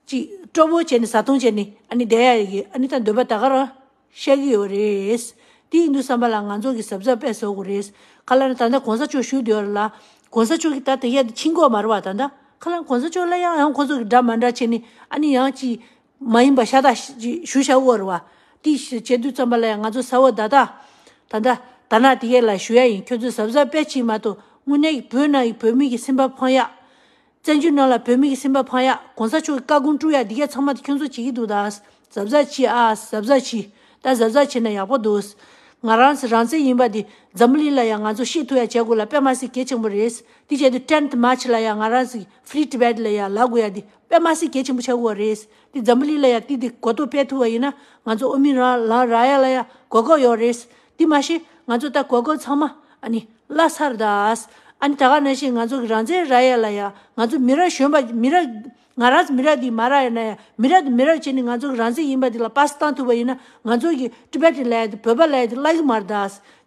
ཅིག་སྤྲོ་པོ་བྱས་ནི་བཟའ་བཏུང་བྱས་ནི་ཨ་ནི་བསྡད་ཡ་ཡི་གི་ཨ་ནི་ད་འདོད་པ་ད་ག་རང་བཤད་གི་ཡོད་རེད། དེ་ཡིན་དུས་ཙམ་པ་ལ་ང་ཚོ་གི་གཟབ་གཟབ་དཔེ་བཟོ་དགོས་རེད། ག་ལ་ནི་ད་ལྟ་གོང་ས་མཆོག་བཞུགས་བསྡད་ཡོད་རེད་ལ། གོང་ས་མཆོག་གི་ད་དེ་ཡ་དེ་ཕྱིན་གོ་མ་རེད་བ། ད་ལྟ་ག་ལ་གོང་ས་མཆོག་ལ་ཡང་ཡང་ཁོ་ཚོ་གི་འདྲ་མ་འདྲ་བྱས་ནི་ཨ་ནི་ཡང་ཅིག་མ་ཡིན་པ་ཤ་སྟག་ཞིག་ཞུ་བྱ་དགོས་རེད་བ། དེ་བྱེད་དུས་ཙམ་པ་ལ་ཡང་ང་ཚོ་ས་འོག་བརྡ་རྟགས་ད་ལྟ་དར་ནག་དེ་གས་ལ་ཞུ་ཡ་ཡིན། ཁྱོད་ཚོས་གཟབ་གཟབ་དཔེ་ཅིག་མ་གཏོགས་དངོས་གནས་ཀྱི་བོད་ནང་གི་བོད་མི་གི་སེམས་པ་ཕངས་ཡ། བཙན་བྱོལ་ནང་ལ་བོད་མི་གི་སེམས་པ་ཕངས་ཡ། གོང་ས་མཆོག་གི་བཀའ་དགོངས་དཀྲུག་ཡ་དེ་གས་ཚང་མ་དེ་ཁྱོད་ཚོ་བྱེད་ཀྱི་འདུག་ད་གཟབ་གཟབ་བྱེད་ཨ། གཟབ་གཟབ་བྱེད། ད་གཟབ་གཟབ་བྱེད་ན་ཡག་པོ་འདུག་ང་རང་ཚོ་རང་བཙན་ཡིན་པ་དེ་འཛམ་བུ་གླིང་ལ་ཡང་ང་ཚོ་ཤེས་ཐུབ་ཡ་བྱེད་དགོས་ལ་དཔེ་མ་སྲིད་གལ་ཆེན་པོ་རེད། དེ་བྱས་དུས་ཊེན་ཐི་མཱར་ཆི་ལ་ཡང་ང་རང་ཚོ་Free Tibet ལ་ཡང་ལབ་དགོས་ཡ་དེ་དཔེ་མ་སྲིད་གལ་ཆེན་པོ་ཆགས་ཀྱི་ཡོད་རེད། དེ་འཛམ་བུ་གླིང་ལ་ཡང་དེ་དེ་གོ་རྟོགས་སྤེལ་ཐུབ་པ་ཡིན་ན་ང་ཚོ་དབུ་མའི་ལམ་ལམ་རག་ཡ་ལ་ཡང་གོ་སྐབས་ཡོད་རེད། དེ་མ་གཞི་ང་ཚོ་ད་གོ་སྐབས་ཚང་མ་ཨ་ནི་བརླག་ཚར་ད། ཨ་ནི་ད་ག་ནང་བཞིན་ང་ཚོ་གི་རང་བཙན་རག་ཡ་ལ་ཡང་ང་ཚོ་མི་རབས་གཞོན་པ་མི་རབས་ང་རང་ཚོ་མི་རབས་འདི་མ་རག་ཡ་ན་ཡང་མི་རབས་དེ་མི་རབས་བྱས་ནས་ང་ཚོ་གི་རང་བཙན་ཡིན་པ་འདི་ལ་པཱ་སི་བཏང་ཐུབ་པ་ཡིན་ན་ང་ཚོ་གི་ཊི་བེ་ཊན་ལབ་ཡ་དེ་བོད་པ་ལབ་ཡ་དེ་བརླག་གི་མ་རེད་ད།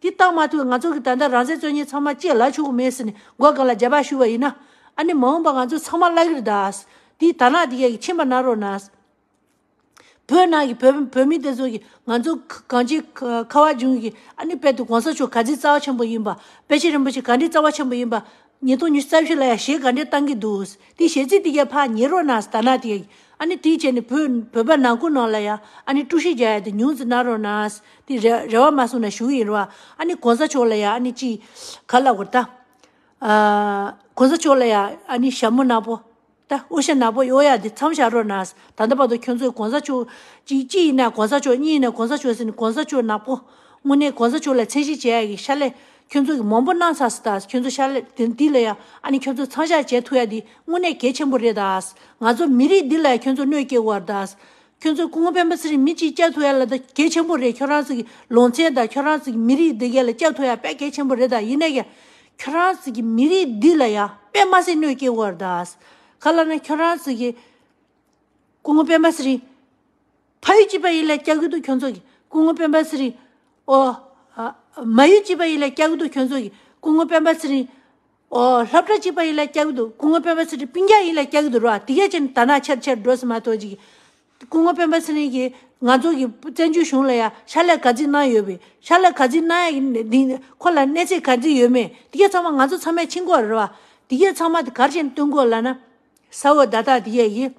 དེ་བཏང་མ་ཐུབ་པ་ང་ཚོ་གི་ད་ལྟ་རང་བཙན་རྩོད་མཁན་ཚང་མ་ཅིག་ལབ་ཆོག་གི་མེད་ཟེར་ནས་མགོ་སྒང་ལ་རྒྱབ་བ་ཞུ་བ་ཡིན་ན་ཨ་ནི་མ་འོངས་པ་ང་ཚོ་ཚང་མ་བརླག་གི་རེད་ད། དེ་དར་ནག་དེ་གས་ཀྱི་ཕྱིན་པ་གནང་རོགས་གནང་། བོད་ནང་གི་བོད་བོད་མི་དེ་ཚོ་གིས་ང་ཚོ་གངས་ཅན་ཁ་བ་ལྗོངས་ཀྱི་ཨ་ནི་དཔལ་དུ་གོང་ས་མཆོག་ག་ཚོད་རྩ་བ་ཆེན་པོ་ཡིན་པ། དཔལ་ཆེན་རིན་པོ་ཆེ་ག་འདྲའི་རྩ་བ་ཆེན་པོ་ཡིན་པ། ཉིས་སྟོང་ཉི་ཤུ་རྩ་བཞི་ལ་ཡང་གཞས་ག་འདྲའི་བཏང་གི་འདུག་དེ་གཞས་ཚིག་དེ་གས་ཕར་ཉན་རོགས་གནང་། དར་ནག་དེ་གས་ཨ་ནི་དེ་བྱས་ནས་བོད་བོད་པ་ནང་ཁུལ་ནང་ལ་ཡང་ཨ་ནི་དཀྲུག་ཤིང་རྒྱག་ཡ་དེ་ཉུང་ཙམ་གནང་རོགས་གནང་། དེ་རེ་རེ་བ་མ་སོང་ན་ཞུ་གི་ཡིན་རོགས། ཨ་ནི་གོང་ས་མཆོག་ལ་ཡང་ཨ་ནི་ཅི་ག་ལབ་དགོས་རེད་ད། ཨ་གོང་ས་མཆོག་ལ་ཡང་ཨ་ནི་ཞྭ་མོ་ནག་པོ། ད་དབུ་ཞྭ་ནག་པོ་གཡོག་ཡ་དེ་མཚམས་བཞག་རོགས་གནང་། ད་ལྟ་བར་དུ་ཁྱོད་ཚོས་གོང་ས་མཆོག་གཅིག་གཅིག་ཡིན་ན་གོང་ས་མཆོག་གཉིས་ཡིན་ན་གོང་ས་མཆོག་ཟེར་ནས་གོང་ས་མཆོག་ནག་པོ། དངོས་གནས་གོང་ས་མཆོག་ལ་མཚན་ཞིབ་བྱེད་ཡ་གི་ཕྱག་ལས་ཁྱོད་ཚོ་གི་མང་པོ་གནང་ཚར་སོང་ད། ཁྱོད་ཚོ་ཕྱག་ལས་དེ་འདི་ལ་ཡ་ཨ་ནི་ཁྱོད་ཚོ་མཚམས་བཞག་བྱེད་ཐུབ་ཡ་དེ་དངོས་གནས་གལ་ཆེན་པོ་རེད་ད། ང་ཚོ་མི་རིགས་འདི་ལ་ཡ་ཁྱོད་ཚོ་གནོད་སྐྱེལ་བ་རེད་ད། ཁྱོད་ཚོ་སྐུ་ངོ་སྤེན་པ་ཚེ་རིང་མི་གཅིག་སྐྱབས་ཐུབ་ཡ་ལ་ད་གལ་ཆེན་པོ་རེད། ཁྱོད་རང་ཚོ་གི་ལུང་ཚན་དང་ཁྱོད་རང་ཚོ་གི་མི་རིགས་འདི་ག་ལ་སྐྱབས་ཐུབ་ཡ་དཔེ་གལ་ཆེན་པོ་རེད་ད། ཡིན་ན་ཡང་ཁྱོད་རང་ཚོ་གི་མི་རིགས་འདི་ལ་ཡ་དཔེ་མ་སྲིད་གནོད་སྐྱེལ་བ་རེད་ད། ག་ལབ་ན་ཁྱོད་རང་ཚོ་གི་སྐུ་ངོ་སྤེན་པ་ཚེ་རིང་ཕ་ཡུལ་གཅིག་པ་ཡིན་ལ་སྐྱབས་ཀྱི་འདུག་ཁྱོད་ཚོ་གི་སྐུ་ངོ་སྤེན་པ་ཚེ་རིང་། ཨོ། ཨ། མ་ཡུལ་གཅིག་པ་ཡིན་ལ་སྐྱབས་ཀྱི་འདུག་ཁྱོད་ཚོ་གི་སྐུ་ངོ་སྤེན་པ་ཚེ་རིང་། ཨོ། སློབ་གྲྭ་གཅིག་པ་ཡིན་ལ་སྐྱབས་ཀྱི་འདུག་སྐུ་ངོ་སྤེན་པ་ཚེ་རིང་སྤུན་ཀྱག་ཡིན་ལ་སྐྱབས་ཀྱི་འདུག་ར། དེ་གས་ཅན་ད་ན་ཆར་ཆར་འགྲོ་སྲིད་མ་གཏོགས་ཅིག་སྐུ་ངོ་སྤེན་པ་ཚེ་རིང་གིས་ང་ཚོ་གི་བཙན་བྱོལ་གཞུང་ལ་ཡ་ཕྱག་ལས་ག་ཚོད་གནང་ཡོད་པས། ཕྱག་ལས་ག་ཚོད་གནང་ཡ་གི་འདི་ཁོ་ལ་གནས་ཚད་ག་ཚོད་ཡོད་མེད་དེ་གས་ཚང་མ་ང་ཚོ་ཚང་མས་མཁྱེན་གྱི་ཡོད་རེད་བ། དེ་གས་ཚང་མ་དེ་ག་རེ་བྱས་ནས་སྟོན་གྱི་ཡོད་ལབ་ན། ས་འོག་བརྡ་རྟགས་དེ་གས་ཀྱིས།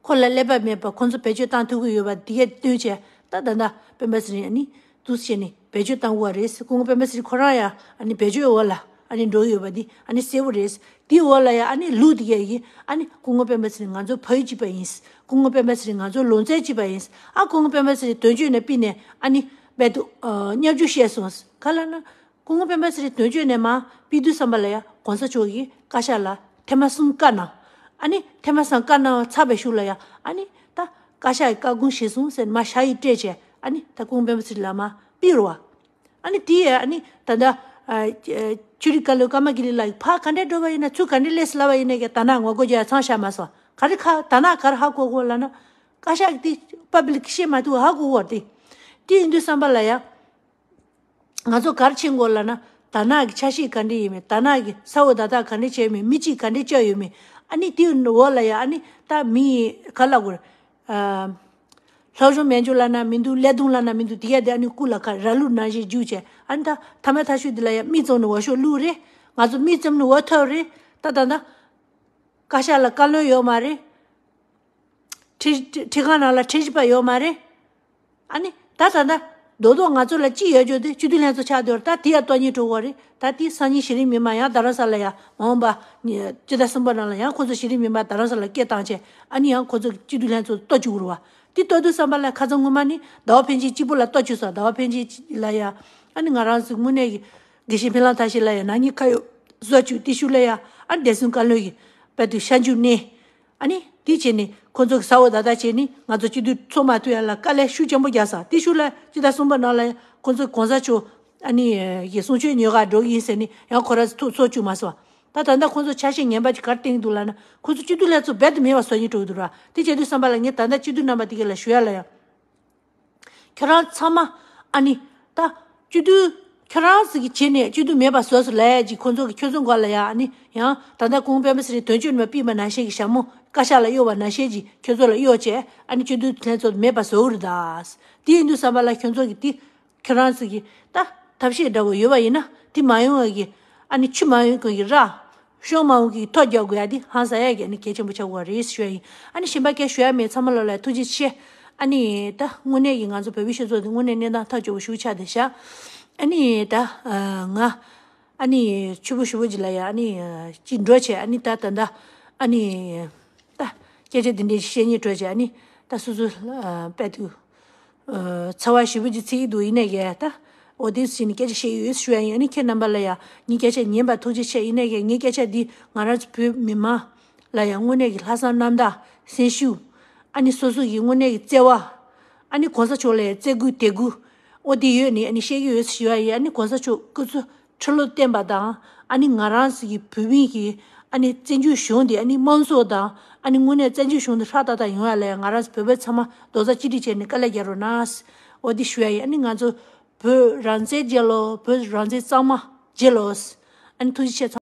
ཁོ་ལ་ཀླད་པ་མེད་པ་ཁོ་ཚོ་བེད་སྤྱོད་བཏང་ཐུབ་ཀྱི་ཡོད་པ་དེ་གས་སྟོན་བྱས། ད་ད་ལྟ་སྤེན་པ་ཚེ་རིང་ཨ་ནི་འདུག་སེ་བྱས་ནས་བེད་སྤྱོད་བཏང་དགོས་པ་རེད། སྐུ་ངོ་སྤེན་པ་ཚེ་རིང་ཁོ་རང་ཡང་ཨ་ནི་བེད་སྤྱོད་འོག་ལ་ཨ་ནི་འགྲོ་གི་ཡོད་པ་འདི་ཨ་ནི་གསལ་པོ་རེད། དེའི་འོག་ལ་ཡང་ཨ་ནི་ལུག་དེ་གས་ཀྱིས་ཨ་ནི་སྐུ་ངོ་སྤེན་པ་ཚེ་རིང་ང་ཚོ་ཕ་ཡུལ་གཅིག་པ་ཡིན། སྐུ་ངོ་སྤེན་པ་ཚེ་རིང་ང་ཚོ་ལུང་ཚན་གཅིག་པ་ཡིན། ཨ་སྐུ་ངོ་སྤེན་པ་ཚེ་རིང་དོན་གཅོད་ནས་ཕུད་ནས་ཨ་ནི་རྦད་དེ་བརྙས་བཅོས་བཤད་སོང་། ག་ལབ་ན། སྐུ་ངོ་སྤེན་པ་ཚེ་རིང་དོན་གཅོད་ནས་མར་ཕུད་དུས་ཙམ་པ་ལ་ཡ་གོང་ས་མཆོག་གིས་བཀའ་ཤག་ལ་ཐེངས་མ་གསུམ་བཀའ་གནང་། ཨ་ནི་ཐེངས་མ་གསུམ་བཀའ་གནང་བ་ཚར་བའི་གཞུག་ལ་ཡ་ཨ་ནི་ད་བཀའ་ཤག་གིས་བཀའ་དགོངས་ཞུས་སོང་ཟེར་ནས་མར་ཞ་ཡིས་སྤྲད་བྱས་ཨ་ནི་ད་སྐུ་ངོ་སྤེན་པ་ཚེ་རིང་ལ་མར་ཕུད་རེད་བ། ཨ་ནི་དེ་ཡ་ཨ་ནི་ད་ལྟ་ ཨ་ཨ་ཆོས་རིག་བཀའ་བློན་ཀརྨ་གི་ལི་ལགས་ཕར་ག་འདྲས་འགྲོ་བ་ཡིན་ན། ཚུར་ག་འདྲས་སླེབས་སླ་བ་ཡིན་ན་གི་དར་ནག་ངོ་རྒོལ་རྒྱག་ཡ་མཚམས་བཞག་མ་སོང་། ག་རེ་ཁ་དར་ནག་ག་རེ་ཧ་གོ་གོ་ལབ་ན། བཀའ་ཤག་དེ་པབ་ལིག་གིས་བཤད་མ་ཐུབ་པ་ཧ་གོ་གོ་རེད། དེ་ཡིན་དུས་ཙམ་པ་ལ་ཡ། ང་ཚོ་ག་རེ་བྱེད་དགོས་ལབ་ན། དར་ནག་གི་ཆ་ཤས་ག་འདྲ་ཡོད་མེད། དར་ནག་གི་ས་འོག་བརྡ་རྟགས་ག་འདྲ་བྱས་ཡོད་མེད། མི་གཅིག་ག་འདྲ་བཅར་ཡོད་མེད། ཨ་ནི་དེའི་འོག་ལ་ཡ་ཨ་ནི་ད་མི་ག་ལབ་དགོས་རེད། ཨ་ལྷོ་བཞུགས་སྨན་ཆུ་ལབ་ན་མི་འདུག་ཀླད་སྟོང་ལབ་ན་མི་འདུག་དེ་ག་དེ་ཨ་ནི་སྐུ་ལ་ཁ་ར་ལུག་ནང་བཞིན་རྒྱུག་བྱས། ཨ་ནི་ད་ཐ་མ་ཐ་ཤུ་འདི་ལ་ཡ་མི་བཙོང་ནས་འོ་ཤོག་བླུགས་རེད། ང་ཚོ་མི་བཙོང་ནས་འོ་ཐོབ་རེད། ད་ད་ད། བཀའ་ཤག་ལ་བཀའ་བློན་ཡོད་མ་རེད། ཁྲི་ཁྲི་ཁང་ནང་ལ་ཁྲི་བཞི་པ་ཡོད་མ་རེད། ཨ་ནི་ད་ད་ད་རྡོག་རྡོག་ང་ཚོ་ལ་ཅི་ཡོད་རྒྱུ་དེ་སྤྱི་འཐུས་ལྷན་ཚོགས་ཆགས་བསྡད་ཡོད་རེད། ད་དེ་ཡང་སྟོང་ཉིད་འགྲོ་གི་རེད། ད་དེ་སང་ཉིན་གཞི་རིམ་མི་མང་ཡང་རྡ་རམ་ས་ལ་ཡང་མ་འོངས་པ་སྤྱི་ཟླ་གསུམ་པ་ནང་ལ་ཡང་ཁོ་ཚོ་གཞི་རིམ་མི་མང་རྡ་རམ་ས་ལ་སྐད་བཏང་བྱས། ཨ་ནི་ཡང་ཁོ་ཚོ་སྤྱི་འཐུས་ལྷན་ཚོགས་གཏོར་བཅུག་རེད་བ། དེ་གཏོར་དུས་ཙམ་པ་ལ་ཁ་སང་སྔོན་མ་ནི་ཟླ་བ་ཕན་ཆད་གཅིག་པོ་ལ་གཏོར་བཅུག་སོང་། ཟླ་བ་ཕན་ཆད་ལ་ཡང་ཨ་ནི་ང་རང་ཚོའི་དངོས་གནས་ཀྱི་དགེ་བཤེས་འཕེལ་ལམ་མཐར་ཕྱིན་ལ་ཡང་ནག་ཉེས་ཁ་གཡོགས་བཟོ་བཅུག་དེ་ཤུགས་ལ་ཡང་ཨ་ནི་བདེ་སྲུང་བཀའ་བློན་གྱི་དཔལ་དུ་ཤར་འཇུག་གནས། ཨ་ནི་དེ་བྱས་ནས་ཁོ་ཚོ་གི་ས་འོག་བརྡ་རྟགས་བྱས་ནས་ང་ཚོ་སྤྱི་འཐུས་ཚོགས་མ་ཐུབ་ཡ་ལ་དཀའ་ལས་ཤུགས་ཆེན་པོ་རྒྱག་ས། དེ་ཤུགས་ལ་སྤྱི་ཟླ་གསུམ་པ་ནང་ལ་ཁོ་ཚོ་གོང་ས་མཆོག་ཨ་ནི་གི་གསུང་ཆོས་ཉོ་གར་འགྲོ་གི་ཡིན་ཟེར་ནས་ཡང་ཁོ་རང་ཚོ་ཐུག་ཚོགས་བཅུག་མ་སོང་། ད་ད་ལྟ་ཁོ་ཚོ་ཆ་ཤས་ངན་པ་ཅིག་ག་རེ་བསྟན་གྱི་འདུག་ལབ་ན། ཁོ་ཚོ་སྤྱི་འཐུས་ལྷན་ཚོགས་རྦད་དེ་མེད་པ་བཟོ་སྙིང་བྲོ་གི་འདུག་ར། དེ་བྱས་དུས་ཙམ་པ་ལ་ངས་ད་ལྟ་སྤྱི་འཐུས་རྣམ་པ་དེ་ག་ལ་ཞུ་ཡ་ལ་ཡང་། ཁྱོད་རང་ཚང་མ་ཨ་ནི་ད་སྤྱི་འཐུས་ཁྱོད་རང་ཟིག་གིས་བྱས་ནས་སྤྱི་འཐུས་མེད་པ་བཟོས་སོང་ལབ་ཡ་ཅིག་ཁོ་ཚོ་གི་ཁྱོད་ཚོ་མགོ་ལ་ཡ་ཨ་ནི་ཡང་ད་ལྟ་ཁོང་སྤེན་པ་ཚེ་རིང་དོན་གཅོད་ནས་ཕུད་པ་ནང་བཞིན་གྱི་ཞྭ་མོ་བཀའ་ཤག་ལ་གཡོགས་པ་ནང་བཞིན་གྱི་ཁྱོད་ཚོ་ལ་གཡོགས་བྱས་ཨ་ནི་སྤྱི་འཐུས་ལྷན་ཚོགས་མེད་པ་བཟོ་གི་རེད་ད། དེ་ཡིན་དུས་ཙམ་པ་ལ་ཁྱོད་ཚོ་གི་དེ་ཁྱོད་རང་ཚོ་གི་ད་ཐབས་ཤེས་འདྲ་བོ་ཡོད་པ་ཡིན་ན་དེ་མ་ཡོང་བ་གི་ཨ་ནི་ཆུ་མ་ཡོང་གོང་གི་ར། གཞུང་མ་འོངས་ཀྱི་ཐོ་རྒྱག་དགོས་ཡ་དེ་ཧང་སང་ཡ་གི་ཨ་ནི་གལ་ཆེན་པོ་ཆགས་དགོས་རེད་ཞུ་ཡ་ཡིན། ཨ་ནི་གཞན་པ་སྐད་ཞུ་ཡ་མེད། ཚང་མ་ལོ་ལ་ཐུགས་རྗེ་ཆེ། ཨ་ནི་ད་དངོས་གནས་ཀྱི་ང་ཚོ་བོད་པའི་སྤྱི་ཚོགས་འདི་དངོས་གནས་གནས་སྟངས་ཐག་ཆོད་པོ་ཞིག་ཆགས་བསྡད་ཤག་ཨ་ནི་ད་ང་ཨ་ནི་ཕྱུག་པོ་ཞུ་བོ་ཅིག་ལ་ཡ་ཨ་ནི་ཅིག་འགྲོ་བྱས་ཨ་ནི་ད་ད་ད་ཨ་ནི་ད་སྐད་ཆ་འདི་འདྲའི་བཤད་སྙིང་བྲོ་བྱས་ཨ་ནི་ད་སོ་སོ་དཔལ་དུ། ཚ་བ་ཞེ་པོ་ཅིག་ཚིག་འདུག་ཡིན་ནའི་གི་ད། འོ་དེ་ཟིན་སྐད་ཆ་བཤད་ཡོད་ཞུ་ཡ་ཡིན། ཨ་ནི་ཁྱེད་རྣམ་པ་ལ་ཡ་ངའི་སྐད་ཆ་ཉན་པ་ཐུགས་རྗེ་ཆེ། ཡིན་ནའི་གི་ངའི་སྐད་ཆ་འདི་ང་རང་ཚོ་བོད་མི་མང་ལ་ཡ་དངོས་གནས་ཀྱི་ལྷག་བསམ་རྣམ་དག་སེམས་ཤུགས། ཨ་ནི་སོ་སོ་ཡི་དངོས་གནས་ཀྱི་བརྩེ་བ། ཨ་ནི་གོང་ས་མཆོག་ལ་ཡ་བརྩེ་བཀུར་དད་གུས། འོ་དེ་ཡོད་ནི་ཨ་ནི་བཤད་ཀྱི་ཡོད་ཞུ་ཡ་ཡིན། ཨ་ནི་གོང་ས་མཆོག་སྐུ་ཚེ་ཁྲི་ལོ་བརྟན་པ་དང་། ཨ་ནི་ང་རང་ཚོ་གི་བོད་མི་གི་ཨ་ནི་བཙན་བྱོལ་གཞུང་འདི་ཨ་ནི་དམངས་གཙོ་དང་ཨ་ནི་དངོས་གནས་བཙན་བྱོལ་གཞུང་འདི་ཧྲག་ཏག་ཏག་ཡོང་ཡ་ལ་ཡ་ང་རང་ཚོ་བོད་པ་ཚང་མ་རྡོག་རྩ་གཅིག་སྒྲིལ་བྱས་ནས་དཀའ་ལས་རྒྱག་རོགས་གནང་། འོ་འདི་ཞུ་ཡ་ཡིན། ཨ་ནི་ང་ཚོ་བོད་རང་བཙན་རྒྱལ་ལོ། བོད་རང་བཙན་གཙང་མ་རྒྱལ་ལོ། ཨ་ནི་ཐུགས་རྗེ་ཆེ་ཚང་།